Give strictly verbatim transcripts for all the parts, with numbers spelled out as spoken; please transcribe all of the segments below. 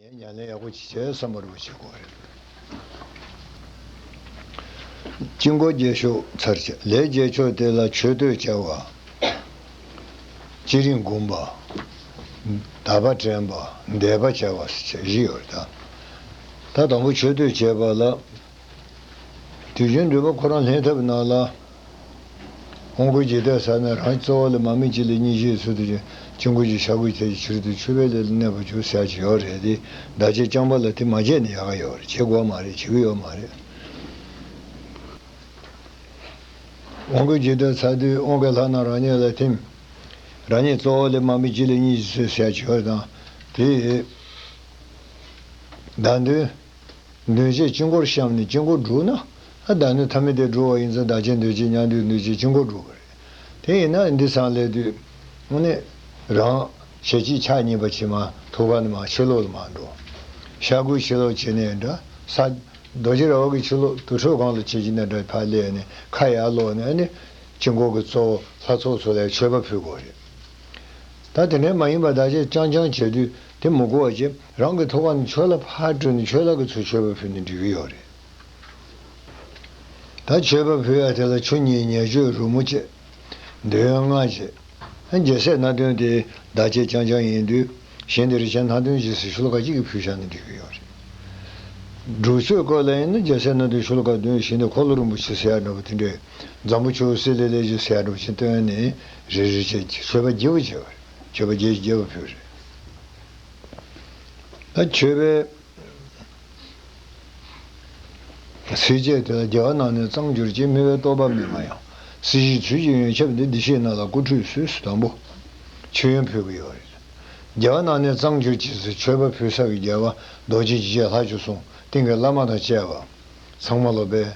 ངས་ཉམས་ལེན་ཡག་པོ་ཅིག་བྱས་བསམ་པ་རུ་བྱེད་དགོས་རེད། དཀྱིལ་འཁོར་རྒྱས་ཤོག་ཚར་བཅད། ལས་རྒྱས་ཤོག་དེ་ལ་མཆོད་བསྟོད་བྱ་བ། བསྐྱེད་རིམ་བསྒོམ་པ། དག་པ་དྲན་པ། བཟླས་པ་བྱ་བ་ཟེར་བྱས་བཞི་ཡོད་རེད་ད། ད་དང་པོ་མཆོད་བསྟོད་བྱས་པ་ལ། དུས་རྒྱུན་འགྲུལ་པ་ཁོ་རང་ལྷན་ཐབས་ནང་ལ། དབང་བསྐུར་ཇི་ལྟར་བསགས་ན་རང་གཙོ་བོ་ལས་མར་མེ་ལྕེ་ལས་སྙིང་རྗེའི་ཚུལ་དུ་བྱོན། དཀྱིལ་འཁོར་གྱི་ཕྱྭ་གོས་ཁྱེར་ཅིང་ཕྱི་རོལ་དུ་མཆོད་པའི་སླད་དུ་གནས་པར་གྱུར་ཟེར་གྱི་ཡོད་རེད་དེ། བདག་བསྐྱེད་རྐྱང་པ་ལ་དེ་མ་བྱས་ནས་ཡག་ག་ཡོད་རེད། བྱེད་དགོས་མ་རེད། བྱེད་ཀྱི་ཡོད་མ་རེད། དབང་བསྐུར་ཇི་ལྟར་བསགས་དུས་དབང་གི་ལྷ་རྣམས་རང་ཉིད་ལ་ཐིམ། རང་ཉིད་གཙོ་བོ་ལས་མར་མེ་ལྕེ་ལས་སྙིང་རྗེའི་ཚུལ་ཟེར་གྱི་ཡོད་རེད་དང་། དེ་བདག་མདུན། མདུན་བསྐྱེད་དཀྱིལ་འཁོར་བཤམས་ནས་དཀྱིལ་འཁོར་བསྒྲུབས་ན། ཨ་ད་ནི་ཐ་མལ་དེ་བསྒྲུབས་པ་ཡིན་ཙང་བདག་བསྐྱེད་མདུན་བསྐྱེད་མཉམ་འདུས་མདུན་བསྐྱེད་དཀྱིལ་འཁོར་བསྒྲུབས་པ་རེད། དེ་ཡིན་ན་འདི་ཚང་སླེབས་དུས་ཨ་ནི་རང་ཞལ་གཅིག་ཕྱག་གཉིས་པ་ཕྱི་མ་ཐུགས་ཀ་ནས་མར་ཕྱི་ལོགས་ལ་མར་འགྲོ། ཕྱྭ་གོས་ཕྱི་ལོགས་བྱས་ནས་འདྲ། ས་རྡོ་རྗེ་ར་བ་གི་ཕྱི་ལོགས་དུར་ཁྲོད་སྒང་ལ་བྱེད་ཀྱི་ན་འདྲ། ཕར་སླེབས་ནས་ཁ་ཡར་ལོག་ནས་ཨ་ནི་དཀྱིལ་འཁོར་གྱི་གཙོ་བོ་ལྷ་ཚོགས་ཚོ་ལ་མཆོད་པ་ཕུལ་དགོས་རེད། ད་དེ་འདྲ་མ་ཡིན་པར་བདག་བསྐྱེད་རྐྱང་རྐྱང་བྱེད་དུས་དེ་མི་དགོས་པ་བྱས། རང་གི་ཐུགས་ཀ་ནས་མཆོད་ལྷ་ཕར་སྤྲོད་ནས་མཆོད་ལྷ་གི་ཚུལ་མཆོད་པ་ཕུལ་ནས་འགྲིག་གི་ཡོད་རེད། ད་མཆོད་པ་ཕུལ་ཡ་དེ་ལ་ཆུ་གཉིས་ཉེར་སྤྱོད་རོལ་མོ་བཅས། འདོད་ཡོན་ལྔ་བཅས། རྒྱལ་སྲས་སྣ་བདུན་དེ་བདག་བསྐྱེད་རྐྱང་རྐྱང་ཡིན་དུས། གཞན་དེ་རིགས་ཅན་སྣ་བདུན་བཅས་སུ་ཤོ་ལོ་ཀ་གཅིག་གིས་ཕུལ་བཞག་ན་འགྲིག་གི་ཡོད་རེད། སྒྲུབ་མཆོད་སྐོར་ལ་ཡིན་ན་རྒྱལ་སྲས་སྣ་བདུན་ཤོ་ལོ་ཀ་བདུན། གཞན་དེ་འཁོར་ལོ་རིན་པོ་ཆེ་ཟེར་ཡ་འདྲ་བོ་དེ་འདྲས། འཛམ་བུ་ཆུ་བོ་སི་ལེ་ལེ་ཅིག་ཟེར་ཡ་འདྲ་བོ་ཅིག་བཏོན་ནས་རེ་རེ་བྱས་མཆོད་པ་རྒྱས་པོ་བྱས་པ་རེད། མཆོད་པ་རྒྱས་རྒྱས་པོ་ཕུལ་རེད། ད་མཆོད་པའི་ཚིགས་བཅད་དེ་ལ་རྒྱལ་བ་རྣམས་ནི་གཙང་གྱུར་ཅིང་། དམིགས་པའི་རྟོག་པ་མི་མངའ་ཡང་། སྲིད་ཞིའི་ཚུལ་གྱིས་ཡོན་ཆབ་འདི། བདེ་གཤེགས་རྣམས་ལ་སྐུ་ཁྲུས་གསོལ། དང་པོ་མཆོད་ཡོན་ཕུལ་གྱི་ཡོད་རེད། རྒྱལ་བ་རྣམས་ནི་གཙང་གྱུར་ཅིང་ཟེར། མཆོད་པ་ཕུལ་ས་གི་རྒྱལ་བ་རྡོ་རྗེ་འཇིགས་བྱེད་ལྷ་བཅུ་གསུམ་སྟེང་གི་བླ་མ་དང་བཅས་པ་ཚང་མ་ལོ་པས།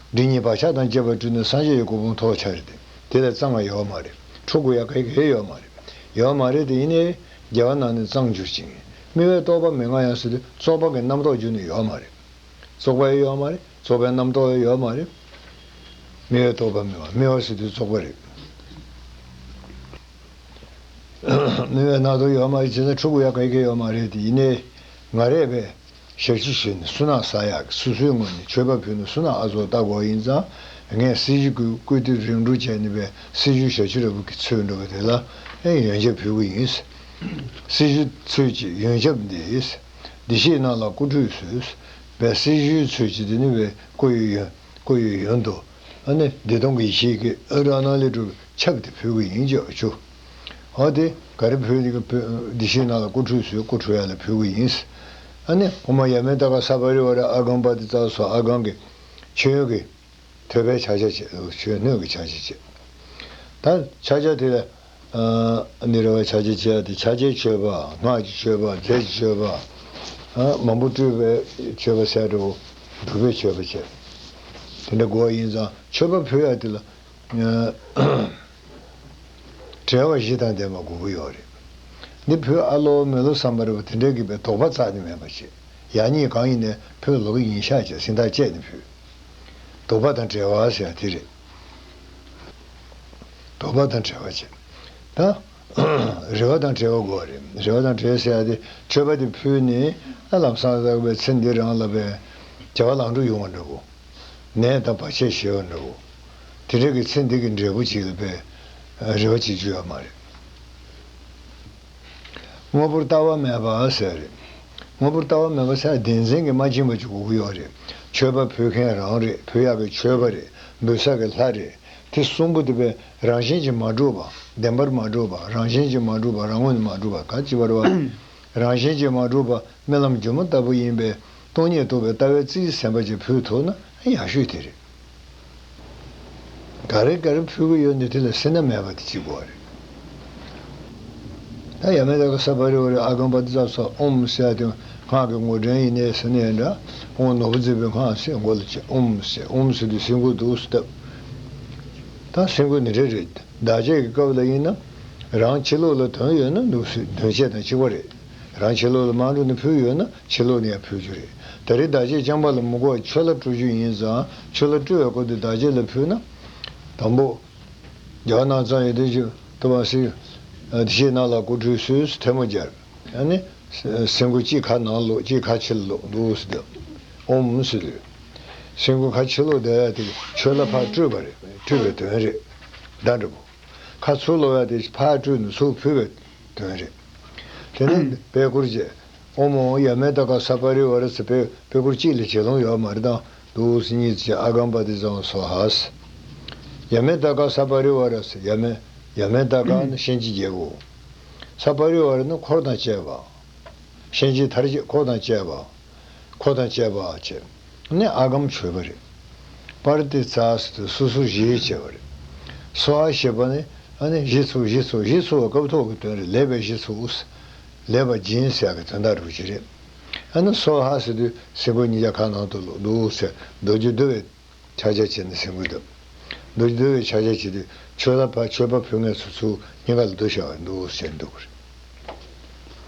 སྒྲིབ་གཉིས་བག་ཆགས་དང་བཅས་པ་བཀྲུས་ནས་སངས་རྒྱས་ཀྱི་གོ་འཕང་ཐོབ་པ་ཆགས་རེད་དེ། དེ་ལས་གཙང་བ་ཡོད་མ་རེད། འཁྲུ་དགོས་ཡ་ག་གེ་ཡོད་མ་རེད། ཡོད་མ་རེད་དེ། ཡིན་ནའི་རྒྱལ་བ་རྣམས་ནི་གཙང་གྱུར་ཅིང་། དམིགས་པའི་རྟོག་པ་མི་མངའ་ཡང་ཟེར་དུས་བཙོག་པ་གི་རྣམ་རྟོག་འགྱུར་ནས་ཡོད་མ་རེད། བཙོག་པ་ཡང་ཡོད་མ་རེད། བཙོག་པའི་རྣམ་རྟོག་ཡང་ཡོད་མ་རེད། དམིགས་པའི་རྟོག་པ་མི་མངའ། མི་མངའ་ཟེར་དུས་བཙོག་པ་རེད། དམིགས་པའི་རྣམ་རྟོག་ཡོད་མ་རེད་ཟེར་ན་འཁྲུ་དགོས་ཡ་ག་གེ་ཡོད་མ་རེད་དེ། ཡིན་ནའི་ང་རས་པས་ཞབས་ཕྱི་ཞུས་ནས་བསོད་ནམས་བསགས་ཡག་གི་སོ་སོའི་ངོས་ནས་མཆོད་པ་ཕུལ་ནས་བསོད་ནམས་ཨ་ཚོགས་བཏབ་དགོས་ཡིན་ཙང་། ངས་སྲིད་ཞིའི་བཀོད་བཀོད་དེ་རིམ་གྲོ་བྱས་ནས་པས་སྲིད་ཞིའི་ཞབས་ཕྱི་ར་བོ་གི་ཚུལ་འགྲོ་བ་དེ་ལ་ཨེ་ཡོན་ཆབ་ཕུལ་གི་ཡིན། སྲིད་ཞིའི་ཚུལ་གྱིས་ཡོན་ཆབ་འདི། བདེ་གཤེགས་རྣམས་ལ་སྐུ་ཁྲུས་གསོལ། པས་སྲིད་ཞིའི་ཚུལ་གྱིས་དེ་ནི་པས་སྐུ་ཡི་ཡོན། སྐུ་ཡི་ཡོན་དུ། ཨ་ནི་བདེ་སྟོང་གི་ཡེ་ཤེས་ཀྱི་ཨ་ར་ན་ལས་གྲུབ་པའི་ཆབ་དེ་ཕུལ་གྱི་ཡིན་ཅོག་ཅོ། ཨ་དེ་ག་རེ་ཕུལ་དེ་གི་ཕུལ། བདེ་གཤེགས་རྣམས་ལ་སྐུ་ཁྲུས་གསོལ། སྐུ་ཁྲུས་ཡ་ལ་ཕུལ་གྱི་ཡིན། ཨ་ནི་ཨོ་མ་ཡ་མེ་ད་ག་ས་པ་རི་ཝ་ར་ཨ་གམ་པ་ཏི་ཙ་སོགས་ཨ་གམ་གྱི་མཆོད་ཡོན་གྱི་ཐོད་པའི་ཕྱག་རྒྱ་བཅས། མཆོད་སྣོད་ཀྱི་ཕྱག་རྒྱ་བཅས། ད་ཕྱག་རྒྱ་དེ་ལ་ཨ་ནི་རེ་བའི་ཕྱག་རྒྱ་བཅས་ཏེ། ཕྱག་རྒྱའི་མཆོད་པ། སྔགས་ཀྱི་མཆོད་པ། རྫས་ཀྱི་མཆོད་པ། ཨ་མང་པོ་སྤྲུལ་པའི་མཆོད་པ་ཟེར་འགྲོ། སྒྲུབ་པའི་མཆོད་པ་བཅས། དེ་འདྲ་དགོས་པ་ཡིན་ཙང་མཆོད་པ་ཕུལ་ཡ་དེ་ལ་ཨ་བྲེལ་བ་བཞི་དང་ལྡན་པ་དགོས་ཀྱི་ཡོད་རེད། འདི་ཕུལ་ཨ་ལོ་མི་ལོ་བསམ་པ་རེད་པ། དེ་འདྲའི་གི་པའི་དོགས་པ་རྩ་ནས་མེད་པ་བྱེད། ཡག་ཉེས་གང་ཡིན་ནའི་ཕུལ་ལོག་གི་ཡིན་ཤག་ཅེས་སེམས་ཐག་བཅད་ནས་ཕུལ། དོགས་པ་དང་བྲལ་བ་ཟེར་ཡ་དེ་རེད། དོགས་པ་དང་བྲལ་བ་བྱེད། ད་རེ་བ་དང་བྲལ་བ་དགོས་རེད། རེ་བ་དང་བྲལ་ཟེར་ཡ་དེ་མཆོད་པ་དེ་ཕུལ་ནས་ཨ་ལམ་སང་ཟག་པའི་ཚེ་འདི་རང་ལ་པའི་བྱ་བ་ལང་འགྲོ་ཡོང་བ་འདྲ་བོ། ནད་དང་བར་ཆད་ཞི་བ་འདྲ་བོ། དེ་འདྲ་གི་ཚེ་འདི་གི་འབྲས་བུ་ཅིག་ལ་པའི་རེ་བ་བྱེད་རྒྱུ་ཡོད་མ་རེད། དངོས་པོར་ལྟ་བ་མེད་པ་ཟེར་རེད། དངོས་པོར་ལྟ་བ་མེད་པ་ཟེར་བདེན་འཛིན་གྱིས་མ་བཅིངས་པ་ཅིག་དགོས་ཀྱི་ཡོད་རེད། མཆོད་པ་ཕུལ་མཁན་རང་རེད། ཕུལ་ཡག་གི་མཆོད་པ་རེད། འབུལ་ས་གི་ལྷ་རེད། དེ་གསུམ་པོ་དེ་པའི་རང་བཞིན་གྱིས་མ་གྲུབ་པ། བདེན་པར་མ་གྲུབ་པ། རང་བཞིན་གྱིས་མ་གྲུབ་པ། རང་ངོས་ནས་མ་གྲུབ་པ་ག་ཅི་བར་བ། རང་བཞིན་གྱིས་མ་གྲུབ་པ་རྨི་ལམ་སྒྱུ་མ་ལྟ་བུ་ཡིན་པས། སྟོང་ཉིད་རྟོགས་པའི་ལྟ་བའི་རྩིས་ཟིན་པ་ཅིག་ཕུལ་ཐུབ་ན་ཡག་ཤོས་དེ་རེད། ག་རེ་ག་རེ་ཕུལ་གྱི་ཡོད་འདི་དེ་ལ་སེར་སྣ་མེད་པ་དེ་གཅིག་དགོས་རེད། ད་ཡ་མེ་ད་ག་ས་པ་རི་ཝ་རི་ཨ་གམ་པ་ཏི་ཙ་སོགས་ཨོམ་ཟེར་ཡ་དེ་སྔགས་ཀྱི་ངོ་འདྲེན་ཡིན་ནའི་ཟེར་ནའི་འདྲ། ཨོམ་ནོར་བུ་བརྫིས་པའི་སྔགས་ཟེར་མགོ་ལ་བྱས། ཨོམ་ཟེར། ཨོམ་ཟེར་དུས་སེམས་ཁུར་འདུག་སེ་བཏབ། ད་སེམས་ཁུར་འདི་འདྲ་རེད། བདག་བསྐྱེད་ཀྱི་སྐབས་ལ་ཡིན་ན་རང་ཕྱི་ལོགས་ལ་དོན་ཡོད་ན་འདུག་སེ་དོན་བྱེད་དང་གཅིག་པ་རེད། རང་ཕྱི་ལོགས་ལ་མ་འགྲོ་ནས་ཕུལ་ཡོད་ན་ཕྱི་ལོགས་ནས་ཡང་ཕུལ་རྒྱུ་རེད། ད་རེས་བདག་བསྐྱེད་རྐྱང་པ་ལ་མི་དགོས་པར་མཆོད་ལྷ་སྤྲོད་རྒྱུ་ཡིན་ཙང་། མཆོད་ལྷ་སྤྲོད་པའི་སྐབས་དུ་བདག་བསྐྱེད་ལ་ཕུལ་ན། དང་པོ། རྒྱལ་བ་རྣམ་གཙང་ཡོན་ཏན་གྱི་ཐུབ་པ་སྲིད། བདེ་གཤེགས་རྣམས་ལ་སྐུ་ཁྲུས་གསོལ། ཐལ་མོ་སྦྱར། ཨ་ནི་ སེམས་ཁུར་གཅིག་ཁ་ནང་ལོག་གཅིག་ཁ་ཕྱི་ལོག་འདུག་ཟེར་དུས། ཨོམ་ཟེར་དུས། སེམས་ཁུར་ཁ་ཕྱི་ལོག་བསྡད་ཡ་དེ་ཆོས་ལ་ཕར་སྤྲོས་པ་རེད། སྤྲོས་པའི་དོན་རེད། བརྡ་འདྲ་པོ། ཁ་ཚུར་ལོག་ཡ་དེ་ཕར་སྤྲོས་ནས་ཚུར་ཕུལ་བའི་དོན་རེད། དེ་ནས་པད་ཁུར་བཅས། ཨོ་མོ་ཡ་མེ་ད་ཀ་ས་པ་རི་ཝ་ར་ཟེར་པད་པད་ཁུར་གཅིག་ལས་བྱེད་ལོང་ཡོད་མ་རེད་དང་འདུག་སེ་གཉིས་བྱས། ཨ་གམ་པ་ཏི་ཙང་སྭཱ་ཧཱ་ཟེར། ཡ་མེ་ད་ཀ་ས་པ་རི་ཝ་ར་ཟེར། ཡ་མེ་ཡ་མེ་ད་ཀ་ནི་གཤིན་རྗེའི་རྒྱལ་པོ། ས་པ་རི་ཝ་ར་ནི་འཁོར་དང་བཅས་པ། གཤིན་རྗེ་མཐར་བྱེད་འཁོར་དང་བཅས་པ། འཁོར་དང་བཅས་པ་བྱས། ནི་ཨ་གམ་ཞུས་པ་རེད། པར་ཏི་ཙ་ཟེར་དུས་སོ་སོར་བཞེས་བྱས་པ་རེད། སྭཱ་ཧཱ་ཞེས་པ་ནི་ཨ་ནི་གཞི་ཚུགས་གཞི་ཚུགས་གཞི་ཚུགས་པ་སྐབས་ཐོག་གི་དོན་རེད། ལེགས་པའི་གཞི་ཚུགས། ལེགས་པ་སྦྱིན་ཟེར་ཡག་གི་དོན་དག་རུ་ཅི་རེད། ཨ་ནི་སྭཱ་ཧཱ་ཟེར་དུས་སེམས་ཁུར་གཉིས་ཀ་ཁ་ནང་དུ་ལོག་འདུག་ཟེར། མདོ་རྒྱུད་འདུལ་བའི་ཕྱག་རྒྱ་བྱས་ནས་སེམས་ཁུར་འདུག་མདོ་རྒྱུད་འདུལ་བའི་ཕྱག་རྒྱ་བྱེད་དུས་མཆོད་པ་མཆོད་པ་ཕུལ་མཁན་ཚོ་ཚུར་གཉིས་ཀ་ལ་འདུ་བྱ་བ་འདུག་ཟེར་འདུག་རེད།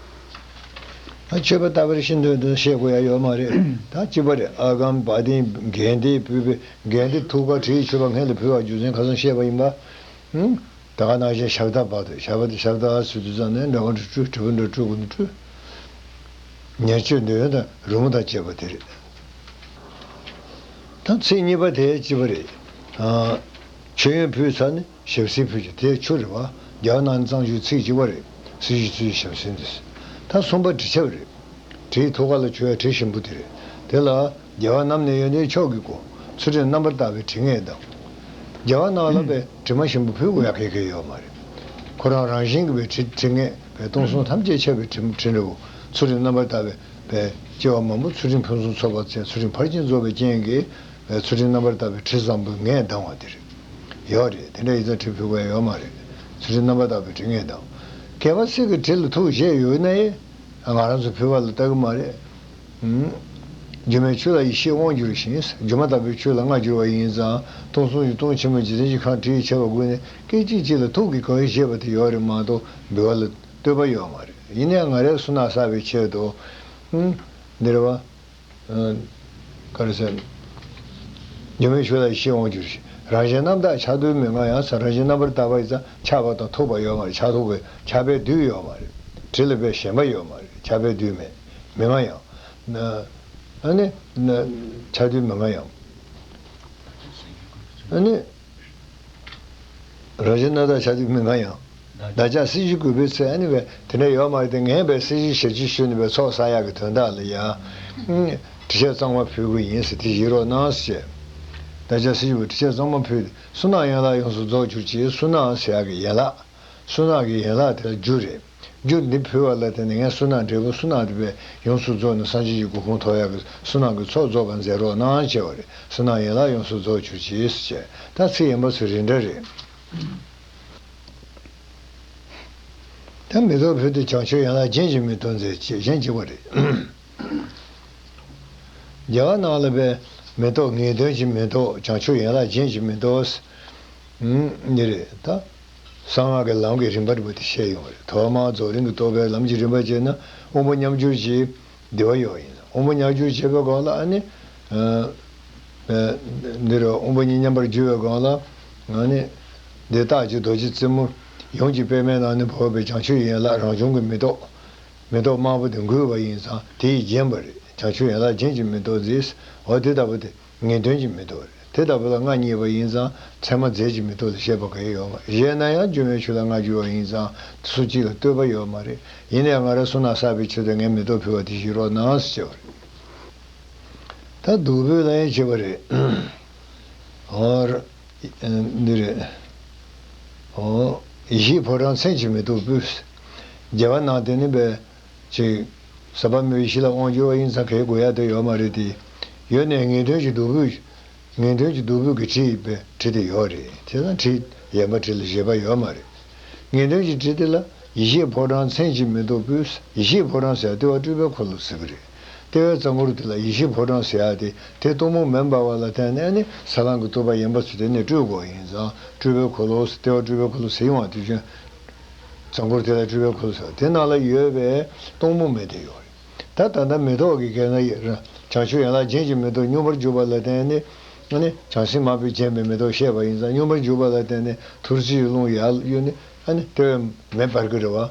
ཨ་མཆོད་པ་ལྟ་བུར་ཤིན་ཏུ་དུ་བཤད་དགོས་ཡ་ཡོད་མ་རེད། ད་གཅིག་པ་རེད། ཨ་གམ་བ་དན་གན་དྷེ་ཕུལ་བའི་གན་དྷེ་ཐུགས་ཀར་དྲིའི་མཆོད་པ་སྔོན་ལ་ཕུལ་བ་རྒྱུ་མཚན་ཁ་སང་བཤད་པ་ཡིན་པ། ཧུམ། ད་ག་ནང་བཞིན་ཞབས་བརྡབ་བར་དུ་ཞབས་བརྡབ་ཞབས་བརྡབ་ཟེར་དུས་ཙམ་ནས་འདྲ་བ་འདྲ་བཀྲུས་དྲིལ་བུ་འདྲ་བཀྲུས་དགོས་ན་བཀྲུས། ཉེར་སྤྱོད་འདོད་ཡོན་དང་རོལ་མོ་དང་བཅས་པ་དེ་རེད། ད་ཚིག་གཉིས་པ་དེ་གཅིག་པ་རེད། ཨ། མཆོད་ཡོན་ཕུལ་ཚར་ནས་ཞབས་བསིལ་ཕུལ་རྒྱུ་དེ་ཆོས་རེད་བ། རྒྱལ་བ་རྣམ་གཉིས་གཙང་ཆུའི་ཚིག་གཅིག་པ་རེད། སྲི་ཞུའི་ཚུལ་ཞབས་བསིལ་འདི། ད་གསུམ་པ་དྲི་ཆབ་རེད། དྲིའི་ཐུགས་ཀ་ལ་བྱུག་ཡ་དྲི་ཞིམ་པོ་དེ་རེད། དེ་ལ་རྒྱལ་བ་རྣམས་ནི་ཡོན་ཏན་མཆོག་གི་སྐུ། ཚུལ་ཁྲིམས་རྣམ་པར་དག་པའི་དྲི་ངད་དང་། རྒྱལ་བ་རྣམས་ལ་བས་དྲི་མ་ཞིམ་པོ་ཕུལ་དགོས་ཡ་གལ་གལ་ཡོད་མ་རེད། ཁོ་རང་རང་བཞིན་གྱི་བས་དྲི་དྲི་ངད་བས་སྟོང་གསུམ་ཐམས་ཅད་ཁྱབ་པའི་དྲི་དྲི་འདྲ་བོ། ཚུལ་ཁྲིམས་རྣམ་པར་དག་པའི་བས་སྐྱེ་བ་མང་པོ་ཚུལ་ཁྲིམས་ཕུན་སུམ་ཚོགས་པ་བཙལ། ཚུལ་ཁྲིམས་ཕར་ཕྱིན་རྫོགས་པའི་རྐྱེན་གྱིས་བས་ཚུལ་ཁྲིམས་རྣམ་པར་དག་པའི་དྲི་བཟང་པོའི་ངད་ལྡང་བ་དེ་རེད། ཡོད་རེད། དེ་འདྲ་ཡིན་ཙང་དྲི་ཕུལ་དགོས་ཡ་ཡོད་མ་རེད། ཚུལ་ཁྲིམས་རྣམ་པར་དག་པའི་དྲི་ངད་དང་། གལ་པ་སྲིད་ཀྱི་དྲི་ལ་ཐུགས་བཞེས་ཡོད་ན་ཡང་། ང་རང་ཚོ་ཕུལ་བ་ལ་ལྟ་གི་མ་རེད། ཨུམ། སྒྱུ་མའི་ཆོས་ལ་ཡེ་ཤེས་དབང་བསྒྱུར་ཞིང་། སྒྱུ་མ་ལྟ་བུའི་ཆོས་ལ་སྔ་འགྱུར་བ་ཡིན་ཙང་། སྟོང་གསུམ་གྱི་སྟོང་ཆེན་པོའི་འཇིག་རྟེན་གྱི་ཁམས་དྲི་ཡིས་ཁྱབ་པ་ཀུན་ནས་སྐད་ཅིག་གཅིག་ལ་ཐུགས་ཀྱིས་གང་ཡིན་བཞེས་པ་དེ་ཡོད་རེད་མ་གཏོགས་འབུལ་བ་ལ་ལྟོས་པ་ཡོད་མ་རེད། ཡིན་ནའང་ང་རའི་གསུང་ནག་བསགས་པའི་ཆེད་དུ། ཨུམ། འདི་རེད་བ། ཨ། ག་རེ་ཟེར། སྒྱུ་མའི་ཆོས་ལ་ཡེ་ཤེས་དབང་བསྒྱུར་ཞིང་། རང་གཞན་རྣམ་དག་ཆགས་དུས་མི་མངའ་ཡང་ཟེར། རང་གཞན་རྣམ་པར་དག་པ་ཡིན་ཙང་ཆགས་པ་དང་ཐུག་པ་ཡོད་མ་རེད། ཆགས་ཐུག་གི་ཆགས་པའི་དུས་ཡོད་མ་རེད། དྲི་ལ་བས་ཞེན་པ་ཡོད་མ་རེད། ཆགས་པའི་དུས་མེད། མི་མངའ་ཡང་། ཨ་ནི། ཆགས་དུས་མི་མངའ་ཡང་། ཨ་ནི། རང་བཞིན་རྣམ་དག་ཆགས་དུས་མི་མངའ་ཡང་། བདག་ཅག་སྲི་ཞུ་དགོས་པའི་ཚེ། ཨ་ནི་བས་དེ་འདྲ་ཡོད་མ་རེད་དེ། ངས་བས་སྲི་ཞུ་ཞབས་ཕྱི་ཞུས་ནས་བས་ཚོགས་བསགས་ཡག་གི་དོན་དག་ལ་ཡ། དྲི་ཆབ་གཙང་མ་ཕུལ་དགོས་ཡིན་ཟེར་དེ་བཞེས་རོགས་གནང་ཟེར། བདག་ཅག་སྲི་ཞུ་བས་དྲི་ཆབ་གཙང་མ་ཕུལ་ཏེ། གསུང་ནག་ཡན་ལག་ཡོངས་སུ་རྫོགས་གྱུར་ཅིག་གསུང་ནག་ཟེར་ཡག་གི་ཡན་ལག་གསུང་ནག་གི་ཡན་ལག་དེ་ལ་རྒྱུ་རེད། རྒྱུ་འདི་ཕུལ་བ་ལ་བརྟེན་ནས་ངས་གསུང་ནག་འབྲས་བུ་གསུང་ནག་དེ་བས་ཡོངས་སུ་རྫོགས་ནས་སངས་རྒྱས་ཀྱི་གོ་འཕང་ཐོབ་ཡག་གི་གསུང་ནག་གི་ཚོགས་རྫོགས་པར་མཛད་རོགས་གནང་ཞེས་པ་རེད། གསུང་ནག་ཡན་ལག་ཡོངས་སུ་རྫོགས་གྱུར་ཅིག་ཟེར། ད་ཚིག་ཡན་པ་ཚོ་རེ་འདྲ་རེད། ད་མེ་ཏོག་ཕུལ་ཏེ་བྱང་ཆུབ་ཡན་ལག་རྒྱན་གྱི་མེ་ཏོག་མཛེས་ཅེས་གཞན་གཅིག་པ་རེད། རྒྱལ་བ་རྣམས་ལ་བས་མེ་ཏོག་ངེས་དོན་གྱི་མེ་ཏོག་བྱང་ཆུབ་ཡན་ལག་རྒྱན་གྱི་མེ་ཏོག་འདི་རེད་ད། གསང་སྔགས་ཀྱི་ལམ་གྱི་རིམ་པ་རེད་པ་དེ་བཤད་ཡོང་བ་རེད། ཐོག་མར་རྫོགས་རིམ་གྱི་རྟོགས་པའི་ལམ་གྱི་རིམ་པ་བྱས་ན་དབང་པོ་མཉམ་སྦྱོར་གྱི་བདེ་བ་ཡོད་ཡིན། དབང་པོ་མཉམ་སྦྱོར་བྱེད་པའི་སྒང་ལ་ཨ་ནི། འདི་རུ་དབང་པོ་གཉིས་མཉམ་པར་སྦྱོར་བའི་སྒང་ལ་ཨ་ནི། འདི་རྟག་གཅིག་རྡོ་རྗེ་རྩེ་མོ་ཡོངས་ཀྱི་པདྨའི་ནང་ནས་བབས་པའི་བྱང་ཆུབ་ཡན་ལག་རང་བྱུང་གི་མེ་ཏོག་མེ་ཏོག་དམར་པོ་དེ་འགུལ་བ་ཡིན་ཙང་དེ་ཡིས་བརྒྱན་པ་རེད། བྱང་ཆུབ་ཡན་ལག་རྒྱན་གྱི་མེ་ཏོག་མཛེས། འོ་དེ་ལྟ་བུ་དེ་ངེས་དོན་གྱི་མེ་ཏོག་རེད། དེ་ལྟ་བུ་ལ་མངའ་བརྙེས་པ་ཡིན་ཙང་ཚད་མ་རྫས་ཀྱི་མེ་ཏོག་ལས་བཤད་པ་གང་ཡང་ཡོད་མ་རེད། གཞན་ན་ཡང་སྒྱུ་མའི་ཆོས་ལ་མངའ་བསྒྱུར་བ་ཡིན་ཙང་སུ་གཅིག་ལ་ལྟོས་པ་ཡོད་མ་རེད། ཡིན་ནའང་ང་རང་གསུང་ནག་བསགས་པའི་ཆེད་དུ་ངས་མེ་ཏོག་ཕུལ་བ་དེ་བཞེས་རོགས་གནང་ཟེར་བྱས་པ་རེད། ད་བདུག་སྤོས་ལ་ཡང་བྱེད་པ་རེད། འོ། འདི་རེད། འོ། ཡེ་ཤེས་ཕོ་བྲང་མཚན་གྱི་མེ་ཏོག་སྤོས། རྒྱལ་བ་རྣམས་དེ་ནི་བས། ཅིག་ཟབ་པ་མོའི་ཡེ་ཤེས་ལ་དབང་བསྒྱུར་བ་ཡིན་ཙང་གལ་དགོས་ཡ་དེ་ཡོད་མ་རེད་དེ། ཡོད་ནའི་ངེས་དོན་གྱི་བདུག་སྤོས། ངེས་དོན་གྱི་བདུག་སྤོས་ཀྱི་དྲི་ཡིས་པའི་དྲི་དེ་ཡོད་རེད། བྱས་ཙང་དྲི་ཡན་པ་དྲི་ལ་བཞེད་པ་ཡོད་མ་རེད། ངེས་དོན་གྱི་དྲི་དེ་ལ་ཡེ་ཤེས་ཕོ་བྲང་མཚན་གྱི་མེ་ཏོག་སྤོས། ཡེ་ཤེས་ཕོ་བྲང་ཟེར་ཡ་ལྟེ་བ་སྤྲུལ་པའི་འཁོར་ལོ་ཟེར་གི་རེད། ལྟེ་བའི་རྩ་འཁོར་དེ་ལ་ཡེ་ཤེས་ཕོ་བྲང་ཟེར་ཡ་དེ་དེ་སྟོང་པ་མེ་འབར་བ་ལ་བརྟེན་ནས་ནི་ས་ལམ་གྱི་རྟོགས་པ་ཡན་པ་ཚོ་དེ་ནས་སྤྲུལ་དགོས་ཡིན་ཙང་སྤྲུལ་པའི་འཁོར་ལོ་ཟེར། ལྟེ་བ་སྤྲུལ་པའི་འཁོར་ལོ་ཟེར་ཡོང་བ་དེ་བཞིན། རྩ་འཁོར་དེ་ལ་སྤྲུལ་པའི་འཁོར་ལོ་ཟེར་བ་དེ་ནང་ལ་ཡོད་པའི་སྟོང་པ་མེ་དེ་ཡོད་རེད། ད་ད་ལྟ་མེ་ཏོག་གི་སྐད་ན་ཡི་ར་བྱང་ཆུབ་ཡན་ལག་རྒྱན་གྱི་མེ་ཏོག་སྙོམས་པར་འཇུག་པ་ལ་བརྟེན་ནས་ཨ་ནི་བྱང་སེམས་དམར་པོས་བརྒྱན་པའི་མེ་ཏོག་བཤད་པ་ཡིན་ཙང་སྙོམས་པར་འཇུག་པ་ལ་བརྟེན་ནས་ཐུར་རྩེའི་རླུང་ཡར་གཡོས་ནས་ཨ་ནི་ལྟེ་བའི་མེ་འབར་གི་རེད་བ།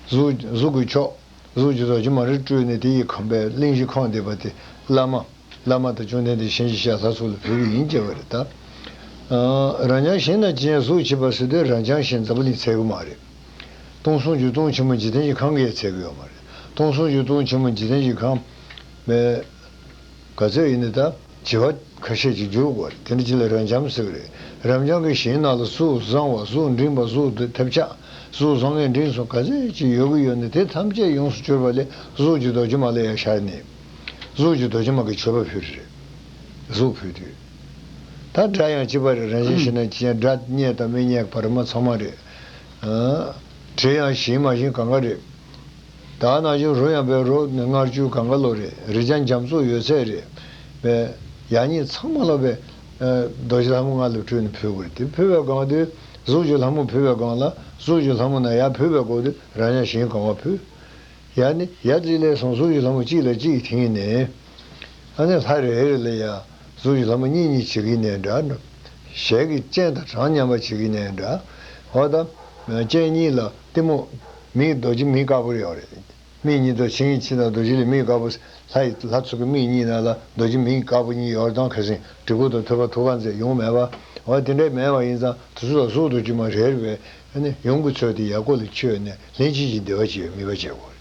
གཟུགས་གཟུགས་ཀྱི་མཆོག་གཟུགས་ཀྱི་རྡོ་རྗེ་མ་རེ་སྤྲུལ་ནས་དེ་ཡི་ཁང་པའི་གླིང་བཞི་ཁང་སྡེ་པ་དེ་བླ་མ། བླ་མ་དང་བཅོམ་ལྡན་འདས་གཤིན་རྗེ་གཤེད་ལྷ་སོགས་ལ་ཕུལ་གྱི་ཡིན་ཅེས་པ་རེད་ད། ཨ། རབ་འབྱམས་ཞིང་ན་ཅི་སྙེད་གཟུགས་མཆིས་པ་ཟེར་དུས་རབ་འབྱམས་ཞིང་འཛམ་བུ་གླིང་འཚོལ་གྱི་མ་རེད། སྟོང་གསུམ་གྱི་སྟོང་ཆེན་མོ་འཇིག་རྟེན་གྱི་ཁམས་ཀྱང་འཚོལ་གྱི་ཡོད་མ་རེད། སྟོང་གསུམ་གྱི་སྟོང་ཆེན་མོ་འཇིག་རྟེན་གྱི་ཁམས་པའི་ག་ཚོད་ཡིན་ནའི་ད་བྱེ་བ་ཁ་ཤས་ཅིག་འཇུག་དགོས་རེད། དེ་འདྲ་ཅིག་ལ་རབ་འབྱམས་ཟེར་གི་རེད། རབ་འབྱམས་ཀྱི་ཞིང་ནང་ལ་གཟུགས་བཟང་བ་གཟུགས་འབྲིང་བ་གཟུགས་ཐབས་ཆག་གཟུགས་བཟང་ངན་འབྲིང་གསུམ་ག་ཚོད་ཅིག་ཡོད་ཀྱི་ཡོད་ནའི་དེ་ཐམས་ཅད་ཡོངས་སུ་གྱུར་པ་ལས་གཟུགས་ཀྱི་རྡོ་རྗེ་མ་ལ་ཡར་ཤར་ནས། གཟུགས་ཀྱི་རྡོ་རྗེ་མ་གི་མཆོད་པ་ཕུལ་རེད། གཟུགས་ཕུལ་དུས། ད་སྒྲ་ཡང་གཅིག་པ་རེད། རབ་འབྱམས་ཞིང་ན་ཅི་སྙེད་སྒྲ་རྙེད་དང་མི་རྙེད་བར་མ་ཚང་མ་རེད། ཨ། དྲི་ཡང་ཞིམ་མ་ཞིམ་གང་ག་རེད། ད་ནང་བཞིན་རོ་ཡང་བའི་རོ་ནི་མངར་སྐྱུར་གང་ག་ལོ་རེད། རེག་བྱ་འཇམ་རྩུབ་ཡོད་ཚད་རེད། པའི་ཡ་གཉིས་ཚང་མ་ལོ་པའི་རྡོ་རྗེ་ལྷ་མོ་ལྔ་ལ་སྤྲུལ་ནས་ཕུལ་དགོས་རེད། དེ་ཕུལ་བའི་སྒང་དུ་གཟུགས་ཀྱི་ལྷ་མོ་ཕུལ་བའི་སྒང་ལ་གཟུགས་ཀྱི་ལྷ་མོ་ན་ཡར་ཕུལ་བའི་སྐོར་དུ་རབ་འབྱམས་ཞིང་གང་བ་ཕུལ། ཡ་ནི་ཡ་གཅིག་ལས་སོང་གཟུགས་ཀྱི་ལྷ་མོ་གཅིག་ལ་གཅིག་དེངས་ནས། ཨ་ནི་ལྷ་རེ་རེ་ལ་ཡ་གཟུགས་ཀྱི་ལྷ་མོ་གཉིས་གཉིས་བྱེད་ཀྱི་ནས་འདྲ། ཞལ་གྱི་སྤྱན་དང་གྲངས་མཉམ་པ་བྱེད་ཀྱི་ནས་འདྲ། འོ་ད་སྤྱན་གཉིས་ལ་གཏི་མུག་མིག་རྡོ་རྗེ་མིག་དཀར་པོ་ཡོད་རེད། མིག་གཉིས་དང་ཕྱི་ཉིན་ཕྱི་དང་རྡོ་རྗེ་ལ་མིག་དཀར་པོ། ལྷ་ཡི་ལྷ་ཚོགས་ཀྱི་མིག་གཉིས་ནང་ལ་རྡོ་རྗེ་མིག་དཀར་པོ་གཉིས་ཡོད་དང་ཁ་སང་དྲིལ་བུ་དང་ཐོད་པ་ཐུགས་ཀར་མཛད་ཡོང་མེད་པ། འོ་དེ་འདྲས་མེད་པ་ཡིན་ཙང་དེ་ཚོ་ལ་གཟུགས་རྡོ་རྗེ་མ་རེ་རེ་བས། ཨ་ནི་ཡོངས་ཀྱི་ཚོད་དེ་ཡར་སྐོར་ལ་ཆོད་ནས་ལྷན་ཅིག་གི་བདེ་བ་ཅིག་ཡོད་མིན་པ་བྱེད་དགོས་རེད།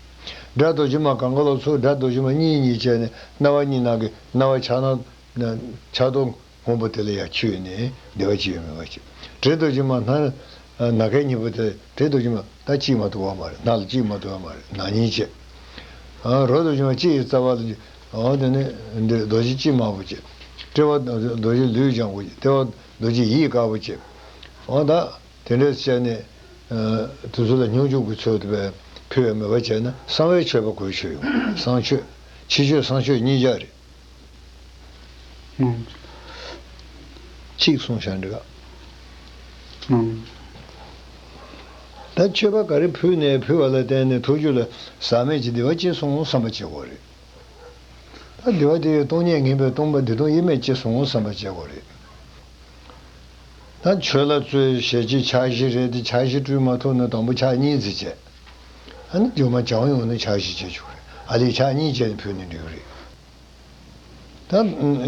སྒྲ་རྡོ་རྗེ་མ་གང་ག་ལོ་ཚོ་སྒྲ་རྡོ་རྗེ་མ་གཉིས་གཉིས་བྱས་ནས་རྣ་བ་གཉིས་ནང་གི་རྣ་བ་ཆགས་སྣང་ཆགས་རྡོ་སྔོན་པོ་དེ་ལ་ཡར་ཆོད་ནས་བདེ་བ་ཅིག་ཡོད་མིན་པ་བྱེད། དྲི་རྡོ་རྗེ་མ་སྣ་སྣ་ཁའི་སྙིང་པོ་དེ་དྲི་རྡོ་རྗེ་མ་ད་གཅིག་མ་གཏོགས་པ་མ་རེད། སྣ་ལ་གཅིག་མ་གཏོགས་པ་མ་རེད། སྣ་གཉིས་བྱས། ཨ། རོ་རྡོ་རྗེ་མ་གཅིག་གི་རྩ་བ་ལ་ཨོ་དེ་ནས་འདི་རྡོ་རྗེ་གཅིག་དམར་པོ་བྱས། ལྟེ་བ་རྡོ་རྗེ་ལུས་ལྗང་གུ་བྱས། ལྟེ་བ་རྡོ་རྗེ་ཡིད་དཀར་པོ་བྱས། ཨོ་ད། དེ་འདྲས་བྱས་ནས། ཨ། དེ་ཚོ་ལ་སྙོམས་འཇུག་གི་ཚུལ་དུ་བས་ཕུལ་བའི་མོས་པ་བྱས་ན་གསང་བའི་མཆོད་པ་གོ་ཆོད་ཡོང་། གསང་མཆོད། ཕྱི་མཆོད་གསང་མཆོད་གཉིས་ཆ་རེད། ཨང་། གཅིག་གསུངས་བཞག་འདྲ། ཨང་། ད་མཆོད་པ་ག་རེ་ཕུལ་ནས་ཕུལ་བ་ལ་བརྟེན་ནས་ཐུགས་རྒྱུད་ལ་ཟག་མེད་ཀྱི་བདེ་བ་སྐྱེས་སོང་བསམ་པ་བྱེད་དགོས་རེད། ད་བདེ་བ་དེ་ཡི་སྟོང་ཉིད་ངེས་པའི་སྟོང་པ་བདེ་སྟོང་དབྱེར་མེད་སྐྱེས་སོང་བསམ་པ་བྱེད་དགོས་རེད། ད་མཆོད་ལ་རྩོལ་ཞལ་གྱི་ཕྱག་བཞི་རེད་དེ་ཕྱག་བཞི་སྤྲུལ་མ་ཐུབ་ན་དང་པོ་ཕྱག་གཉིས་ཙམ་བྱས། ཨ་ནི་རྗེས་མ་བྱང་ཡོང་ན་ཕྱག་བཞི་བྱེད་ཆོག་རེད། ཨ་ལས་ཕྱག་གཉིས་བྱས་ནས་ཕུལ་ནས་འགྲིག་གི་རེད། ད་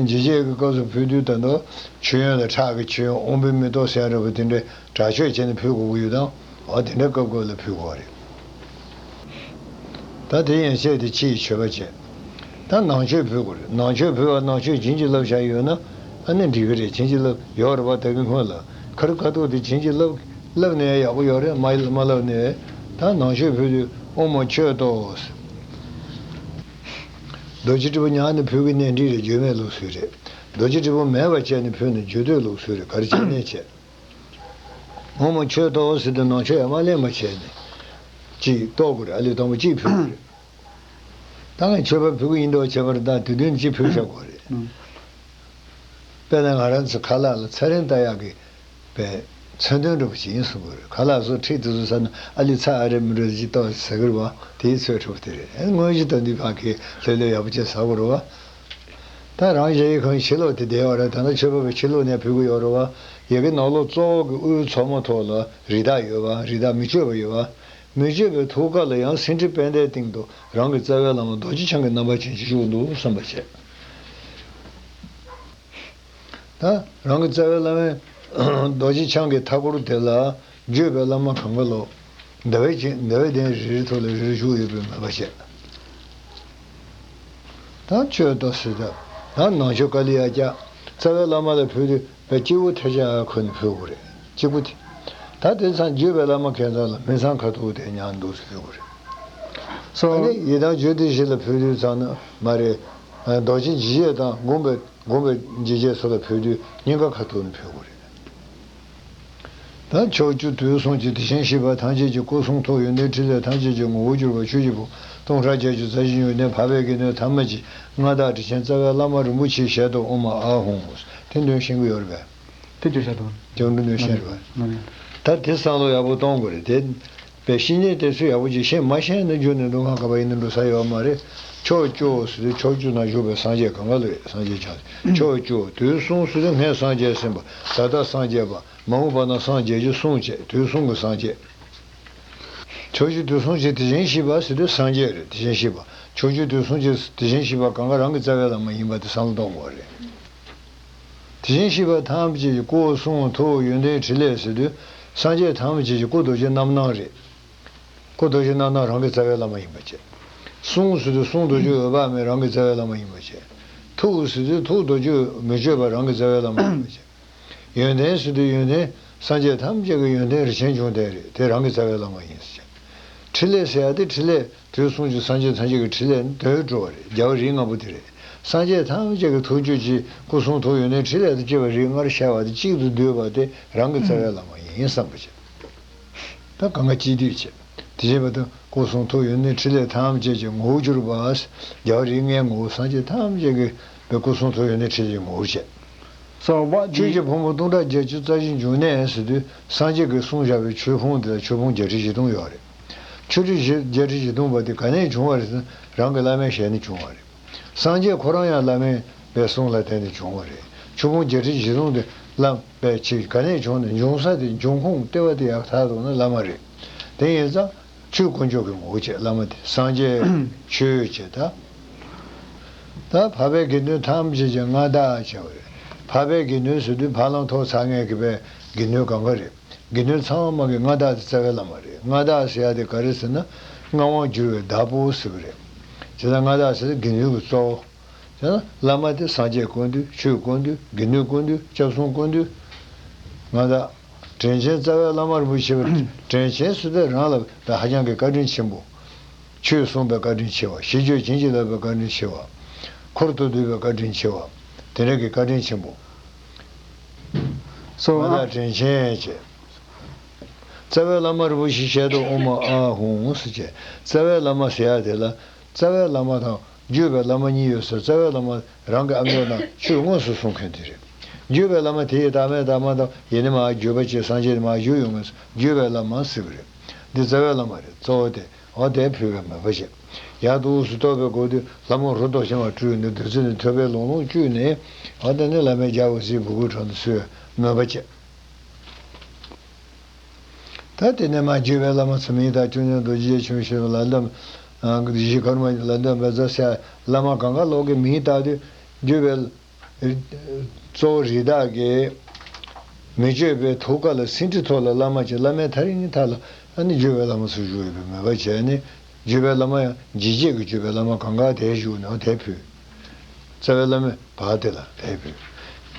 འཇིགས་བྱེད་ཀྱི་སྐབས་སུ་ཕུལ་དུས་ད་དུང་མཆོད་ཡོན་ལ་ཁྲག་གི་མཆོད་ཡོན་དབང་པོའི་མེ་ཏོག་ཟེར་ཡ་འདྲ་པོ་དེ་འདྲའི་དྲག་མཆོད་བྱས་ནས་ཕུལ་དགོས་ཀྱི་ཡོད་དམ། འོ་དེ་འདྲའི་སྐབས་སྐབས་ལ་ཕུལ་དགོས་པ་རེད། ད་དེ་ཡན་ཆད་དེ་ཕྱི་ཡི་མཆོད་པ་བྱས། ད་ནང་མཆོད་ཕུལ་དགོས་རེད། ནང་མཆོད་ཕུལ་བ་ནང་མཆོད་བྱིན་གྱིས་བརླབས་བཞག་ཡོད་ན་ཨ་ནི་འགྲིག་གི་རེད། བྱིན་གྱིས་བརླབས་ཡོད་རེད་པ། ད་གིན་སྔོན་ལ་ཁ་རུ་ཁ་ཐུག་དེ་བྱིན་གྱིས་བརླབས་བརླབས་ནས་ཡག་པོ་ཡོད་རེད། མ་མ་བརླབས་ནས་ད་ནང་མཆོད་ཕུལ་དུས་ཨོཾ་མ་མཆོད་དོ། རྡོ་རྗེ་དྲིལ་བུ་ཉག་ནས་ཕུལ་གྱི་ནས་འགྲིག་རེད། བརྗོད་མེད་ལུགས་སྲོལ་རེད། རྡོ་རྗེ་དྲིལ་བུ་མེད་པ་བྱས་ནས་ཕུལ་ན་བརྗོད་འདོད་ལུགས་སྲོལ་རེད། ག་རེ་བྱས་ནས་བྱས། ཨོཾ་མ་མཆོད་དོ་ཟེར་དུས་ནང་མཆོད་ཡང་མ་ལེན་པ་བྱས་ནས་གཅིག་རྟོགས་དགོས་རེད། ཨ་ལས་དང་པོ་གཅིག་ཕུལ་དགོས་རེད། ད་ངས་མཆོད་པ་ཕུལ་གྱི་ཡིན་མདོག་བྱས་པ་རེད། ད་དུས་རྒྱུན་གཅིག་ཕུལ་བཞག་དགོས་རེད། ཨང་། དཔེར་ན་ང་རང་ཚོ་ཁ་ལག་ལ་ཚ་རིན་བཏགས་ཡག་གི་པའི་མཚོན་དོན་འདྲ་པོ་ཅིག་ཡིན་གསུང་གི་རེད། ཁ་ལག་བཟོ་ཁྲིད་དེ་ཚོ་ཟ་ན་ཨ་ལི་ཚྭ་ཨ་རེ་མི་འགྲོ་ཅིག་ཏོག་ཟ་གི་རེད་བ། དེའི་ཚོད་འདྲ་པོ་དེ་རེད། ཨེ་དངོས་གཞི་ལྟ་དུས་གང་གི་ལྷོད་ལྷོད་ཡག་པོ་ཅིག་ཟ་དགོས་རེད་བ། ད་རང་གཞན་གྱི་ཁོང་ཕྱི་ལོགས་དེ་བསྡད་ཡོད་རེད། ད་ནི་མཆོད་པ་པའི་ཕྱི་ལོགས་ནས་ཕུལ་གི་ཡོད་རེད་བ། ཡ་གི་ནང་ལོགས་གཙོ་བོ་གི་དབུའི་མཚོ་མོ་ཐོག་ལ་རི་དྭགས་ཡོད་བ། རི་དྭགས་མི་བསྐྱོད་པ་ཡོད་བ། མི་བསྐྱོད་པའི་ཐུགས་ཀ་ལ་ཡང་སེང་ཁྲི་པད་ཟླའི་སྟེང་དུ་རང་གི་རྩ་བའི་བླ་མ་རྡོ་རྗེ་འཆང་གི་རྣམ་པ་ཅན་ཅིག་བཞུགས་འདུག་བསམ་པ་བྱས། ད་རང་གི་རྩ་བའི་བླ་མའི་རྡོ་རྗེ་འཆང་གི་མཐའ་སྐོར་དེ་ལ་བརྒྱུད་པའི་བླ་མ་གང་ག་ལོ། ཟླ་བའི་ཅན་ཟླ་བའི་གདན་རེ་རེའི་ཐོག་ལ་རེ་རེ་བཞུགས་ཡོད་པའི་མོས་པ་བྱས། ད་མཆོད་དོ་ཟེར་ད། ད་ནང་མཆོད་ཀ་ལི་ཡ་ཀྱ། རྩ་བའི་བླ་མ་ལ་ཕུལ་དུས་པའི་སྐྱེས་བུ་ཐལ་ཆ་ཁོ་ནས་ཕུལ་དགོས་རེད། གཅིག་པུ་དེ། ད་དེ་ཚང་བརྒྱུད་པའི་བླ་མ་ཁྱེད་ཚང་ལ་མི་ཚང་ཁ་ཐུག་དེ་ཉང་འདུག་ཟེར་ཕུལ་དགོས་རེད། སོ། ཨ་ནི་ཡི་དམ་རྒྱུད་སྡེ་བཞི་ལ་ཕུལ་དུས་ཚང་ན་མ་རེད། རྡོ་རྗེ་འཇིགས་བྱེད་དང་བསྒོམ་པའི་བསྒོམ་པའི་འཇིགས་བྱེད་སོགས་ལ་ཕུལ་དུས་སྙིང་ག་ཁ་ཐུག་ནས་ཕུལ་དགོས་རེད། ད་ཕྱོགས་བཅུ་དུས་གསུམ་གྱི་དེ་བཞིན་གཤེགས་པ་ཐམས་ཅད་ཀྱི་སྐུ་གསུང་ཐུགས་ཡོན་ཏན་ཕྲིན་ལས་ཐམས་ཅད་ཀྱི་ངོ་བོར་གྱུར་པ་ཆོས་ཀྱི་ཕུང་སྟོང་ཕྲག་བརྒྱད་ཅུ་རྩ་བཞི་ཡོན་ཏན་འཕགས་པའི་དགེ་འདུན་ཐ་མལ་གྱི་མངའ་བདག་དྲིན་ཅན་རྩ་བའི་བླ་མ་རིན་པོ་ཆེའི་ཞལ་དུ་ཨོཾ་ཨཱཿཧཱུྃ། དེ་འདོན་ཤེས་ཀྱི་ཡོད་རེད་པས། དེ་བརྗོད་བྱ་དང་། བརྗོད་འདོན་ཤེས་རེད་པས། ད་དེ་བསམ་བློ་ཡག་པོ་གཏོང་དགོས་རེད་དེ། པའི་བཤེས་གཉེན་དེ་ཚོས་ཡག་པོ་ཅིག་ཤེས་མ་ཤེས་ན་རྒྱུན་ནས་འགྲོ་ཁང་ག་པར་ཡིན་ན་འགྲོ་ས་ཡོད་མ་རེད། ཕྱོགས་བཅུ་ཟེར་དུས་ཕྱོགས་བཅུ་ན་བཞུགས་པའི་སངས་རྒྱས་གང་ག་ལ་རེད། སངས་རྒྱས་བྱང་སེམས་ཕྱོགས་བཅུ། དུས་གསུམ་ཟེར་དུས་སྔོན་སངས་རྒྱས་ཟིན་པ། ད་ལྟ་སངས་རྒྱས་པ། མ་འོངས་པ་ན་སངས་རྒྱས་རྒྱུ་གསུམ་བྱས། དུས་གསུམ་གྱི་སངས་རྒྱས། ཕྱོགས་བཅུ་དུས་གསུམ་གྱི་དེ་བཞིན་གཤེགས་པ་ཟེར་དུས་སངས་རྒྱས་རེད། དེ་བཞིན་གཤེགས་པ། ཕྱོགས་བཅུ་དུས་གསུམ་གྱི་དེ་བཞིན་གཤེགས་པ་གང་ག་རང་གི་རྩ་བའི་བླ་མ་ཡིན་པ་དེ་བསམ་བློ་གཏོང་དགོས་རེད། དེ་བཞིན་གཤེགས་པ་ཐམས་ཅད་ཀྱི་སྐུ་གསུང་ཐུགས་ཡོན་ཏན་ཕྲིན་ལས་ཟེར་དུས་སངས་རྒྱས་ཐམས་ཅད་ཀྱི་སྐུ་རྡོ་རྗེ་རྣམ་སྣང་རེད། སྐུ་རྡོ་རྗེ་རྣམ་སྣང་རང་གི་རྩ་བའི་བླ་མ་ཡིན་པ་བྱས། གསུང་ཟེར་དུས་གསུང་རྡོ་རྗེ་འོད་དཔག་མེད་རང་གི་རྩ་བའི་བླ་མ་ཡིན་པ་བྱས། ཐུགས་ཟེར་དུས་ཐུགས་རྡོ་རྗེ་མི་བསྐྱོད་པ་རང་གི་རྩ་བའི་བླ་མ་ཡིན་པ་བྱས། ཡོན་ཏན་ཟེར་དུས་ཡོན་ཏན་སངས་རྒྱས་ཐམས་ཅད་ཀྱི་ཡོན་ཏན་རིན་ཆེན་འབྱུང་ལྡན་རེད། དེ་རང་གི་རྩ་བའི་བླ་མ་ཡིན་ཟེར། ཕྲིན་ལས་ཟེར་ཡ་དེ་ཕྲིན་ལས་དུས་གསུམ་གྱི་སངས་རྒྱས་ཐམས་ཅད་ཀྱི་ཕྲིན་ལས་ནི་དོན་འགྲོ་བ་རེད། རྒྱལ་བ་རིགས་ལྔ་པོ་དེ་རེད། སངས་རྒྱས་ཐམས་ཅད་ཀྱི་ཐུགས་རྒྱུད་ཀྱི་སྐུ་གསུང་ཐུགས་ཡོན་ཏན་ཕྲིན་ལས་དང་བཅས་པ་རིགས་ལྔར་ཤར་བ་དེ་གཅིག་ཏུ་བསྡུས་པ་དེ་རང་གི་རྩ་བའི་བླ་མ་ཡིན་བསམ་པ་བྱེད། ད་གང་ག་གཅིག་བསྡུས་བྱེད། དེ་བྱེད་པ་དང་སྐུ་གསུང་ཐུགས་ཡོན་ཏན་ཕྲིན་ལས་ཐམས་ཅད་ཀྱི་ངོ་བོར་གྱུར་པ། རྒྱལ་བ་རིགས་ལྔའི་ངོ་བོ། སངས་རྒྱས་ཐམས་ཅད་ཀྱི་པའི་སྐུ་གསུང་ཐུགས་ཡོན་ཏན་ཕྲིན་ལས་ཀྱི་ངོ་བོར་བྱེད། So what do ཆོས་you ཀྱི་ཕུང་པོ་སྟོང་ཕྲག་བརྒྱད་ཅུ་རྩ་བཞི་འབྱུང་གནས་ཟེར་དུས་སངས་རྒྱས་ཀྱིས་གསུངས་བཞག་པའི་ཆོས་ཕུང་དེ་ལ་ཆོས་ཕུང་བརྒྱད་ཁྲི་བཞི་སྟོང་ཡོད་རེད། ཆོས་ཁྲི་བཞི་བརྒྱད་ཁྲི་བཞི་སྟོང་པ་དེ་ག་ནས་བྱུང་བ་རེད་ཟེར་ན་རང་གི་བླ་མའི་ཞལ་ནས་བྱུང་བ་རེད། སངས་རྒྱས་ཁོ་རང་ཡང་བླ་མའི་པའི་གསུང་ལ་བརྟེན་ནས་བྱུང་བ་རེད། ཆོས་ཕུང་བརྒྱད་ཁྲི་བཞི་སྟོང་དེ་བླ་མའི་ཆེད་ག་ནས་བྱུང་ནས་འབྱུང་ས་དེ་འབྱུང་ཁུངས་ལྟེ་བ་དེ་ཡག་ཐག་རོགས་ན་བླ་མ་རེད། དེ་ཡིན་ཙང་ཆོས་དཀོན་མཆོག་གི་ངོ་བོ་བྱས་བླ་མ་དེ་སངས་རྒྱས་ཆོས་བྱས་ད། ད་འཕགས་པའི་དགེ་འདུན་ཐམས་ཅད་ཀྱི་མངའ་བདག་བྱ་བ་རེད། འཕགས་པའི་དགེ་འདུན་ཟེར་དུས་ཕ་ལམ་ཐོབ་ཚར་མཁན་གྱི་པའི་དགེ་འདུན་གང་ག་རེད། དགེ་འདུན་ཚང་མ་གི་མངའ་བདག་དེ་རྩ་བའི་བླ་མ་རེད། མངའ་བདག་ཟེར་ཡ་དེ་ག་རེ་ཟེར་ན་མངའ་དབང་བསྒྱུར་བའི་བདག་པོ་ཟེར་བ་རེད། བྱས་ཙང་མངའ་བདག་ཟེར་དེ་དགེ་འདུན་གྱི་གཙོ་བོ། བྱས་ཙང་བླ་མ་དེ་སངས་རྒྱས་ཀུན་འདུས། ཆོས་ཀུན་འདུས། དགེ་འདུན་ཀུན་འདུས། སྐྱབས་གསུམ་ཀུན་འདུས། མངའ་བདག་དྲིན་ཆེན་རྩ་བའི་བླ་མ་རིན་པོ་ཆེ་བ་དྲིན་ཆེན་ཟེར་དེ་རང་ལ་ད་ཧ་ཅང་གི་བཀའ་དྲིན་ཆེན་པོ། ཆོས་གསུངས་པའི་བཀའ་དྲིན་ཆེ་བ། ཤིས་བརྗོད་བྱིན་གྱིས་བརླབས་པའི་བཀའ་དྲིན་ཆེ་བ། འཁོར་དུ་འདུས་པའི་བཀའ་དྲིན་ཆེ་བ། དེ་འདྲ་གི་བཀའ་དྲིན་ཆེན་པོ། So མངའ་བདག་དྲིན་ཆེན་བྱས། རྩ་བའི་བླ་མ་རིན་པོ་ཆེ་ཞལ་དུ་དབུ་མ་ཨ་ཧུང་ཟེར་བྱས། རྩ་བའི་བླ་མ་ཟེར་ཡ་དེ་ལ་རྩ་བའི་བླ་མ་དང་བརྒྱུད་པའི་བླ་མ་གཉིས་ཡོད་ཟེར། རྩ་བའི་བླ་མ་རང་གི་ཨ་མདོ་ནང་ཆོས་དངོས་སུ་གསུང་མཁན་དེ་རེད། བརྒྱུད་པའི་བླ་མ་དེ་ཡི་བདག་མེད་བདག་མ་དང་ཡེ་ནས་མར་བརྒྱུད་པ་བྱས་སངས་རྒྱས་ནས་མར་བརྒྱུད་ཡོང་མཁན་བརྒྱུད་པའི་བླ་མ་ཟེར་གི་རེད། འདི་རྩ་བའི་བླ་མ་རེད། གཙོ་བོ་དེ། འོ་དེ་ཕུལ་བའི་མོས་པ་བྱེད། ཡར་དུས་སུ་གཏོར་བའི་སྒོ་དུས་ལྷ་མོ་རུ་ཏོ་ཤང་བ་སྤྲུལ་ནས་བདུད་རྩི་ནས་ཐོད་པའི་ལོང་ལོང་བཀྲུས་ནས། འོ་དེ་ནས་བླ་མའི་རྒྱབ་འོད་ཟེར་སྦུ་གུའི་དྲུང་དུ་གསོལ་བའི་མོས་པ་བྱེད། ད་དེ་ནས་མར་བརྒྱུད་པའི་བླ་མ་ཚོ་མིང་བཏགས། བཅོམ་ལྡན་རྡོ་རྗེ་ཆེན་པོ་ཞེས་པ་ལ་འདོམས། གཞི་གར་མ་ལ་འདོམས་པའི་རྫ་ཟེར་བླ་མ་གང་ག་ལོག་གི་མིང་བཏགས་དུས་བརྒྱུད་པའི་གཙོ་བོ་རིགས་བདག་གིས་མི་བསྐྱོད་པའི་ཐུགས་ཀ་ལ་སེང་ཁྲི་ཐོག་ལ་བླ་མ་བྱས། བླ་མའི་ཐག་རིང་ནས་ཐག་ལ་ཨ་ནི་བརྒྱུད་པའི་བླ་མ་ཚོ་བཞུགས་ཡོད་པའི་མོས་པ་བྱས་ནས། བརྒྱུད་པའི་བླ་མ་ཡང་ཇི་སྐད་ཀྱི་བརྒྱུད་པའི་བླ་མ་གང་ག་དེར་བཞུགས་ནས་དེར་ཕུལ། རྩ་བའི་བླ་མས་བར་དེ་ལ་དེར་ཕུལ།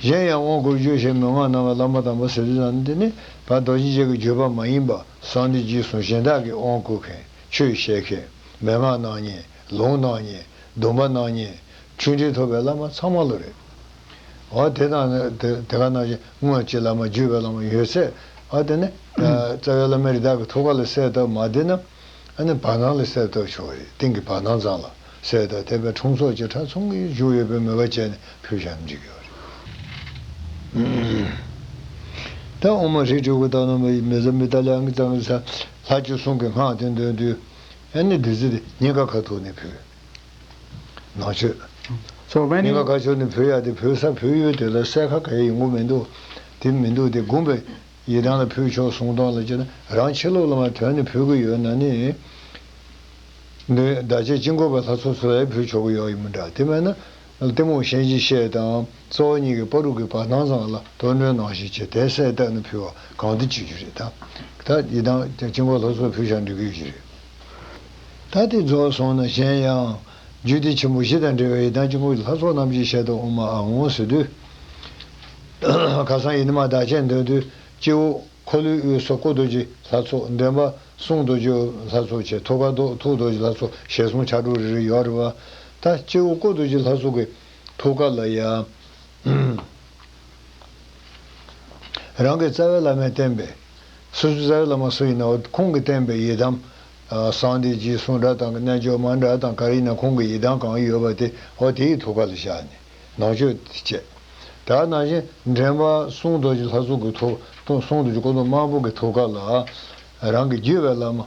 གཞན་ཡང་དབང་བསྐུར་བརྗོད་བྱེད་མན་ངག་གནང་བའི་བླ་མ་དམ་པ་ཟེར་དུས་ཙམ་འདི་ནི་བར་རྡོ་རྗེ་འཆང་གི་བརྒྱུད་པ་མ་ཡིན་པ་གསང་འདུས་རྗེས་གསུངས་གཞན་དག་གི་དབང་བསྐུར་མཁན། ཆོས་བཤད་མཁན། མན་ངག་གནང་མཁན། ལུང་གནང་མཁན། སྡོམ་པ་གནང་མཁན། ཆོས་འབྲེལ་ཐོབ་པའི་བླ་མ་ཚང་མ་ལོ་རེད། འོ་དེ་དང་དེ་དེ་ག་ནང་བཞིན་དངོས་ཀྱི་བླ་མ་བརྒྱུད་པའི་བླ་མ་ཡོད་ཚད། འོ་དེ་ནི་རྩ་བའི་བླ་མ་རིགས་བདག་གི་ཐུགས་ཀ་ལ་གསལ་བཏབ་མ་བསྡད་ན། ཨ་ནི་བར་སྣང་ལ་གསལ་བཏབ་ཆོག་རེད། སྟེང་གི་བར་སྣང་ཙམ་ལ་གསལ་བཏབ། དེ་བས་འཁྲུངས་ཚོགས་ཀྱི་ཕྲ་ཚོམ་གྱི་བཞུགས་ཡོད་པའི་མོས་པ་བྱས་ནས་ཕུལ་བཞག་ན་འགྲིག་གི་ཡོད་རེད། ད་འོ་མ་རིགས་དྲུག་གི་བཏང་ན་མི་མི་ཟ་མི་ད་ལེ་ཨང་གི་ཙང་གི་ས་ལྷ་བཅུ་གསུམ་གྱི་སྔགས་དེ་འདོན་དུས། ཨ་ནི་བདུད་རྩི་དེ་སྙིང་ག་ཁ་ཐུག་ནས་ཕུལ། ནང་མཆོད། So when སྙིང་ག་you ཁ་ཐུག་ནས་ཕུལ་ཡ་དེ་ཕུལ་ས་ཕུལ་ཡུལ་དེ་ལ་གསལ་ཁ་ག་ཡེ་ཡོང་གི་མི་འདུག་དེ་མི་འདུག་དེ་དགོངས་པའི་ཡི་དམ་ལ་ཕུལ་ཆོག་གསུང་སྟངས་ལ་བྱས་ན་རང་ཕྱི་ལོགས་ལ་མ་དོན་ནས་ཕུལ་གི་ཡོད་ན་ནི། འདི་བདག་བསྐྱེད་དཀྱིལ་འཁོར་པའི་ལྷ་ཚོགས་ཚོ་ལ་ཕུལ་ཆོག་གི་ཡོད་ཡིན་མི་འདྲ། དེ་མེད་ན་གཏི་མུག་གཞན་གྱིས་བཤད་དང་གཙོ་བོ་གཉིས་ཀྱི་བར་དུ་གི་བར་སྣང་ཙམ་ལ་དོན་སྒྲུབ་ནང་བཞིན་བྱས་དེ་གསལ་བཏབ་ནས་ཕུལ་བ་གང་དུ་བྱེད་རྒྱུ་རེད་ད། ད་ཡི་དམ་དཀྱིལ་འཁོར་ལྷ་ཚོགས་ཕུལ་བཞག་འགྲིག་གི་ཡོད་ཀྱི་རེད། ད་དེ་རྫོགས་སོང་ན་གཞན་ཡང་རྒྱུད་སྡེ་ཆེན་པོ་བཞི་དང་འབྲེལ་བའི་ཡི་དམ་དཀྱིལ་འཁོར་གྱི་ལྷ་ཚོགས་རྣམས་ཀྱི་ཞལ་དུ་དབུ་མ་ཨ་འོང་ཟེར་དུས། ཁ་སང་ཡི་དམ་བདག་བསྐྱེད་འདོན་དུས་སྤྱི་བོ་འཁོར་ལོའི་དབུས་སུ་སྐུ་རྡོ་རྗེ་ལྷ་ཚོགས། འདྲེན་པ་གསུང་རྡོ་རྗེ་ལྷ་ཚོགས་བྱས། ཐུགས་ཀ་ཐུགས་རྡོ་རྗེ་ལྷ་ཚོགས་ཞལ་གསུམ་ཕྱག་དྲུག་རེ་རེ་ཡོད་རེད་བ། ད་སྤྱི་བོ་སྐུ་རྡོ་རྗེ་ལྷ་ཚོགས་ཀྱི་ཐུགས་ཀ་ལ་ཡ། རང་གི་རྩ་བའི་བླ་མས་བསྟན་པའི། སོ་སོའི་རྩ་བའི་བླ་མ་སུ་ཡིན་ནའང་ཁོང་གིས་བསྟན་པའི་ཡི་དམ། གསང་འདུས་རྗེས་གསུང་འདྲ་དང་རྣལ་འབྱོར་མ་འདྲ་དང་ག་རེ་ཡིན་ན་ཁོང་གི་ཡི་དམ་གང་ཡོད་པ་དེ་འོ་དེའི་ཐུགས་ཀ་ལ་བཞག་ནས་ནང་མཆོད་བྱས། ད་ནང་བཞིན་འདྲེན་པ་གསུང་རྡོ་རྗེ་ལྷ་ཚོགས་ཀྱི་ཐུགས་གསུང་རྡོ་རྗེ་སྐུ་གདུང་དམར་པོ་གི་ཐུགས་ཀ་ལ་རང་གི་བརྒྱུད་པའི་བླ་མ།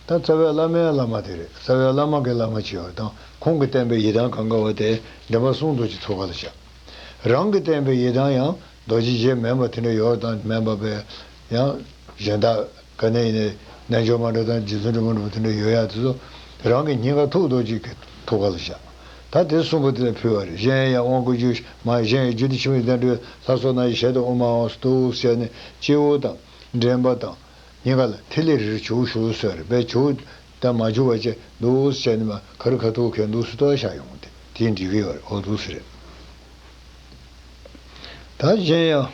ད་རྩ་བའི་བླ་མའི་བླ་མ་དེ་རེད། རྩ་བའི་བླ་མ་གི་བླ་མ་བྱས་པ་དང་ཁོང་གིས་བསྟན་པའི་ཡི་དམ་གང་ག་བ་དེ་འདྲེན་པ་གསུང་རྡོ་རྗེ་ཐུགས་ཀ་ལ་བཞག་རང་གིས་བསྟན་པའི་ཡི་དམ་ཡང་རྡོ་རྗེ་བཞི་མིན་པ་དེ་འདྲ་ཡོད་དང་མིན་པ་བས་ཡང་གཞན་དག་ག་ནས་ཡིན་ནའི་ རྣལ་འབྱོར་མ་འདྲ་དང་རྗེ་བཙུན་སྒྲོལ་མ་འདྲ་པོ་དེ་འདྲ་ཡོད་ཡ་དེ་ཚོ་རང་གི་སྙིང་ག་ཐུག་རྡོ་རྗེ་གི་ཐུགས་ཀ་ལ་བཞག་ད་དེ་གསུངས་པ་དེ་ལ་ཕུལ་བ་རེད། གཞན་ཡང་དབང་བསྐུར་རྒྱུད་མ་གཞན་ཡང་རྒྱུད་སྡེ་ཆེན་མོའི་བསྟན་འགྲོའི་ལྷ་ཚོགས་རྣམས་ཀྱི་ཞལ་དུ་དབུ་མ་འོང་སུ་འདུག་ཟེར་ནས་སྤྱི་བོ་དང་འདྲེན་པ་དང་། སྙིང་ག་ལ་ཐིག་ལེ་རེ་རེ་བྱུག་བྱུག་ཟེར་བས་བྱུག་དང་མ་བྱུག་པ་བཅས་འདུག་ཟེར་ནས་མ་ག་རེ་ག་ཐུག་གས་འདུག་སུ་ལྟོས་བཞག་ཡོང་དེ་དེ་འགྲིག་གི་ཡོད་རེད། འོ་འདུག་སེ་རེད། ད་གཞན་ཡང་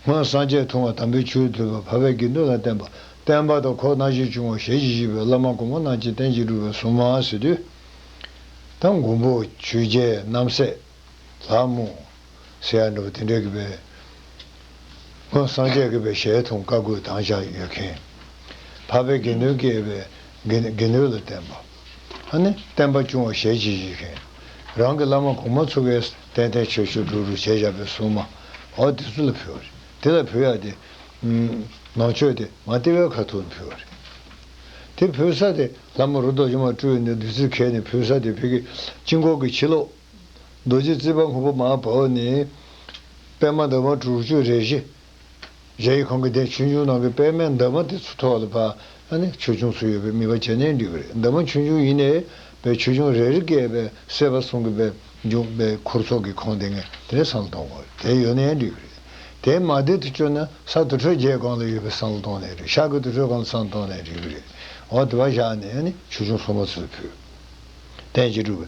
སྔོན་སངས་རྒྱས་ཐུབ་པ་དམ་པའི་ཆོས་བསྡུས་པ་འཕགས་པའི་དགེ་འདུན་ལ་བསྟན་པ་བསྟན་པ་དང་འཁོར་སྣང་བཞི་སྐྱོང་བ་ཞལ་གྱིས་བཞེས་པའི་བླ་མ་གོང་མ་རྣམས་ཀྱིས་རྟེན་ཅིང་འབྲེལ་བའི་གཟུངས་མ་ཟེར་དུས། ད་མགོན་པོ་ཆོས་རྒྱལ་རྣམ་སྲས། ལྷ་མོ། ཟེར་ཡ་འདྲ་པོ་དེ་འདྲ་གི་པའི། སྔོན་སངས་རྒྱས་ཀྱི་པའི་ཞལ་མཐོང་བཀའ་བསྒོས་དམ་བཅའ་ཡོད་མཁན། འཕགས་པའི་དགེ་འདུན་གྱི་པའི་དགེ་དགེ་འདུན་ལ་བསྟན་པ། ཨ་ནི་བསྟན་པ་སྐྱོང་བ་ཞལ་གྱིས་བཞེས་མཁན། རང་གི་བླ་མ་གོང་མ་ཚོ་གིས་ཏན་ཏན་ཆོས་ཆོས་སྒྲུབ་རུ་བྱས་བཞག་པའི་གཟུངས་མ། འོ་དེ་ཚོ་ལ་ཕུལ་བ་རེད། དེ་ལ་ཕུལ་ཡ་དེ། ནང་མཆོད་དེ་མ་ཏི་བའི་ཁ་ཐུག་ལ་ཕུལ་བ་རེད། དེ་ཕུལ་ས་དེ་ལྷ་མོ་རུ་རྡོ་རྗེ་མ་སྤྲུལ་ནས་བདུད་རྩི་ཁྱེར་ནས་ཕུལ་ས་དེ་བོད་ཀྱི་དཀྱིལ་འཁོར་གྱི་ཕྱི་ལོགས། རྡོ་རྗེ་རྩེ་པ་སྔོན་པོ་མར་བབས་ནས། པད་མ་འདབ་མ་དྲུག་ཅུ་རེ་བཞི། གཞལ་ཡས་ཁང་གི་གདན་ཆོས་འབྱུང་ནང་གི་པད་མའི་འདབ་མ་དེ་ཚོ་ཐོག་ལ་ཕར་ཨ་ནི་ཆོས་སྐྱོང་ཚོ་ཡོད་པའི་དམིགས་པ་བྱས་ནས་འགྲིག་གི་རེད། འདབ་མ་ཆུང་ཆུང་ཡིན་ནའི་པའི་ཆོས་སྐྱོང་རེ་རེ་བསྐྱེད་པའི་སྲེད་པ་གསུམ་གྱི་པའི་འབྱུང་པའི་འཁོར་ཚོགས་ཀྱི་ཁང་དེ་ངས་དེ་ནས་བསམ་བློ་གཏོང་དགོས་རེད། དེ་ཡོད་ནའི་འགྲིག་གི་རེད། དེ་མ་བསྡད་དུ་བཅུག་ན་ས་དུར་ཁྲོད་བརྒྱད་སྒང་ལ་ཡོད་པའི་བསམ་བློ་གཏོང་ནའི་རེད། ཤར་གྱི་དུར་ཁྲོད་སྒང་ལ་བསམ་བློ་གཏོང་ནའི་འགྲིག་གི་རེད། འོ་དེ་བ་བཞག་ནས་ཨ་ནི་ཆོས་སྐྱོང་སྲུང་མ་ཚོ་ལ་ཕུལ། རྟེན་ཅིང་འབྲེལ་བའི།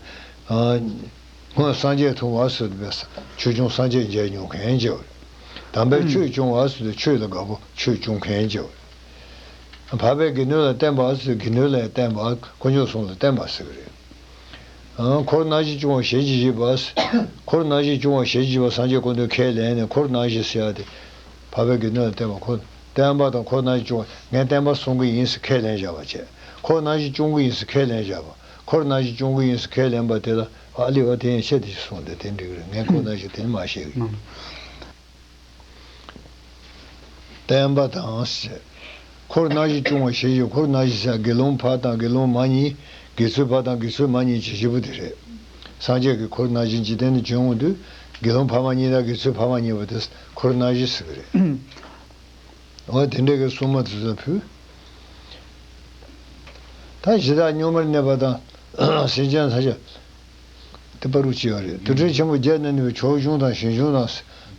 སྔོན་སངས་རྒྱས་ཐུབ་པ་ཟེར་བའི་ཆོས་སྐྱོང་སངས་རྒྱས་མཇལ་མྱོང་མཁན་བྱས་པ་རེད། དམ་པའི་ཆོས་སྐྱོང་བ་ཟེར་དུས་ཆོས་ལ་དགའ་པོ་ཆོས་སྐྱོང་མཁན་བྱས་པ་རེད། འཕགས་པའི་དགེ་འདུན་ལ་བསྟན་པ་ཟེར་དུས་དགེ་འདུན་ལ་བསྟན་པ་དཀོན་མཆོག་གསུམ་ལ་བསྟན་པ་ཟེར་གི་རེད། འཁོར་སྣང་བཞི་སྐྱོང་བ་ཞལ་གྱིས་བཞེས་པ། འཁོར་སྣང་བཞི་སྐྱོང་བ་ཞལ་གྱིས་བཞེས་པ་སངས་རྒྱས་ཀུན་འདུས་ཁས་ལེན་ནས་འཁོར་སྣང་བཞི་ཟེར་ཡ་དེ། འཕགས་པའི་དགེ་འདུན་ལ་བསྟན་པ་འཁོར་བསྟན་པ་དང་འཁོར་སྣང་བཞི་སྐྱོང་བ་ངས་བསྟན་པ་སྲུང་གི་ཡིན་ཟེར་ཁས་ལེན་བཞག་པ་བྱས། འཁོར་སྣང་བཞི་སྐྱོང་གི་ཡིན་ཟེར་ཁས་ལེན་བཞག་པ། འཁོར་སྣང་བཞི་སྐྱོང་གི་ཡིན་ཟེར་ཁས་ལེན་པ་དེ་ལ་ཨ་ལི་བ་དེ་ཡང་ཆེ་དེ་ཞིག་གསུངས་ཏེ་དེ་འགྲིག་རེད། ངས་འཁོར་སྣང་བཞི་དེ་ནི་མ་ཤེས་གི། བསྟན་པ་དང་ཟེར། འཁོར་སྣང་བཞི་སྐྱོང་བ་ཞེས་བྱ། འཁོར་སྣང་བཞི་ཟེར་དགེ་སློང་ཕ་དང་དགེ་སློང་མ་གཉིས། དགེ་ཚུལ་ཕ་དང་དགེ་ཚུལ་མ་གཉིས་ཀྱི་བཞི་པོ་དེ་རེད། སངས་རྒྱས་ཀྱི་འཁོར་སྣང་བཞི་འཇིག་རྟེན་དུ་བྱོན་འོང་དུས། དགེ་སློང་ཕ་མ་གཉིས་དང་དགེ་ཚུལ་ཕ་མ་གཉིས་པོ་དེ་འཁོར་སྣང་བཞི་ཟེར་གི་རེད། འོ་དེ་འདྲ་གི་སྲུང་མ་དེ་ཚོ་ཕུལ། ད་གཞི་བདག་གཉུག་མར་གནས་པ་དང་། སེམས་ཅན་ཐམས་ཅད། དེ་པ་རུ་ཅི་ཡོད་རེད། དུར་ཁྲོད་ཆེན་པོ་བརྒྱད་ན་གནས་པའི་ཆོས་སྐྱོང་དང་ཞིང་སྐྱོང་དང་།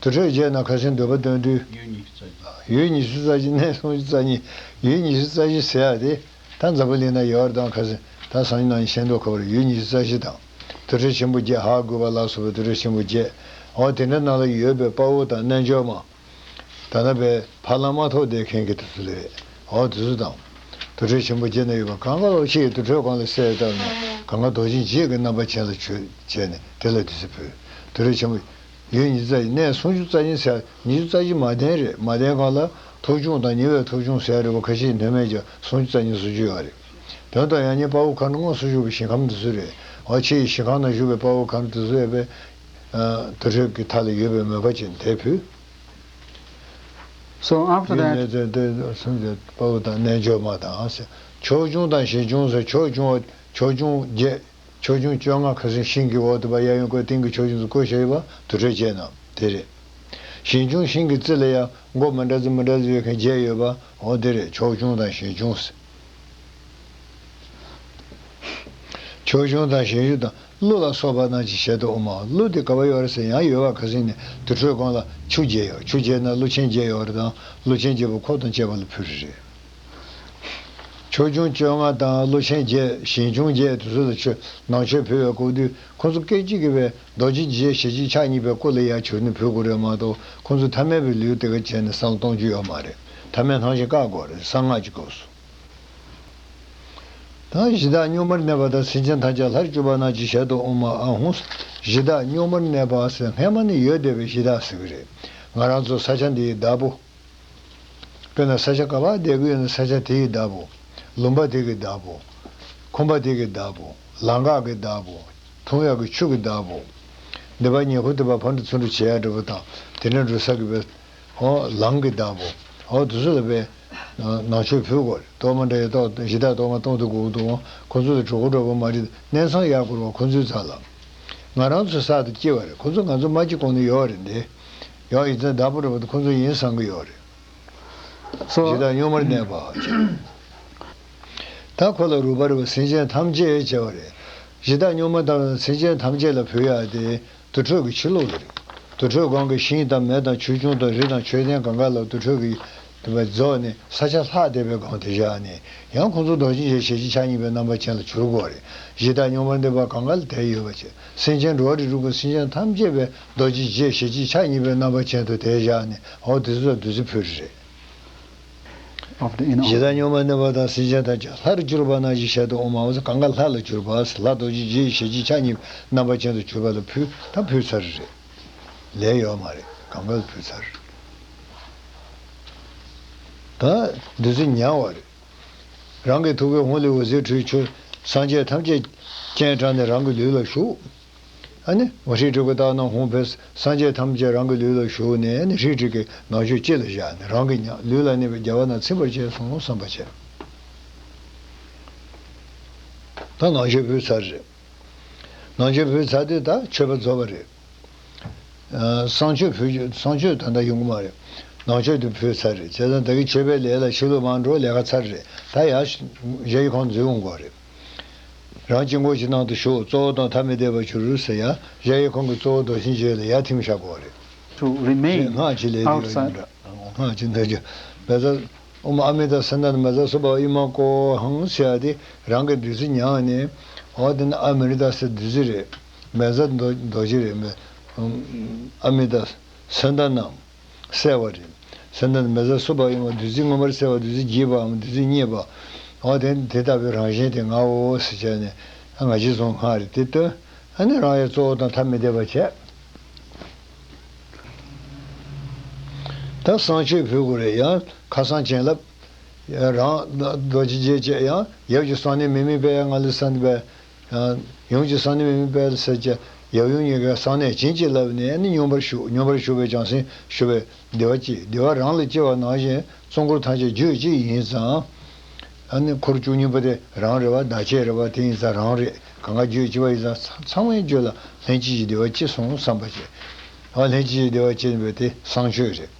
དུར་ཁྲོད་བརྒྱད་ན་ཁ་སང་འདོད་པ་བཏོན་དུས། ཡུལ་ཉི་ཤུ་རྩ་བཞི། ཡུལ་ཉི་ཤུ་རྩ་བཞི་གནས་སུམ་ཅུ་རྩ་གཉིས། ཡུལ་ཉི་ཤུ་རྩ་བཞི་ཟེར་ཡ་དེ། ད་འཛམ་བུ་གླིང་ན་ཡོད་རེད་དང་ཁ་སང་ད་སང་ཉིན་གནངས་ཉིན་ཤེས་མདོག་ཁ་པོ་རེད། ཡུལ་ཉི་ཤུ་རྩ་བཞི་དང་། དུར་ཁྲོད་ཆེན་པོ་བརྒྱད་ཧ་གོ་བ་ལ་སོགས་པའི་དུར་ཁྲོད་ཆེན་པོ་བརྒྱད། འོ་དེ་འདྲ་ནང་ལ་ཡོད་པའི་དཔའ་བོ་དང་རྣལ་འབྱོར་མ། ད་ལྟ་བའི་ཕ་ལ་མ་ཐོག་བསྡད་མཁན་གྱི་དེ་ཚོ་ལས། འོ་དེ་ཚོ་དང་། དུར་ཁྲོད་ཆེན་པོ་བརྒྱད་ན་ཡོད་པ་གང་ག་ལོ་ཆེ་ཡི་དུར་ཁྲོད་གང་ལ་གསལ་བཏབ་ནས་གང་ག་རྡོ་རྗེ་འཇིགས་ཀྱི་རྣམ་པ་ཅན་ལ་བྱོས་བྱས་ནས་དེ་ལ་དེ་ཚོ་ཕུལ། དུར་ཁྲོད་ཆེན་པོ། ཡུལ་ཉི་ཤུ་རྩ་བཞི་གནས་སུམ་ཅུ་རྩ་གཉིས་ཟེར་ཉི་ཤུ་རྩ་བཞི་མ་ལྡན་རེད། མ་ལྡན་གང་ལ་ཐོབ་བྱུང་དང་ཉེ་བའི་ཐོབ་བྱུང་ཟེར་རེད་པ་ཁ་ཤས་སྣོད་མེད་ཀྱང་སུམ་ཅུ་རྩ་གཉིས་སུམ་ཅུ་ཡོད་རེད། དོན་དང་ཡང་སྙིང་དཔའ་བོ་མཁའ་འགྲོ་དངོས་སུ་བཞུགས་པའི་ཞིང་ཁམས་འདི་ཚོ་རེད། འོ་ཆེ་ཡི་ཞིང་ཁམས་ན་བཞུགས་པའི་དཔའ་བོ་མཁའ་འགྲོ་དེ་ཚོ་ཡོད་པའི། དུར་ཁྲོད་ཀྱི་མཐའ་ལ་ཡོད་པའི་མོས་པ་ཅན་དེ་ཕུལ། So after that, དཔའ་བོ་དང་རྣལ་འབྱོར་མ་དང་། ཆོས་སྐྱོང་དང་ཞིང་སྐྱོང་ཟེར་ཆོས་སྐྱོང་བ་ཆོས་སྐྱོང་བརྒྱད། ཆོས་སྐྱོང་བཅོ་ལྔ་ཁ་སང་ཤིང་གི་འོག་ཏུ་བ་གཡས་གཡོན་བསྐོར་སྟེང་གི་ཆོས་སྐྱོང་ཚོ་བསྐོར་བྱས་ཡོད་པ་དུར་ཁྲོད་བཅས་རྣམས་དེ་རེད། ཞིང་སྐྱོང་ཤིང་གི་རྩེ་ལ་ཡང་མགོ་མི་འདྲ་ཚོ་མི་འདྲ་ཚོ་ཡོད་མཁན་བརྒྱད་ཡོད་པ་འོ་དེ་རེད། ཆོས་སྐྱོང་དང་ཞིང་སྐྱོང་ཟེར། ཆོས་སྐྱོང་དང་ཞིང་སྐྱོང་དང་། ཀླུ་ལ་སོགས་པ་རྣམས་ཀྱི་ཞལ་དུ་དབུ་མ། ཀླུ་དེ་ག་པར་ཡོད་རེད་ཟེར་ཡང་ཡོད་པ་ཁ་སང་ནས་དུར་ཁྲོད་སྒང་ལ་ཆུ་བརྒྱད་ཡོད། ཆུ་བརྒྱད་ན་ཀླུ་ཆེན་བརྒྱད་ཡོད་རེད་དང་ཀླུ་ཆེན་བརྒྱད་པོ་ཁོག་དང་བཅས་པ་ལ་ཕུལ་རེད། ཆོས་སྐྱོང་བཅོ་ལྔ་དང་ཀླུ་ཆེན་བརྒྱད། ཞིང་སྐྱོང་བརྒྱད་དེ་ཚོ་ལ་ཆོས་ནང་མཆོད་ཕུལ་བའི་སྐབས་དུས་ཁོ་ཚོ་སྐད་ཅིག་གིས་པའི་རྡོ་རྗེ་འཇིགས་བྱེད་ཞལ་གཅིག་ཕྱག་གཉིས་པའི་སྐུ་ལ་ཡར་གྱུར་ནས་ཕུལ་དགོས་རེད་མ་གཏོགས་ཁོ་ཚོ་ཐ་མལ་པའི་ལུས་དེ་ག་བྱས་ནས་བསམ་བློ་གཏོང་རྒྱུ་ཡོད་མ་རེད། ཐ་མལ་སྣང་ཞིང་བཀག་དགོས་རེད། གསང་སྔགས་ཀྱི་སྐབས་སུ། ད་གཞི་བདག་གཉུག་མར་གནས་པ་དང་སེམས་ཅན་ཐམས་ཅད་ལྷར་གྱུར་པ་རྣམས་ཀྱི་ཞལ་དུ་དབུ་མ་ཨ་ཧུང་། གཞི་བདག་གཉུག་མར་གནས་པ་ཟེར་སྔས་མ་ནས་ཡོད་བསྡད་པའི་གཞི་བདག་ཟེར་གི་རེད། ང་རང་ཚོ་ས་ཆ་འདིའི་བདག་པོ། དཔེར་ན་ས་ཆ་ག་པར་བསྡད་ཀྱི་ཡོད་ན་ས་ཆ་དེ་ཡི་བདག་པོ། ལུང་པ་དེ་གི་བདག་པོ། ཁང་པ་དེ་གི་བདག་པོ། ལམ་ཁ་གི་བདག་པོ། འཐུང་ཡག་གི་ཆུ་གི་བདག་པོ། འདི་པར་ཉེ་འཁོར་དེ་པར་ཕར་འགྲོ་ཚུར་འགྲོ་བྱེད་ཡག་འདྲ་པོ་དང་དེ་འདྲ་འགྲོ་ས་གི་པའི། ཨོ་ལམ་གི་བདག་པོ། ཨོ་དེ་ཚོ་ལ་པའི། ནང་མཆོད་ཕུལ་དགོས་རེད། གཏོར་མ་འདྲ་ཡོད་ཏོག་གཞི་བདག་གཏོར་མ་གཏོང་དུ་དགོས་འདུག་ཁོ་ཚོ་ལ་གྲོགས་པོ་འདྲ་པོ་མ་རེད། གནས་ཚང་ཡག་དགོས་རེད་པ་ཁོ་ཚོའི་རྩ་ལ། ང་རང་ཚོ་གསར་དུ་སྐྱེས་པ་རེད། ཁོ་ཚོ་ང་ཚོ་མ་སྐྱེས་གོང་ནས་ཡོད་རེད་འདི། ཡང་ཡིན་ཙང་བདག་པོ་རེད་པ་ཁོ་ཚོ་ཡིན་བསམ་གི་ཡོད་རེད། So གཞི་བདག་གཉུག་མར་གནས་པ། ད་ཁོ་ལ་རུ་པར་བ་སེམས་ཅན་ཐམས་ཅད་བྱ་བ་རེད། གཞི་བདག་སྙོམས་པར་འདམ་སེམས་ཅན་ཐམས་ཅད་ལ་ཕུལ་ཡག་དེ་དུར་ཁྲོད་ཀྱི་ཕྱི་ལོགས་ལ་རེད། དུར་ཁྲོད་སྒང་གི་ཤིང་དང་མེ་དང་ཆོས་སྐྱོང་དང་རི་དང་མཆོད་རྟེན་གང་ག་ལ་དུར་ཁྲོད་ཀྱི་དེ་བ་རྫོགས་ནས་ས་ཆ་ལྷག་བསྡད་པའི་སྒང་དེ་བཞག་ནས་ཡང་ཁོང་ཚོ་རྡོ་རྗེ་འཆང་ཞལ་གཅིག་ཕྱག་གཉིས་པའི་རྣམ་པ་ཅན་ལ་གྱུར་དགོས་རེད། གཞི་བདག་སྙོམས་པར་འདམ་པ་གང་ག་ལ་དེ་ཡོད་པ་བྱས། སེམས་ཅན་འགྲོ་བ་རིགས་དྲུག་གི་སེམས་ཅན་ཐམས་ཅད་པའི་རྡོ་རྗེ་འཆང་ཞལ་གཅིག་ཕྱག་གཉིས་པའི་རྣམ་པ་ཅན་དུ་དེ་བཞག་ནས་འོ་དེ་ཚོ་ལ་བདུད་རྩི་ཕུལ་རེད། Of the inner གཞི་བདག་སྙོམས་པར་འདམ་པ་དང་སེམས་ཅན་ཐམས་ཅད་ལྷར་གྱུར་པ་ནང་བཞིན་ཞལ་དུ་འོང་བ་གང་ག་ལྷ་ལ་གྱུར་པ་ལྷ་རྡོ་རྗེ་འཆང་ཞལ་གཅིག་ཕྱག་གཉིས་རྣམ་པ་ཅན་དུ་གྱུར་པ་ལ་ཕུལ་ད་ཕུལ་ཚར་རེད། ལས་ཡོད་མ་རེད། གང་ག་ལ་ཕུལ་ཚར། ད་བདུད་རྩི་ཉར་བ་རེད། རང་གི་ཐུགས་ཀའི་ཧཱུྃ་ལས་འོད་ཟེར་འཕྲོས་ཆོས་སངས་རྒྱས་ཐམས་ཅད་སྤྱན་དྲངས་ནས་རང་གི་ལུས་ལ་ཞུགས། ཨ་ནི་ཧྲཱིཿ་ཀྲྀ་ཀྲྀ་ཏ་ནཱ་ཧཱུྃ་ཕཊ། སངས་རྒྱས་ཐམས་ཅད་རང་གི་ལུས་ལ་ཞུགས་ནས་ཨ་ནི་ཧྲཱིཿ་ཀྲྀ་ཀྲྀ་ནང་མཆོད་ལྕེ་ལ་བཞག་ནས་རང་གི་ཉ་ལུས་ལ་གནས་པའི་རྒྱལ་བ་རྣམས་ཚིམ་པར་བྱས་སོང་བསམ་པ་བྱས། ད་ནང་མཆོད་ཕུལ་ཚར་རེད། ནང་མཆོད་ཕུལ་ཚར་དུས་ད་མཆོད་པ་རྫོགས་པ་རེད། ཨ་བསང་མཆོད་ཕུལ་རྒྱུ་བསང་མཆོད་ད་ལྟ་ཡོང་གི་མ་རེད། ནང་མཆོད་དུ་ཕུལ་ཚར་རེད། བྱས་ཙང་ད་གི་མཆོད་པའི་ལས་ལ་ཕྱི་ལོགས་མ་འགྲོ། ལས་ཀ་ཚར་རེད། ད་ཡར་གཞལ་ཡས་ཁང་འཛུལ་འོང་དགོས་རེད། རང་དཀྱིལ་འཁོར་གྱི་ནང་དུ་ཞུགས། གཙོ་བོ་དང་ཐ་མི་དད་པར་གྱུར་ཟེར་ཡ། གཞལ་ཡས་ཁང་གི་གཙོ་བོ་རྡོ་རྗེ་འཆང་ལ་ཡར་ཐིམ་བཞག་དགོས་རེད། To དེ་remain སྔགས་ཀྱི་ལས་དེ་ཡོད་outside. ཡིན་འདྲ། སྔགས་ཀྱི་འདོན་རྒྱུ། བཛྲ་ཨོཾ་ཨ་མི་ཏ་སེ་ན་ན་བཛྲ་སུ་པ་ཨི་མ་ཀོ་ཧཾ་ཟེར་ཡ་དེ་རང་གི་བདུད་རྩི་མྱངས་ནས། འོ་དེ་ནི་ཨ་མི་རི་ཏ་སེ་བདུད་རྩི་རེད། བཛྲ་རྡོ་རྡོ་རྗེ་རེད། ཨ་མི་ཏ་སེ་ན་ན་གསལ་བ་རེད། སེ་ན་ན་བཛྲ་སུ་པ་ཨི་མ་བདུད་རྩི་མངོན་པར་གསལ་བ། བདུད་རྩི་འཇིགས་པའམ་བདུད་རྩི་རྙེད་པ། འོ་དེ་དེ་ལྟ་བུའི་རང་བཞིན་དེ་ངའོ་ཟེར་བྱས་ནས་ང་རྒྱལ་བཟུང་སྔགས་རེད་དེ་བཏོན། ཨ་ནི་རང་ཡང་གཙོ་བོ་དང་ཐ་མི་དད་པ་བྱས། ད་བསང་མཆོད་ཕུལ་དགོས་རེད། ཡང་ཁ་སང་བྱིན་རླབས། རང་རྡོ་རྗེ་འཆང་བཅས་ཡང་ཡབ་ཀྱི་གསང་གནས་མི་དམིགས་པའི་ཡང་ང་ལས་གསན་པའི། ཡང་ཡུམ་གྱི་གསང་གནས་མི་དམིགས་པའི་ཟེར་བྱས། ཡབ་ཡུམ་གཉིས་ཀའི་གསང་གནས་བྱིན་གྱིས་བརླབས་ནས་ནི་སྙོམས་པར་ཞུགས། སྙོམས་པར་ཞུགས་པའི་བྱང་སེམས་ཞུགས་པའི་བདེ་བ་སྐྱེས། བདེ་བ་རང་ལ་སྐྱེ་བ་ནང་བཞིན་གཙོ་འཁོར་ཐམས་ཅད་རྒྱུད་གཅིག་ཡིན་ཙང་། ཨ་ནི་འཁོར་བཅུ་གཉིས་པོ་དེ་རང་རེད་བ། བདག་བསྐྱེད་རེད་བ། དེ་ཡིན་ཙང་རང་རེད། གང་ག་རྒྱུད་གཅིག་པ་ཡིན་ཙང་ཚང་མའི་རྒྱུད་ལ་ལྷན་སྐྱེས་ཀྱི་བདེ་བ་སྐྱེས་སོང་བསམ་པ་བྱས། ཨ་ལྷན་སྐྱེས་ཀྱི་བདེ་བ་སྐྱེས་པས་དེ་བསང་མཆོད་རེད།